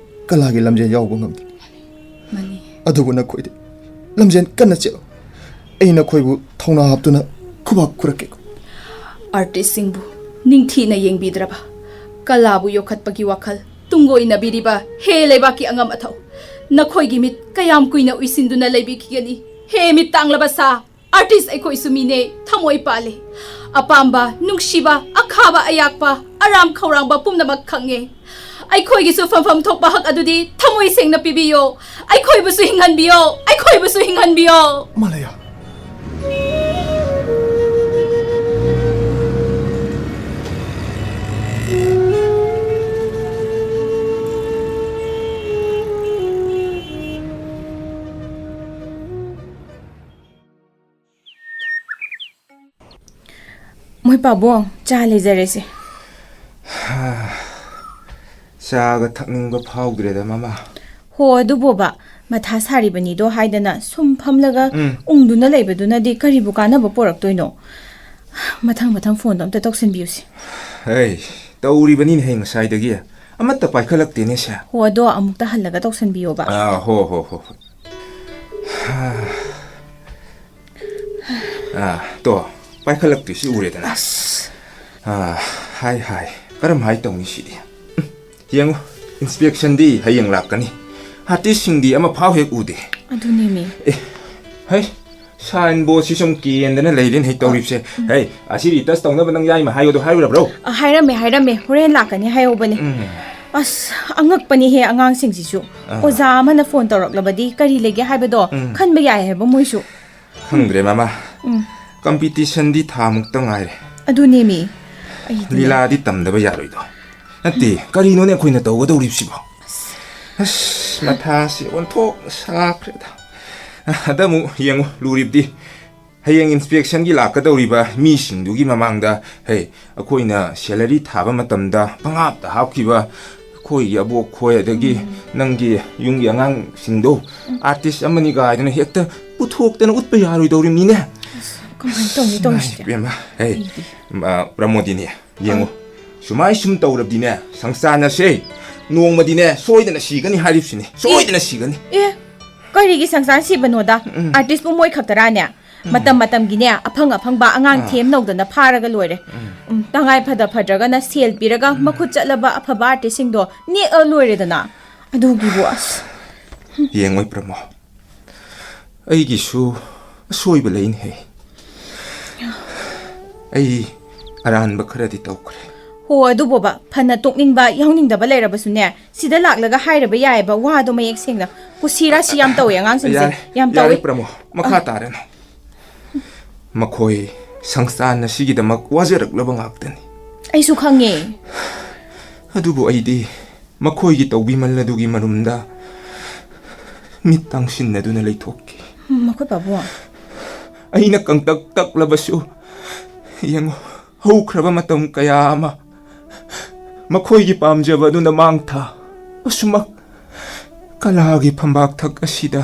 ꯀꯂꯥꯒꯤ ꯂꯝꯖꯦꯜ ꯌꯥꯎꯕ ꯉꯝꯗꯦ꯫ ꯃꯥꯅꯤ꯫ ꯑꯗꯨꯕꯨ ꯅꯈꯣꯏꯗꯤ ꯂꯝꯖꯦꯜ ꯀꯟꯅ ꯆꯦꯜꯂꯨ꯫ ꯑꯩ ꯅꯈꯣꯏꯕꯨ ꯊꯧꯅꯥ ꯍꯥꯞꯇꯨꯅ ꯈꯨꯕꯥꯛ ꯈꯨꯔꯛꯀꯦ꯫ ꯑꯥꯔꯇꯤꯁꯁꯤꯡꯕꯨ ꯅꯤꯡꯊꯤꯅ ꯌꯦꯡꯕꯤꯗ꯭ꯔꯕ, ꯀꯂꯥꯕꯨ ꯌꯣꯛꯈꯠꯄꯒꯤ ꯋꯥꯈꯜ ꯇꯨꯡꯒꯣꯏꯅꯕꯤꯔꯤꯕ ꯍꯦ ꯂꯩꯕꯥꯛꯀꯤ ꯑꯉꯝ ꯑꯊꯧ, ꯅꯈꯣꯏꯒꯤ ꯃꯤꯠ ꯀꯌꯥꯝ ꯀꯨꯏꯅ ꯎꯏꯁꯤꯟꯗꯨꯅ ꯂꯩꯕꯤꯈꯤꯒꯅꯤ? ꯍꯦ ꯃꯤꯠ ꯇꯥꯡꯂꯕ ꯁꯥ, ꯑꯥꯔꯇꯤꯁ ꯑꯩꯈꯣꯏꯁꯨ ꯃꯤꯅꯦ, ꯊꯃꯣꯏ ꯄꯥꯜꯂꯦ꯫ ꯑꯄꯥꯝꯕ, ꯅꯨꯡꯁꯤꯕ, ꯑꯈꯥꯕ, ꯑꯌꯥꯛꯄ, ꯑꯔꯥꯝ ꯈꯧꯔꯥꯡꯕ ꯄꯨꯝꯅꯃꯛ ꯈꯪꯉꯦ꯫ ꯑꯩꯈꯣꯏꯒꯤꯁꯨ ꯐꯪꯐꯝ ꯊꯣꯛꯄ ꯍꯛ ꯑꯗꯨꯗꯤ ꯊꯃꯣꯏ ꯁꯦꯡꯅ ꯄꯤꯕꯤꯌꯣ꯫ ꯑꯩꯈꯣꯏꯕꯨꯁꯨ ꯍꯤꯡꯍꯟꯕꯤꯌꯣ, ꯑꯩꯈꯣꯏꯕꯨꯁꯨ ꯍꯤꯡꯍꯟꯕꯤꯌꯣ꯫ ꯃꯥꯂꯌꯥ꯫ ꯃꯣꯏ ꯄꯥꯕꯨꯡ, ꯆꯥ ꯂꯩꯖꯔꯦꯁꯦ꯫ ꯆꯥꯒ ꯊꯛꯅꯤꯡꯕ ꯐꯥꯎꯗ꯭ꯔꯦꯗ, ꯃꯃꯥ꯫ ꯍꯣ, ꯑꯗꯨꯕꯣꯕ, ꯃꯊꯥ ꯁꯥꯔꯤꯕꯅꯤꯗꯣ ꯍꯥꯏꯗꯅ ꯁꯨꯝ ꯐꯝꯂꯒ ꯎꯝ꯫ ꯎꯪꯗꯨꯅ ꯂꯩꯕꯗꯨꯅꯗꯤ ꯀꯔꯤꯕꯨ ꯀꯥꯟꯅꯕ ꯄꯣꯔꯛꯇꯣꯏꯅꯣ? ꯃꯊꯪ ꯃꯊꯪ ꯐꯣꯟꯗꯣ ꯑꯝꯇ ꯇꯧꯁꯟꯕꯤꯌꯨꯁꯦ꯫ ꯍꯩ, ꯇꯧꯔꯤꯕꯅꯤꯅꯦ ꯍꯩ, ꯉꯁꯥꯏꯗꯒꯤ ꯑꯃꯠꯇ ꯄꯥꯏꯈꯠꯂꯛꯇꯦꯅꯦ ꯁꯦ꯫ ꯍꯣ, ꯑꯗꯣ ꯑꯃꯨꯛꯇ ꯍꯜꯂꯒ ꯇꯧꯁꯟꯕꯤꯌꯣꯕ꯫ ꯑꯥ, ꯍꯣ, ꯍꯣ, ꯍꯣ, ꯍꯣ꯫ ꯑꯥ, ꯇꯣ, ꯄꯥꯏꯈꯠꯂꯛꯇ꯭ꯔꯤꯁꯤ ꯎꯔꯦꯗꯅ꯫ ꯑꯁ꯫ ꯑꯥ, ꯍꯥꯏ, ꯍꯥꯏ, ꯀꯔꯝ ꯍꯥꯏ ꯇꯧꯅꯤ ꯁꯤꯗꯤ? ꯎꯝ, ꯌꯦꯡꯉꯨ, inspectionꯗꯤ ꯍꯌꯦꯡ ꯂꯥꯛꯀꯅꯤ꯫ Artistꯁꯤꯡꯗꯤ ꯑꯃꯐꯥꯎ ꯍꯦꯛ ꯎꯗꯦ꯫ ꯑꯗꯨꯅꯦꯃꯤ꯫ ꯑꯦ, ꯍꯩ, signboardꯁꯤ ꯁꯨꯝ ꯀꯦꯟꯗꯅ ꯂꯩꯔꯦꯅꯦ ꯍꯩ ꯇꯧꯔꯤꯕꯁꯦ꯫ ꯎꯝ꯫ ꯍꯩ, ꯑꯁꯤ retouch ꯇꯧꯅꯕ ꯅꯪ ꯌꯥꯏꯃ ꯍꯥꯏꯌꯣꯗꯣ ꯍꯥꯏꯔꯨꯔꯕ꯭ꯔꯣ? ꯑ, ꯍꯥꯏꯔꯝꯃꯦ, ꯍꯥꯏꯔꯝꯃꯦ꯫ ꯍꯣꯔꯦꯟ ꯂꯥꯛꯀꯅꯤ ꯍꯥꯏꯍꯧꯕꯅꯦ꯫ ꯎꯝ꯫ ꯑꯁ, ꯑꯉꯛꯄꯅꯤꯍꯦ ꯑꯉꯥꯡꯁꯤꯡꯁꯤꯁꯨ꯫ ꯑꯥ꯫ ꯑꯣꯖꯥ ꯑꯃꯅ ꯐꯣꯟ ꯇꯧꯔꯛꯂꯕꯗꯤ ꯀꯔꯤ ꯂꯩꯒꯦ ꯍꯥꯏꯕꯗꯣ ꯎꯝ꯫ ꯈꯟꯕ ꯌꯥꯏ ꯍꯥꯏꯕ ꯃꯣꯏꯁꯨ꯫ ꯈꯪꯗ꯭ꯔꯦ, ꯃꯃꯥ꯫ ꯎꯝ꯫ Competitionꯗꯤ ꯊꯥ ꯃꯨꯛꯇ ꯉꯥꯏꯔꯦ꯫ ꯑꯗꯨꯅꯦꯃꯤ꯫ ꯑꯩꯗꯤꯅꯦ꯫ ꯂꯤꯂꯥꯗꯤ ꯇꯝꯗꯕ ꯌꯥꯔꯣꯏꯗꯣ꯫ ꯅꯠꯇꯦ, ꯀꯔꯤꯅꯣꯅꯦ ꯑꯩꯈꯣꯏꯅ ꯇꯧꯒꯗꯧꯔꯤꯕꯁꯤꯕꯣ? ꯑꯁ, ꯃꯊꯥꯁꯤ ꯑꯣꯟꯊꯣꯛꯅ ꯁꯥꯈ꯭ꯔꯦꯗ꯫ ꯑꯗ ꯑꯃꯨꯛ ꯌꯦꯡꯉꯨ, ꯂꯨꯔꯤꯕꯗꯤ ꯍꯌꯦꯡ inspectionꯒꯤ ꯂꯥꯛꯀꯗꯧꯔꯤꯕ ꯃꯤꯁꯤꯡꯗꯨꯒꯤ ꯃꯃꯥꯡꯗ, ꯍꯦ, ꯑꯩꯈꯣꯏꯅ salary ꯊꯥꯕ ꯃꯇꯝꯗ ꯄꯪꯍꯥꯞꯇ ꯍꯥꯞꯈꯤꯕ ꯑꯩꯈꯣꯏꯒꯤ ꯑꯕꯣꯛ ꯈꯣꯏ, ꯑꯗꯒꯤ ꯎꯝ꯫ ꯅꯪꯒꯤ ꯌꯨꯝꯒꯤ ꯑꯉꯥꯡꯁꯤꯡꯗꯣ ꯎꯝ꯫ Artist ꯑꯃꯅꯤ ꯀꯥꯏꯗꯅ ꯍꯦꯛꯇ ꯄꯨꯊꯣꯛꯇꯅ ꯎꯠꯄ ꯌꯥꯔꯣꯏꯗꯧꯔꯤꯕꯅꯤꯅꯦ꯫ ꯑꯁ, ꯀꯃꯥꯏꯅ ꯇꯧꯅꯤ ꯇꯧꯔꯤꯁꯤꯗꯤ? ꯏꯃꯥ ꯏꯄꯦꯝꯃ, ꯍꯦ, ꯑꯩꯗꯤ꯫ ꯃ-, ꯄ꯭ꯔꯃꯣꯗꯤꯅꯤ, ꯌꯦꯡꯉꯨ꯫ ꯑꯥ꯫ ꯁꯨꯃꯥꯏ ꯁꯨꯝ ꯇꯧꯔꯕꯗꯤꯅꯦ, ꯁꯪꯁꯥꯟ ꯑꯁꯦ ꯅꯣꯡꯃꯗꯤꯅꯦ ꯁꯣꯏꯗꯅ ꯁꯤꯒꯅꯤ ꯍꯥꯏꯔꯤꯕꯁꯤꯅꯦ꯫ ꯁꯣꯏꯗꯅ ꯁꯤꯒꯅꯤ꯫ ꯑꯦ, ꯀꯔꯤꯒꯤ ꯁꯪꯁꯥꯟ ꯁꯤꯕꯅꯣꯗ? ꯎꯝ꯫ Artistꯄꯨ ꯃꯣꯏ ꯈꯛꯇꯔꯥꯅꯦ? ꯎꯝ꯫ ꯃꯇꯝ ꯃꯇꯝꯒꯤꯅꯦ, ꯑꯐꯪ ꯑꯐꯪꯕ ꯑꯉꯥꯡ ꯑꯥ꯫ ꯊꯦꯝ ꯅꯧꯗꯅ ꯐꯥꯔꯒ ꯂꯣꯏꯔꯦ꯫ ꯎꯝ꯫ ꯎꯝ, ꯇꯉꯥꯏ ꯐꯗ ꯐꯗ꯭ꯔꯒꯅ ꯁꯦꯜ ꯄꯤꯔꯒ ꯎꯝ꯫ ꯃꯈꯨꯠ ꯆꯠꯂꯕ ꯑꯐꯕ artistꯁꯤꯡꯗꯣ ꯅꯦꯛꯑ ꯂꯣꯏꯔꯦꯗꯅ꯫ ꯑꯗꯨꯒꯤꯕꯨ ꯑꯁ꯫ ꯌꯦꯡꯉꯣꯏ ꯄ꯭ꯔꯃꯣ, ꯑꯩꯒꯤꯁꯨ ꯑꯁꯣꯏꯕ ꯂꯩꯅꯦꯍꯦ꯫ ꯑꯩ ꯑꯔꯥꯟꯕ ꯈꯔꯗꯤ ꯇꯧꯈ꯭ꯔꯦ꯫ ꯍꯣ, ꯑꯗꯨꯕꯣꯕ, ꯐꯅ ꯇꯣꯛꯅꯤꯡꯕ, ꯌꯥꯎꯅꯤꯡꯗꯕ ꯂꯩꯔꯕꯁꯨꯅꯦ, ꯁꯤꯗ ꯂꯥꯛꯂꯒ ꯍꯥꯏꯔꯕ ꯌꯥꯏꯑꯕ ꯋꯥꯗꯣ ꯃꯌꯦꯛ ꯁꯦꯡꯅ꯫ ꯀꯨꯁꯤ ꯔꯥꯁꯤ ꯌꯥꯝ ꯇꯧꯋꯦ ꯑꯉꯥꯡꯁꯤꯡꯁꯦ꯫ ꯌꯥꯔꯦ, ꯌꯥꯝ ꯌꯥꯔꯦ ꯇꯧꯋꯤ꯫ ꯄ꯭ꯔꯃꯣ, ꯃꯈꯥ ꯑ꯫ ꯇꯥꯔꯅꯨ꯫ ꯃꯈꯣꯏ ꯁꯪꯁꯊꯥꯟ ꯑꯁꯤꯒꯤꯗꯃꯛ ꯋꯥꯖꯔꯛꯂꯕ ꯉꯥꯛꯇꯅꯤ꯫ ꯑꯩꯁꯨ ꯈꯪꯉꯦ꯫ ꯑꯗꯨꯕꯨ ꯑꯩꯗꯤ ꯃꯈꯣꯏꯒꯤ ꯇꯧꯕꯤꯃꯜ ꯑꯗꯨꯒꯤ ꯃꯔꯨꯝꯗ ꯃꯤꯠ ꯇꯥꯡꯁꯤꯟꯅꯗꯨꯅ ꯂꯩꯊꯣꯛꯈꯤ꯫ ꯃꯈꯣꯏ ꯄꯥꯕꯨꯡ꯫ ꯑꯩꯅ ꯀꯪꯇꯛ ꯇꯛꯂꯕꯁꯨ, ꯌꯦꯡꯉꯨ, ꯍꯧꯈ꯭ꯔꯕ ꯃꯇꯝ ꯀꯌꯥ ꯑꯃ ꯃꯈꯣꯏꯒꯤ ꯄꯥꯝꯖꯕ ꯑꯗꯨꯅ ꯃꯥꯡ ꯊꯥ ꯑꯁꯨꯃꯛ ꯀꯂꯥꯒꯤ ꯐꯝꯕꯥꯛꯊꯛ ꯑꯁꯤꯗ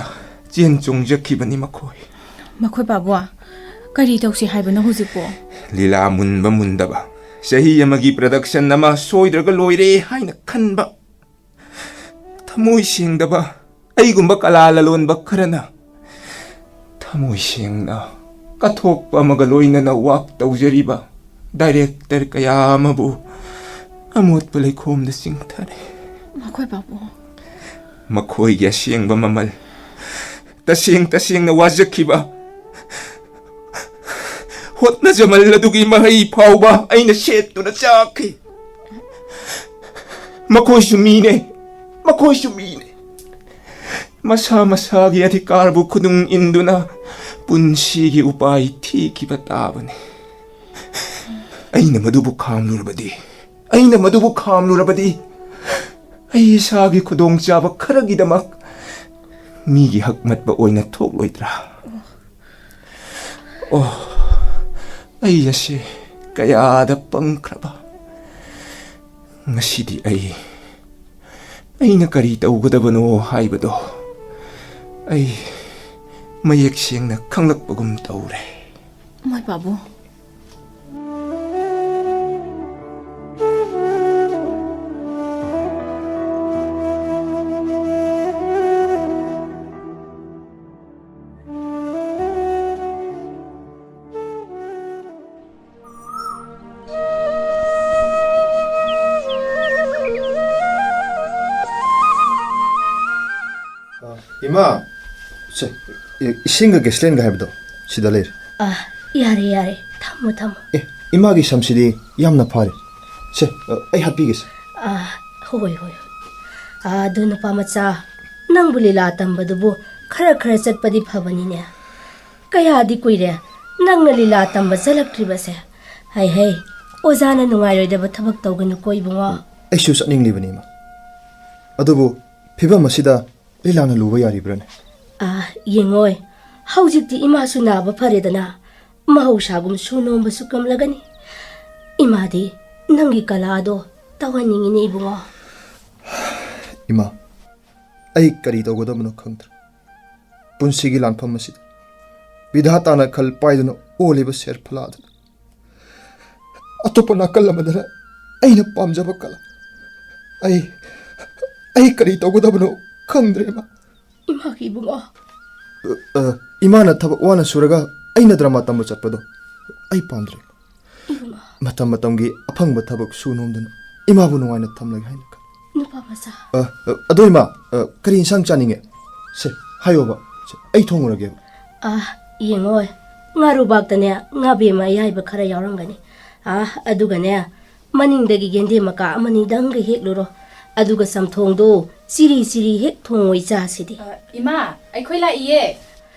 ꯆꯦꯟ ꯆꯣꯡꯖꯈꯤꯕꯅꯤ ꯃꯈꯣꯏ꯫ ꯃꯈꯣꯏ ꯄꯥꯕꯨꯡ, ꯀꯔꯤ ꯇꯧꯁꯤ ꯍꯥꯏꯕꯅꯣ ꯍꯧꯖꯤꯛꯄꯣ? ꯂꯤꯂꯥ ꯃꯨꯟꯕ ꯃꯨꯟꯗꯕ, ꯆꯍꯤ ꯑꯃꯒꯤ production ꯑꯃ ꯁꯣꯏꯗ꯭ꯔꯒ ꯂꯣꯏꯔꯦ ꯍꯥꯏꯅ ꯈꯟꯕ, ꯊꯃꯣꯏ ꯁꯦꯡꯗꯕ ꯑꯩꯒꯨꯝꯕ ꯀꯂꯥ ꯂꯂꯣꯟꯕ ꯈꯔꯅ ꯊꯃꯣꯏ ꯁꯦꯡꯅ ꯀꯠꯊꯣꯛꯄ ꯑꯃꯒ ꯂꯣꯏꯅꯅ ꯋꯥꯛ ꯇꯧꯖꯔꯤꯕ director ꯀꯌꯥ ꯑꯃꯕꯨ ꯑꯃꯣꯠꯄ ꯂꯩꯈꯣꯝꯗ ꯆꯤꯡꯊꯔꯦ꯫ ꯃꯈꯣꯏ ꯄꯥꯕꯨꯡ꯫ ꯃꯈꯣꯏꯒꯤ ꯑꯁꯦꯡꯕ ꯃꯃꯜ, ꯇꯁꯦꯡ ꯇꯁꯦꯡꯅ ꯋꯥꯖꯈꯤꯕ ꯍꯣꯠꯅꯖꯃꯜ ꯑꯗꯨꯒꯤ ꯃꯍꯩ ꯐꯥꯎꯕ ꯑꯩꯅ ꯁꯦꯠꯇꯨꯅ ꯆꯥꯈꯤ꯫ ꯃꯈꯣꯏꯁꯨ ꯃꯤꯅꯦ, ꯃꯈꯣꯏꯁꯨ ꯃꯤꯅꯦ꯫ ꯃꯁꯥ ꯃꯁꯥꯒꯤ ꯑꯙꯤꯀꯥꯔꯕꯨ ꯈꯨꯗꯨꯡ ꯏꯟꯗꯨꯅ ꯄꯨꯟꯁꯤꯒꯤ ꯎꯄꯥꯏ ꯊꯤꯈꯤꯕ ꯇꯥꯕꯅꯤ꯫ ꯑꯩꯅ ꯃꯗꯨꯕꯨ ꯈꯥꯝꯂꯨꯔꯕꯗꯤ, ꯑꯩꯅ ꯃꯗꯨꯕꯨ ꯈꯥꯝꯂꯨꯔꯕꯗꯤ, ꯑꯩ ꯏꯁꯥꯒꯤ ꯈꯨꯗꯣꯡꯆꯥꯕ ꯈꯔꯒꯤꯗꯃꯛ ꯃꯤꯒꯤ ꯍꯛ ꯃꯠꯄ ꯑꯣꯏꯅ ꯊꯣꯛꯂꯣꯏꯗ꯭ꯔꯥ? ꯑꯣ, ꯑꯩ ꯑꯁꯤ ꯀꯌꯥꯗ ꯄꯪꯈ꯭ꯔꯕ꯫ ꯉꯁꯤꯗꯤ ꯑꯩ, ꯑꯩꯅ ꯀꯔꯤ ꯇꯧꯒꯗꯕꯅꯣ ꯍꯥꯏꯕꯗꯣ ꯑꯩ ꯃꯌꯦꯛ ꯁꯦꯡꯅ ꯈꯪꯂꯛꯄꯒꯨꯝ ꯇꯧꯔꯦ꯫ ꯃꯣꯏ ꯄꯥꯕꯨꯡ꯫ ꯑ, ꯏꯃꯥ, ꯁꯦ, ꯏ-, ꯏꯁꯤꯡꯒ ꯒꯦꯁꯂꯦꯟꯒ ꯍꯥꯏꯕꯗꯣ ꯁꯤꯗ ꯂꯩꯔꯦ꯫ ꯑ, ꯌꯥꯔꯦ, ꯌꯥꯔꯦ, ꯊꯝꯃꯣ, ꯊꯝꯃꯣ꯫ ꯑꯦ, ꯏꯃꯥꯒꯤ ꯁꯝꯁꯤꯗꯤ ꯌꯥꯝꯅ ꯐꯔꯦ꯫ ꯁꯦ, ꯑ, ꯑꯩ ꯍꯥꯠꯄꯤꯒꯦꯁꯦ꯫ ꯑ, ꯍꯣꯏ, ꯍꯣꯏ, ꯍꯣꯏ꯫ ꯑ, ꯑꯗꯨ ꯅꯨꯄꯥ ꯃꯆꯥ, ꯅꯪꯕꯨ ꯂꯤꯂꯥ ꯇꯝꯕꯗꯨꯕꯨ ꯈꯔ ꯈꯔ ꯆꯠꯄꯗꯤ ꯐꯕꯅꯤꯅꯦ꯫ ꯀꯌꯥꯗꯤ ꯀꯨꯏꯔꯦ ꯅꯪꯅ ꯂꯤꯂꯥ ꯇꯝꯕ ꯆꯠꯂꯛꯇ꯭ꯔꯤꯕꯁꯦ꯫ ꯍꯩ ꯍꯩ, ꯑꯣꯖꯥꯅ ꯅꯨꯡꯉꯥꯏꯔꯣꯏꯗꯕ ꯊꯕꯛ ꯇꯧꯒꯅꯨꯀꯣ ꯏꯕꯨꯡꯉꯣ꯫ ꯑꯩꯁꯨ ꯆꯠꯅꯤꯡꯂꯤꯕꯅꯤ, ꯏꯃꯥ꯫ ꯑꯗꯨꯕꯨ ꯐꯤꯕꯝ ꯑꯁꯤꯗ ꯂꯤꯂꯥꯅ ꯂꯨꯕ ꯌꯥꯔꯤꯕ꯭ꯔꯥꯅꯦ? ꯑꯥ, ꯌꯦꯡꯉꯣꯏ, ꯍꯧꯖꯤꯛꯇꯤ ꯏꯃꯥꯁꯨ ꯅꯥꯕ ꯐꯔꯦꯗꯅ, ꯃꯍꯧꯁꯥꯒꯨꯝ ꯁꯨ ꯅꯣꯝꯕꯁꯨ ꯀꯝꯂꯒꯅꯤ꯫ ꯏꯃꯥꯗꯤ ꯅꯪꯒꯤ ꯀꯂꯥꯗꯣ ꯇꯧꯍꯟꯅꯤꯡꯉꯤꯅꯦ ꯏꯕꯨꯡꯉꯣ꯫ ꯏꯃꯥ, ꯑꯩ ꯀꯔꯤ ꯇꯧꯒꯗꯕꯅꯣ ꯈꯪꯗ꯭ꯔꯦ꯫ ꯄꯨꯟꯁꯤꯒꯤ ꯂꯥꯟꯐꯝ ꯑꯁꯤꯗ ꯕꯤꯙꯥꯇꯥꯅ ꯈꯜ ꯄꯥꯏꯗꯨꯅ ꯑꯣꯜꯂꯤꯕ ꯁꯦꯔꯐꯂꯥꯗꯨꯅ ꯑꯇꯣꯞꯄ ꯅꯥꯀꯜ ꯑꯃꯗꯅ ꯑꯩꯅ ꯄꯥꯝꯖꯕ ꯀꯂꯥ꯫ ꯑꯩ, ꯑꯩ ꯀꯔꯤ ꯇꯧꯒꯗꯕꯅꯣ ꯈꯪꯗ꯭ꯔꯦ, ꯏꯃꯥ꯫ ꯏꯃꯥꯒꯤ ꯏꯕꯨꯡꯉꯣ꯫ ꯑ, ꯑ, ꯏꯃꯥꯅ ꯊꯕꯛ ꯋꯥꯅ ꯁꯨꯔꯒ ꯑꯩꯅ ꯗ꯭ꯔꯃꯥ ꯇꯝꯕ ꯆꯠꯄꯗꯣ ꯑꯩ ꯄꯥꯝꯗ꯭ꯔꯦ꯫ ꯏꯕꯨꯡꯉꯣ꯫ ꯃꯇꯝ ꯃꯇꯝꯒꯤ ꯑꯐꯪꯕ ꯊꯕꯛ ꯁꯨ ꯅꯣꯝꯗꯨꯅ ꯏꯃꯥꯕꯨ ꯅꯨꯡꯉꯥꯏꯅ ꯊꯝꯂꯒꯦ ꯍꯥꯏꯅ ꯈꯜꯂꯤ꯫ ꯅꯨꯄꯥ ꯃꯆꯥ꯫ ꯑ, ꯑ, ꯑꯗꯣ ꯏꯃꯥ, ꯑ, ꯀꯔꯤ ꯏꯟꯁꯥꯡ ꯆꯥꯅꯤꯡꯉꯦ? ꯁꯦ, ꯍꯥꯏꯌꯣꯕ꯫ ꯁꯦ, ꯑꯩ ꯊꯣꯡꯉꯨꯔꯒꯦꯕ꯫ ꯑ, ꯌꯦꯡꯉꯣ, ꯉꯥꯔꯨꯕꯥꯛꯇꯅꯦ, ꯉꯥꯕꯦꯝꯃ ꯑꯌꯥꯏꯕ ꯈꯔ ꯌꯥꯎꯔꯝꯒꯅꯤ꯫ ꯑ, ꯑꯗꯨꯒꯅꯦ, ꯃꯅꯤꯡꯗꯒꯤ ꯌꯦꯟꯗꯦꯝ ꯃꯀꯥ ꯑꯃꯅꯤꯗꯪꯒ ꯍꯦꯛꯂꯨꯔꯣ꯫ ꯑꯗꯨꯒ ꯆꯝꯊꯣꯡꯗꯣ ꯆꯤꯔꯤ ꯆꯤꯔꯤ ꯍꯦꯛ ꯊꯣꯡꯉꯣ ꯏꯆꯥꯁꯤꯗꯤ꯫ ꯑ, ꯏꯃꯥ, ꯑꯩꯈꯣꯏ ꯂꯥꯛꯏꯌꯦ꯫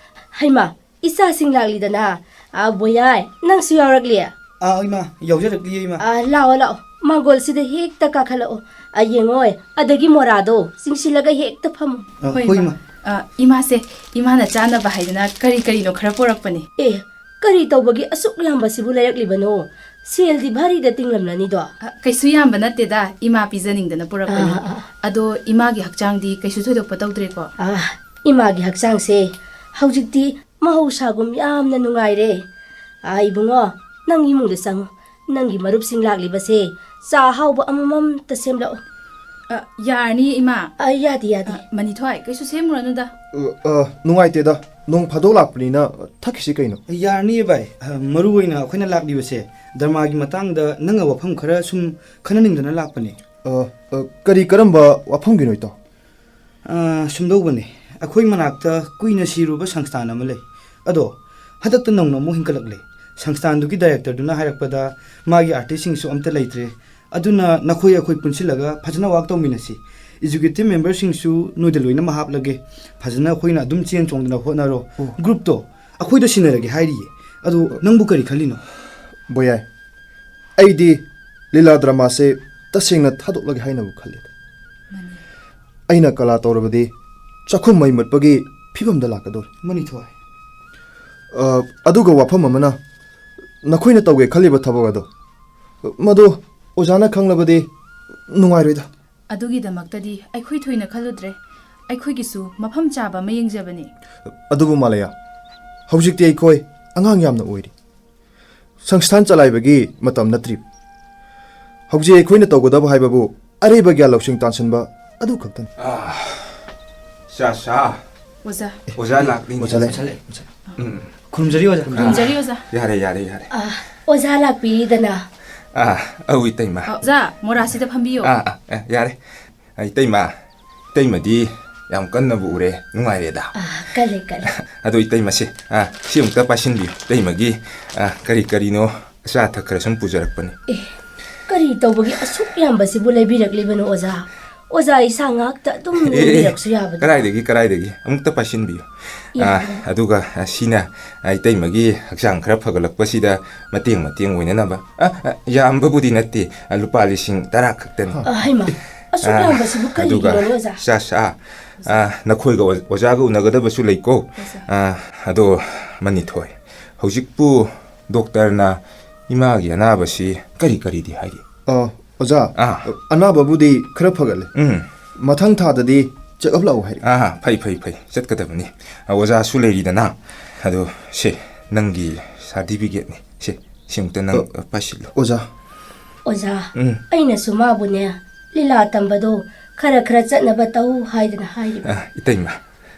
ꯍꯩꯃꯥ, ꯏꯆꯥꯁꯤꯡ ꯂꯥꯛꯂꯤꯗꯅ꯫ ꯑ, ꯕꯣꯌꯥꯏ, ꯅꯪꯁꯨ ꯌꯥꯎꯔꯛꯂꯤ? ꯑ, ꯏꯃꯥ, ꯌꯥꯎꯖꯔꯛꯂꯤꯌꯦ, ꯏꯃꯥ꯫ ꯑ, ꯂꯥꯛꯑꯣ, ꯂꯥꯛꯑꯣ, ꯃꯥꯡꯒꯣꯜꯁꯤꯗ ꯍꯦꯛꯇ ꯀꯥꯈꯠꯂꯛꯑꯣ꯫ ꯑ, ꯌꯦꯡꯉꯣ, ꯑꯗꯒꯤ ꯃꯣꯔꯥꯗꯣ ꯆꯤꯡꯁꯤꯜꯂꯒ ꯍꯦꯛꯇ ꯐꯝꯃꯨ꯫ ꯑ, ꯍꯣꯏ, ꯍꯣꯏ, ꯏꯃꯥ꯫ ꯏꯃꯥ꯫ ꯑ, ꯏꯃꯥꯁꯦ, ꯏꯃꯥꯅ ꯆꯥꯅꯕ ꯍꯥꯏꯗꯅ ꯀꯔꯤ ꯀꯔꯤꯅꯣ ꯈꯔ ꯄꯣꯔꯛꯄꯅꯤ꯫ ꯑꯦ, ꯀꯔꯤ ꯇꯧꯕꯒꯤ ꯑꯁꯨꯛ ꯌꯥꯝꯕꯁꯤꯕꯨ ꯂꯩꯔꯛꯂꯤꯕꯅꯣ? ꯁꯦꯜꯗꯤ ꯚꯥꯔꯤꯗ ꯇꯤꯡꯂꯝꯂꯅꯤꯗꯣ꯫ ꯑ, ꯀꯩꯁꯨ ꯌꯥꯝꯕ ꯅꯠꯇꯦꯗ, ꯏꯃꯥ ꯄꯤꯖꯅꯤꯡꯗꯅ ꯄꯨꯔꯛꯄꯅꯤ꯫ ꯑꯥ, ꯑꯥ, ꯑꯥ꯫ ꯑꯗꯣ ꯏꯃꯥꯒꯤ ꯍꯛꯆꯥꯡꯗꯤ ꯀꯩꯁꯨ ꯊꯣꯏꯗꯣꯛꯄ ꯇꯧꯗ꯭ꯔꯦꯀꯣ? ꯑꯥ, ꯏꯃꯥꯒꯤ ꯍꯛꯆꯥꯡꯁꯦ ꯍꯧꯖꯤꯛꯇꯤ ꯃꯍꯧꯁꯥꯒꯨꯝ ꯌꯥꯝꯅ ꯅꯨꯡꯉꯥꯏꯔꯦ꯫ ꯑꯥ, ꯏꯕꯨꯡꯉꯣ, ꯅꯪ ꯏꯃꯨꯡꯗ ꯆꯪꯉꯨ꯫ ꯅꯪꯒꯤ ꯃꯔꯨꯞꯁꯤꯡ ꯂꯥꯛꯂꯤꯕꯁꯦ ꯆꯥ ꯑꯍꯥꯎꯕ ꯑꯃꯃꯝꯇ ꯁꯦꯝꯂꯛꯎ꯫ ꯑ, ꯌꯥꯔꯅꯤ, ꯏꯃꯥ꯫ ꯑ, ꯌꯥꯗꯦ, ꯌꯥꯗꯦ꯫ ꯑ, ꯃꯅꯤꯊꯣꯏ, ꯀꯩꯁꯨ ꯁꯦꯝꯃꯨꯔꯅꯨꯗ꯫ ꯑ, ꯑ, ꯅꯨꯡꯉꯥꯏꯇꯦꯗ꯫ ꯅꯣꯡ ꯐꯥꯗꯣꯛ ꯂꯥꯛꯄꯅꯤꯅ ꯊꯛꯈꯤꯁꯤ ꯀꯩꯅꯣ꯫ ꯌꯥꯔꯅꯤꯌꯦ ꯚꯥꯏ꯫ ꯑ, ꯃꯔꯨ ꯑꯣꯏꯅ ꯑꯩꯈꯣꯏꯅ ꯂꯥꯛꯂꯤꯕꯁꯦ ꯗ꯭ꯔꯃꯥꯒꯤ ꯃꯇꯥꯡꯗ ꯅꯪꯒ ꯋꯥꯐꯝ ꯈꯔ ꯁꯨꯝ ꯈꯟꯅꯅꯤꯡꯗꯅ ꯂꯥꯛꯄꯅꯤ꯫ ꯑ, ꯑ, ꯀꯔꯤ ꯀꯔꯝꯕ ꯋꯥꯐꯝꯒꯤꯅꯣ ꯏꯇꯥꯎ? ꯑ, ꯁꯨꯝꯗꯧꯕꯅꯤ, ꯑꯩꯈꯣꯏ ꯃꯅꯥꯛꯇ ꯀꯨꯏꯅ ꯁꯤꯔꯨꯕ ꯁꯪꯁꯊꯥꯟ ꯑꯃ ꯂꯩ꯫ ꯑꯗꯣ ꯍꯟꯗꯛꯇ ꯅꯧꯅ ꯑꯃꯨꯛ ꯍꯤꯡꯒꯠꯂꯛꯂꯦ꯫ ꯁꯪꯁꯊꯥꯟꯗꯨꯒꯤ ꯗꯥꯏꯔꯦꯛꯇꯔꯗꯨꯅ ꯍꯥꯏꯔꯛꯄꯗ ꯃꯥꯒꯤ ꯑꯥꯔꯇꯤꯁꯁꯤꯡꯁꯨ ꯑꯝꯇ ꯂꯩꯇ꯭ꯔꯦ꯫ ꯑꯗꯨꯅ ꯅꯈꯣꯏ ꯑꯩꯈꯣꯏ ꯄꯨꯟꯁꯤꯜꯂꯒ ꯐꯖꯅ ꯋꯥꯛ ꯇꯧꯃꯤꯟꯅꯁꯤ꯫ ꯑꯦꯛꯖꯤꯀ꯭ꯌꯨꯇꯤꯚ ꯃꯦꯝꯕꯔꯁꯤꯡꯁꯨ ꯅꯣꯏꯗ ꯂꯣꯏꯅꯃꯛ ꯍꯥꯞꯂꯒꯦ꯫ ꯐꯖꯅ ꯑꯩꯈꯣꯏꯅ ꯑꯗꯨꯝ ꯆꯦꯟ ꯆꯣꯡꯗꯅ ꯍꯣꯠꯅꯔꯣ꯫ ꯑꯣ꯫ ꯒ꯭ꯔꯨꯞꯇꯣ ꯑꯩꯈꯣꯏꯗ ꯁꯤꯟꯅꯔꯒꯦ ꯍꯥꯏꯔꯤꯌꯦ꯫ ꯑꯗꯨ ꯅꯪꯕꯨ ꯀꯔꯤ ꯈꯜꯂꯤꯅꯣ? ꯕꯣꯌꯥꯏ, ꯑꯩꯗꯤ ꯂꯤꯂꯥ ꯗ꯭ꯔꯃꯥꯁꯦ ꯇꯁꯦꯡꯅ ꯊꯥꯗꯣꯛꯂꯒꯦ ꯍꯥꯏꯅꯕꯨ ꯈꯜꯂꯤ꯫ ꯃꯥꯅꯤ꯫ ꯑꯩꯅ ꯀꯂꯥ ꯇꯧꯔꯕꯗꯤ ꯆꯥꯛꯈꯨꯝ ꯃꯩ ꯃꯨꯠꯄꯒꯤ ꯐꯤꯕꯝꯗ ꯂꯥꯛꯀꯗꯧꯔꯦ꯫ ꯃꯅꯤꯊꯣꯏ꯫ ꯑ, ꯑꯗꯨꯒ ꯋꯥꯐꯝ ꯑꯃꯅ, ꯅꯈꯣꯏꯅ ꯇꯧꯒꯦ ꯈꯜꯂꯤꯕ ꯊꯕꯛ ꯑꯗꯣ ꯃꯗꯨ ꯑꯣꯖꯥꯅ ꯈꯪꯂꯕꯗꯤ ꯅꯨꯡꯉꯥꯏꯔꯣꯏꯗ꯫ ꯑꯗꯨꯒꯤꯗꯃꯛꯇꯗꯤ ꯑꯩꯈꯣꯏ ꯊꯣꯏꯅ ꯈꯜꯂꯨꯗ꯭ꯔꯦ꯫ ꯑꯩꯈꯣꯏꯒꯤꯁꯨ ꯃꯐꯝ ꯆꯥꯕ ꯑꯃ ꯌꯦꯡꯖꯕꯅꯤ꯫ ꯑꯗꯨꯕꯨ ꯃꯥꯂꯌꯥ, ꯍꯧꯖꯤꯛꯇꯤ ꯑꯩꯈꯣꯏ ꯑꯉꯥꯡ ꯌꯥꯝꯅ ꯑꯣꯏꯔꯤ꯫ ꯁꯪꯁꯊꯥꯟ ꯆꯂꯥꯏꯕꯒꯤ ꯃꯇꯝ ꯅꯠꯇ꯭ꯔꯤ꯫ ꯍꯧꯖꯤꯛ ꯑꯩꯈꯣꯏꯅ ꯇꯧꯒꯗꯕ ꯍꯥꯏꯕꯕꯨ ꯑꯔꯩꯕ ꯒ꯭ꯌꯥꯟ ꯂꯧꯁꯤꯡ ꯇꯥꯟꯁꯤꯟꯕ ꯑꯗꯨ ꯈꯛꯇꯅꯤ꯫ ꯑꯥ, ꯁꯥ, ꯁꯥ꯫ ꯑꯣꯖꯥ꯫ ꯑꯣꯖꯥ ꯂꯥꯛꯂꯤ꯫ ꯑꯣꯖꯥ ꯂꯥꯛꯂꯤ꯫ ꯎꯝ꯫ ꯈꯨꯔꯨꯝꯖꯔꯤ ꯑꯣꯖꯥ꯫ ꯈꯨꯔꯨꯝꯖꯔꯤ ꯑꯣꯖꯥ꯫ ꯌꯥꯔꯦ, ꯌꯥꯔꯦ, ꯌꯥꯔꯦ꯫ ꯑꯥ, ꯑꯣꯖꯥ ꯂꯥꯛꯄꯤꯔꯤꯗꯅ꯫ ꯑꯥ, ꯑꯧ, ꯏꯇꯩꯃ꯫ ꯑꯣꯖꯥ, ꯃꯣꯔꯥꯁꯤꯗ ꯐꯝꯕꯤꯌꯣ꯫ ꯑꯥ, ꯑꯥ, ꯑꯦ, ꯌꯥꯔꯦ꯫ ꯑ, ꯏꯇꯩꯃ, ꯏꯇꯩꯃꯗꯤ ꯌꯥꯝ ꯀꯟꯅꯕꯨ ꯎꯔꯦ, ꯅꯨꯡꯉꯥꯏꯔꯦꯗ꯫ ꯑꯥ, ꯀꯜꯂꯦ, ꯀꯜꯂꯦ꯫ ꯑꯗꯣ ꯏꯇꯩꯃꯁꯦ, ꯑ, ꯁꯤ ꯑꯃꯨꯛꯇ ꯄꯥꯏꯁꯤꯟꯕꯤꯌꯨ꯫ ꯏꯇꯩꯃꯒꯤ, ꯑ, ꯀꯔꯤ ꯀꯔꯤꯅꯣ ꯑꯆꯥ ꯑꯊꯛ ꯈꯔ ꯁꯨꯝ ꯄꯨꯖꯔꯛꯄꯅꯤ꯫ ꯑꯦ, ꯀꯔꯤ ꯇꯧꯕꯒꯤ ꯑꯁꯨꯛ ꯌꯥꯝꯕꯁꯤꯕꯨ ꯂꯩꯕꯤꯔꯛꯂꯤꯕꯅꯣ, ꯑꯣꯖꯥ? ꯑꯣꯖꯥ ꯏꯁꯥ ꯉꯥꯛꯇ ꯑꯗꯨꯝ ꯑꯦ, ꯑꯦ, ꯂꯦꯡꯕꯤꯔꯛꯁꯨ ꯌꯥꯕꯗꯨ꯫ ꯀꯗꯥꯏꯗꯒꯤ, ꯀꯗꯥꯏꯗꯒꯤ? ꯑꯃꯨꯛꯇ ꯄꯥꯏꯁꯤꯟꯕꯤꯌꯨ꯫ ꯑ, ꯌꯥꯔꯦ꯫ ꯑꯗꯨꯒ, ꯑ, ꯁꯤꯅ, ꯑ, ꯏꯇꯩꯃꯒꯤ ꯍꯛꯆꯥꯡ ꯈꯔ ꯐꯒꯠꯂꯛꯄꯁꯤꯗ ꯃꯇꯦꯡ, ꯃꯇꯦꯡ ꯑꯣꯏꯅꯅꯕ꯫ ꯑ, ꯑ, ꯌꯥꯝꯕꯕꯨꯗꯤ ꯅꯠꯇꯦ, ꯑ, ꯂꯨꯄꯥ ꯂꯤꯁꯤꯡ ꯇꯔꯥ ꯈꯛꯇꯅꯤ꯫ ꯑ, ꯍꯩꯃꯥ, ꯑꯁꯨꯛ ꯑ, ꯌꯥꯝꯕꯁꯤꯕꯨ ꯑꯗꯨꯒ, ꯀꯔꯤꯒꯤꯅꯣꯅꯦ, ꯑꯣꯖꯥ? ꯁꯥ, ꯁꯥ, ꯑ, ꯅꯈꯣꯏꯒ ꯑꯣ-, ꯑꯣꯖꯥꯒ ꯎꯅꯒꯗꯕꯁꯨ ꯂꯩꯀꯣ꯫ ꯑꯣꯖꯥ꯫ ꯑ, ꯑꯗꯣ, ꯃꯅꯤꯊꯣꯏ, ꯍꯧꯖꯤꯛꯄꯨ ꯗꯣꯛꯇꯔꯅ ꯏꯃꯥꯒꯤ ꯑꯅꯥꯕꯁꯤ ꯀꯔꯤ ꯀꯔꯤꯗꯤ ꯍꯥꯏꯔꯤ? ꯑ, ꯑꯣꯖꯥ, ꯑꯥ꯫ ꯑꯅꯥꯕꯕꯨꯗꯤ ꯈꯔ ꯐꯒꯠꯂꯦ꯫ ꯎꯝ꯫ ꯃꯊꯪ ꯊꯥꯗꯗꯤ check up ꯂꯥꯛꯑꯣ ꯍꯥꯏꯔꯛꯑꯦ꯫ ꯑꯥ, ꯐꯩ, ꯐꯩ, ꯐꯩ꯫ ꯆꯠꯀꯗꯕꯅꯤ꯫ ꯑ, ꯑꯣꯖꯥꯁꯨ ꯂꯩꯔꯤꯗꯅ꯫ ꯑꯗꯣ ꯁꯦ, ꯅꯪꯒꯤ certificate ꯅꯤ꯫ ꯁꯦ, ꯁꯤ ꯑꯃꯨꯛꯇ ꯅꯪ, ꯑ, ꯑ, ꯄꯥꯏꯁꯤꯜꯂꯨ꯫ ꯑꯣꯖꯥ꯫ ꯑꯣꯖꯥ, ꯎꯝ꯫ ꯑꯩꯅꯁꯨ ꯃꯥꯕꯨꯅꯦ, ꯂꯤꯂꯥ ꯇꯝꯕꯗꯣ ꯈꯔ ꯈꯔ ꯆꯠꯅꯕ ꯇꯧ ꯍꯥꯏꯗꯅ ꯍꯥꯏꯔꯤꯕ꯫ ꯑ, ꯏꯇꯩꯃ꯫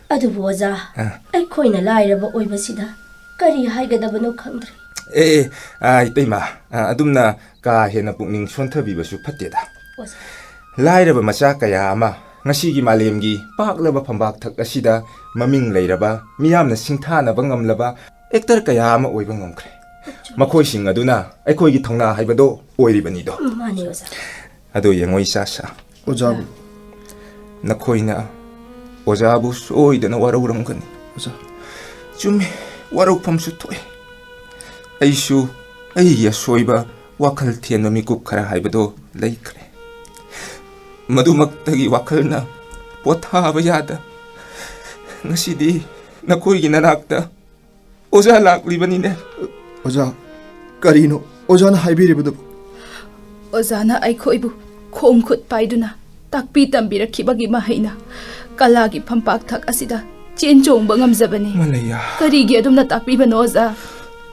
ꯑꯗꯨꯕꯨ ꯑꯣꯖꯥ, ꯑ꯫ ꯑꯩꯈꯣꯏꯅ ꯂꯥꯏꯔꯕ ꯑꯣꯏꯕꯁꯤꯗ ꯀꯔꯤ ꯍꯥꯏꯒꯗꯕꯅꯣ ꯈꯪꯗ꯭ꯔꯦ꯫ ꯑꯦ, ꯑꯦ, ꯑ, ꯏꯇꯩꯃ, ꯑ, ꯑꯗꯨꯝꯅ ꯀꯥ ꯍꯦꯟꯅ ꯄꯨꯛꯅꯤꯡ ꯁꯣꯟꯊꯕꯤꯕꯁꯨ ꯐꯠꯇꯦꯗ꯫ ꯑꯣꯖꯥ꯫ ꯂꯥꯏꯔꯕ ꯃꯆꯥ ꯀꯌꯥ ꯑꯃ ꯉꯁꯤꯒꯤ ꯃꯥꯂꯦꯝꯒꯤ ꯄꯥꯛꯂꯕ ꯐꯝꯕꯥꯛꯊꯛ ꯑꯁꯤꯗ ꯃꯃꯤꯡ ꯂꯩꯔꯕ, ꯃꯤꯌꯥꯝꯅ ꯁꯤꯡꯊꯥꯅꯕ ꯉꯝꯂꯕ actor ꯀꯌꯥ ꯑꯃ ꯑꯣꯏꯕ ꯉꯝꯈ꯭ꯔꯦ꯫ ꯃꯈꯣꯏꯁꯤꯡ ꯑꯗꯨꯅ ꯑꯩꯈꯣꯏꯒꯤ ꯊꯧꯅꯥ ꯍꯥꯏꯕꯗꯣ ꯑꯣꯏꯔꯤꯕꯅꯤꯗꯣ꯫ ꯎꯝ, ꯃꯥꯅꯤ, ꯑꯣꯖꯥ꯫ ꯑꯗꯣ ꯌꯦꯡꯉꯣ, ꯏꯆꯥꯁꯥ꯫ ꯑꯣꯖꯥꯕꯨ꯫ ꯅꯈꯣꯏꯅ ꯑꯣꯖꯥꯕꯨ ꯁꯣꯏꯗꯅ ꯋꯥꯔꯧꯔꯝꯒꯅꯤ꯫ ꯑꯣꯖꯥ꯫ ꯆꯨꯝꯃꯤ, ꯋꯥꯔꯧꯐꯝꯁꯨ ꯊꯣꯛꯏ꯫ ꯑꯩꯁꯨ ꯑꯩꯒꯤ ꯑꯁꯣꯏꯕ, ꯋꯥꯈꯜ ꯊꯦꯟꯕ ꯃꯤꯀꯨꯞ ꯈꯔ ꯍꯥꯏꯕꯗꯣ ꯂꯩꯈ꯭ꯔꯦ꯫ ꯃꯗꯨꯃꯛꯇꯒꯤ ꯋꯥꯈꯜꯅ ꯄꯣꯊꯥꯕ ꯌꯥꯗ ꯉꯁꯤꯗꯤ ꯅꯈꯣꯏꯒꯤ ꯅꯅꯥꯛꯇ ꯑꯣꯖꯥ ꯂꯥꯛꯂꯤꯕꯅꯤꯅꯦ꯫ ꯑꯣꯖꯥ, ꯀꯔꯤꯅꯣ ꯑꯣꯖꯥꯅ ꯍꯥꯏꯕꯤꯔꯤꯕꯗꯨꯕꯨ? ꯑꯣꯖꯥꯅ ꯑꯩꯈꯣꯏꯕꯨ ꯈꯣꯡ ꯈꯨꯠ ꯄꯥꯏꯗꯨꯅ ꯇꯥꯛꯄꯤ ꯇꯝꯕꯤꯔꯛꯈꯤꯕꯒꯤ ꯃꯍꯩꯅ ꯀꯂꯥꯒꯤ ꯐꯝꯄꯥꯛ ꯊꯛ ꯑꯁꯤꯗ ꯆꯦꯟ ꯆꯣꯡꯕ ꯉꯝꯖꯕꯅꯤ꯫ ꯃꯂꯩꯌꯥ꯫ ꯀꯔꯤꯒꯤ ꯑꯗꯨꯝꯅ ꯇꯥꯛꯄꯤꯕꯅꯣ, ꯑꯣꯖꯥ?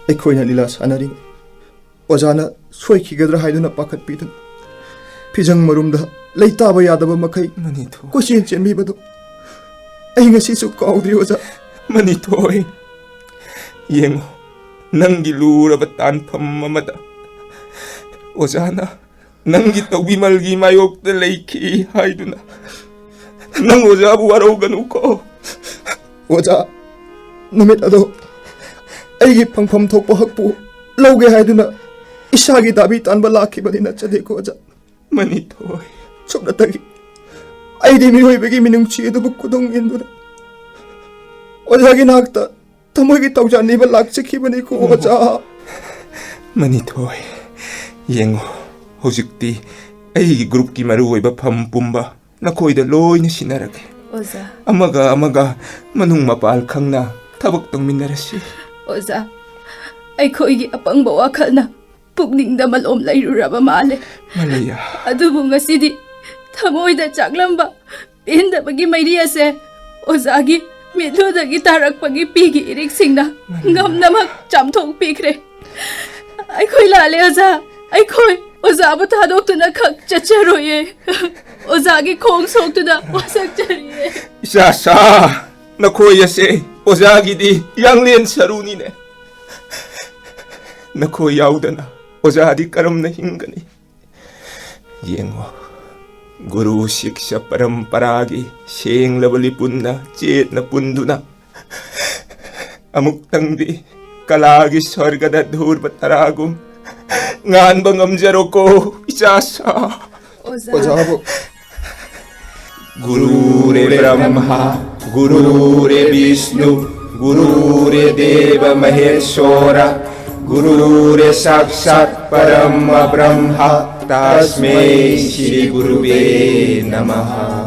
ꯑꯩꯈꯣꯏꯅ ꯂꯤꯂꯥ ꯁꯥꯟꯅꯔꯤꯉꯩ ꯑꯣꯖꯥꯅ ꯁꯣꯏꯈꯤꯒꯗ꯭ꯔꯥ ꯍꯥꯏꯗꯨꯅ ꯄꯥꯈꯠꯄꯤꯗꯨꯅ ꯐꯤꯖꯪ ꯃꯔꯨꯝꯗ ꯂꯩꯇꯥꯕ ꯌꯥꯗꯕ ꯃꯈꯩ ꯃꯅꯤꯊꯣꯏ꯫ ꯀꯣꯏꯆꯦꯟ ꯆꯦꯟꯕꯤꯕꯗꯨ ꯑꯩ ꯉꯁꯤꯁꯨ ꯀꯥꯎꯗ꯭ꯔꯤ, ꯑꯣꯖꯥ꯫ ꯃꯅꯤꯊꯣꯏ, ꯌꯦꯡꯉꯨ, ꯅꯪꯒꯤ ꯂꯨꯔꯕ ꯇꯥꯟꯐꯝ ꯑꯃꯗ ꯑꯣꯖꯥꯅ ꯅꯪꯒꯤ ꯇꯧꯕꯤꯃꯜꯒꯤ ꯃꯥꯌꯣꯛꯇ ꯂꯩꯈꯤ ꯍꯥꯏꯗꯨꯅ ꯅꯪ ꯑꯣꯖꯥꯕꯨ ꯋꯥꯔꯧꯒꯅꯨꯀꯣ꯫ ꯑꯣꯖꯥ, ꯅꯨꯃꯤꯠ ꯑꯗꯣ ꯑꯩꯒꯤ ꯐꯪꯐꯝ ꯊꯣꯛꯄ ꯍꯛꯄꯨ ꯂꯧꯒꯦ ꯍꯥꯏꯗꯨꯅ ꯏꯁꯥꯒꯤ ꯗꯥꯕꯤ ꯇꯥꯟꯕ ꯂꯥꯛꯈꯤꯕꯅꯤ, ꯅꯠꯆꯗꯦꯀꯣ, ꯑꯣꯖꯥ꯫ ꯃꯅꯤꯊꯣꯏ꯫ ꯁꯨꯞꯅꯇꯒꯤ ꯑꯩꯗꯤ ꯃꯤꯑꯣꯏꯕꯒꯤ ꯃꯤꯅꯨꯡꯁꯤ ꯑꯗꯨꯕꯨ ꯈꯨꯗꯨꯡ ꯏꯟꯗꯨꯅ ꯑꯣꯖꯥꯒꯤ ꯅꯥꯛꯇ ꯊꯃꯣꯏꯒꯤ ꯇꯧꯖꯥꯟ ꯅꯤꯕ ꯂꯥꯛꯆꯈꯤꯕꯅꯤꯀꯣ, ꯑꯣ꯫ ꯑꯣꯖꯥ꯫ ꯃꯅꯤꯊꯣꯏ, ꯌꯦꯡꯉꯨ, ꯍꯧꯖꯤꯛꯇꯤ ꯑꯩꯒꯤ ꯒ꯭ꯔꯨꯞꯀꯤ ꯃꯔꯨꯑꯣꯏꯕ ꯐꯝ ꯄꯨꯝꯕ ꯅꯈꯣꯏꯗ ꯂꯣꯏꯅ ꯁꯤꯟꯅꯔꯒꯦ꯫ ꯑꯣꯖꯥ꯫ ꯑꯃꯒ ꯑꯃꯒ ꯃꯅꯨꯡ ꯃꯄꯥꯜ ꯈꯪꯅ ꯊꯕꯛ ꯇꯧꯃꯤꯟꯅꯔꯁꯤ꯫ ꯑꯣꯖꯥ, ꯑꯩꯈꯣꯏꯒꯤ ꯑꯄꯪꯕ ꯋꯥꯈꯜꯅ ꯄꯨꯛꯅꯤꯡꯗ ꯃꯂꯣꯝ ꯂꯩꯔꯨꯔꯕ ꯃꯥꯜꯂꯦ꯫ ꯃꯂꯩꯌꯥ꯫ ꯑꯗꯨꯕꯨ ꯉꯁꯤꯗꯤ ꯊꯃꯣꯏꯗ ꯆꯥꯛꯂꯝꯕ ꯄꯦꯟꯗꯕꯒꯤ ꯃꯩꯔꯤ ꯑꯁꯦ ꯑꯣꯖꯥꯒꯤ ꯃꯤꯠꯂꯨꯗꯒꯤ ꯇꯥꯔꯛꯄꯒꯤ ꯄꯤꯒꯤ ꯏꯔꯤꯛꯁꯤꯡꯅ ꯃꯂꯩꯌꯥ꯫ ꯉꯝꯅꯃꯛ ꯆꯥꯝꯊꯣꯛꯄꯤꯈ꯭ꯔꯦ꯫ ꯑꯩꯈꯣꯏ ꯂꯥꯜꯂꯦ, ꯑꯣꯖꯥ꯫ ꯑꯩꯈꯣꯏ ꯑꯣꯖꯥꯕꯨ ꯊꯥꯗꯣꯛꯇꯨꯅ ꯈꯛ ꯆꯠꯆꯔꯣꯏꯌꯦ꯫ ꯑꯣꯖꯥꯒꯤ ꯈꯣꯡ ꯁꯣꯛꯇꯨꯅ ꯋꯥꯁꯛꯆꯔꯤꯌꯦ꯫ ꯏꯆꯥꯁꯥ, ꯅꯈꯣꯏ ꯑꯁꯦ ꯑꯣꯖꯥꯒꯤꯗꯤ ꯌꯥꯡꯂꯦꯟ ꯁꯔꯨꯅꯤꯅꯦ꯫ ꯅꯈꯣꯏ ꯌꯥꯎꯗꯅ ꯑꯣꯖꯥꯗꯤ ꯀꯔꯝꯅ ꯍꯤꯡꯒꯅꯤ? ꯌꯦꯡꯉꯣ, ꯒꯨꯔꯨ ꯁꯤꯛꯁ ꯄꯔꯝꯄꯔꯥꯒꯤ ꯁꯦꯡꯂꯕ ꯂꯤꯄꯨꯟꯅ ꯆꯦꯠꯅ ꯄꯨꯟꯗꯨꯅ ꯑꯃꯨꯛꯇꯪꯗꯤ ꯀꯂꯥꯒꯤ ꯁ꯭ꯋꯔꯒꯗ ꯙꯨꯔꯕ ꯇꯔꯥꯒꯨꯝ ꯉꯥꯟꯕ ꯉꯝꯖꯔꯣꯀꯣ, ꯏꯆꯥꯁꯥ꯫ ꯑꯣꯖꯥ꯫ ꯑꯣꯖꯥꯕꯨ꯫ गुरुर्ब्रह्मा गुरुर्विष्णु गुरुर्देव महेश्वर गुरुर्साक्षात् परम ब्रह्म तस्मै श्री गुरुवे नमः।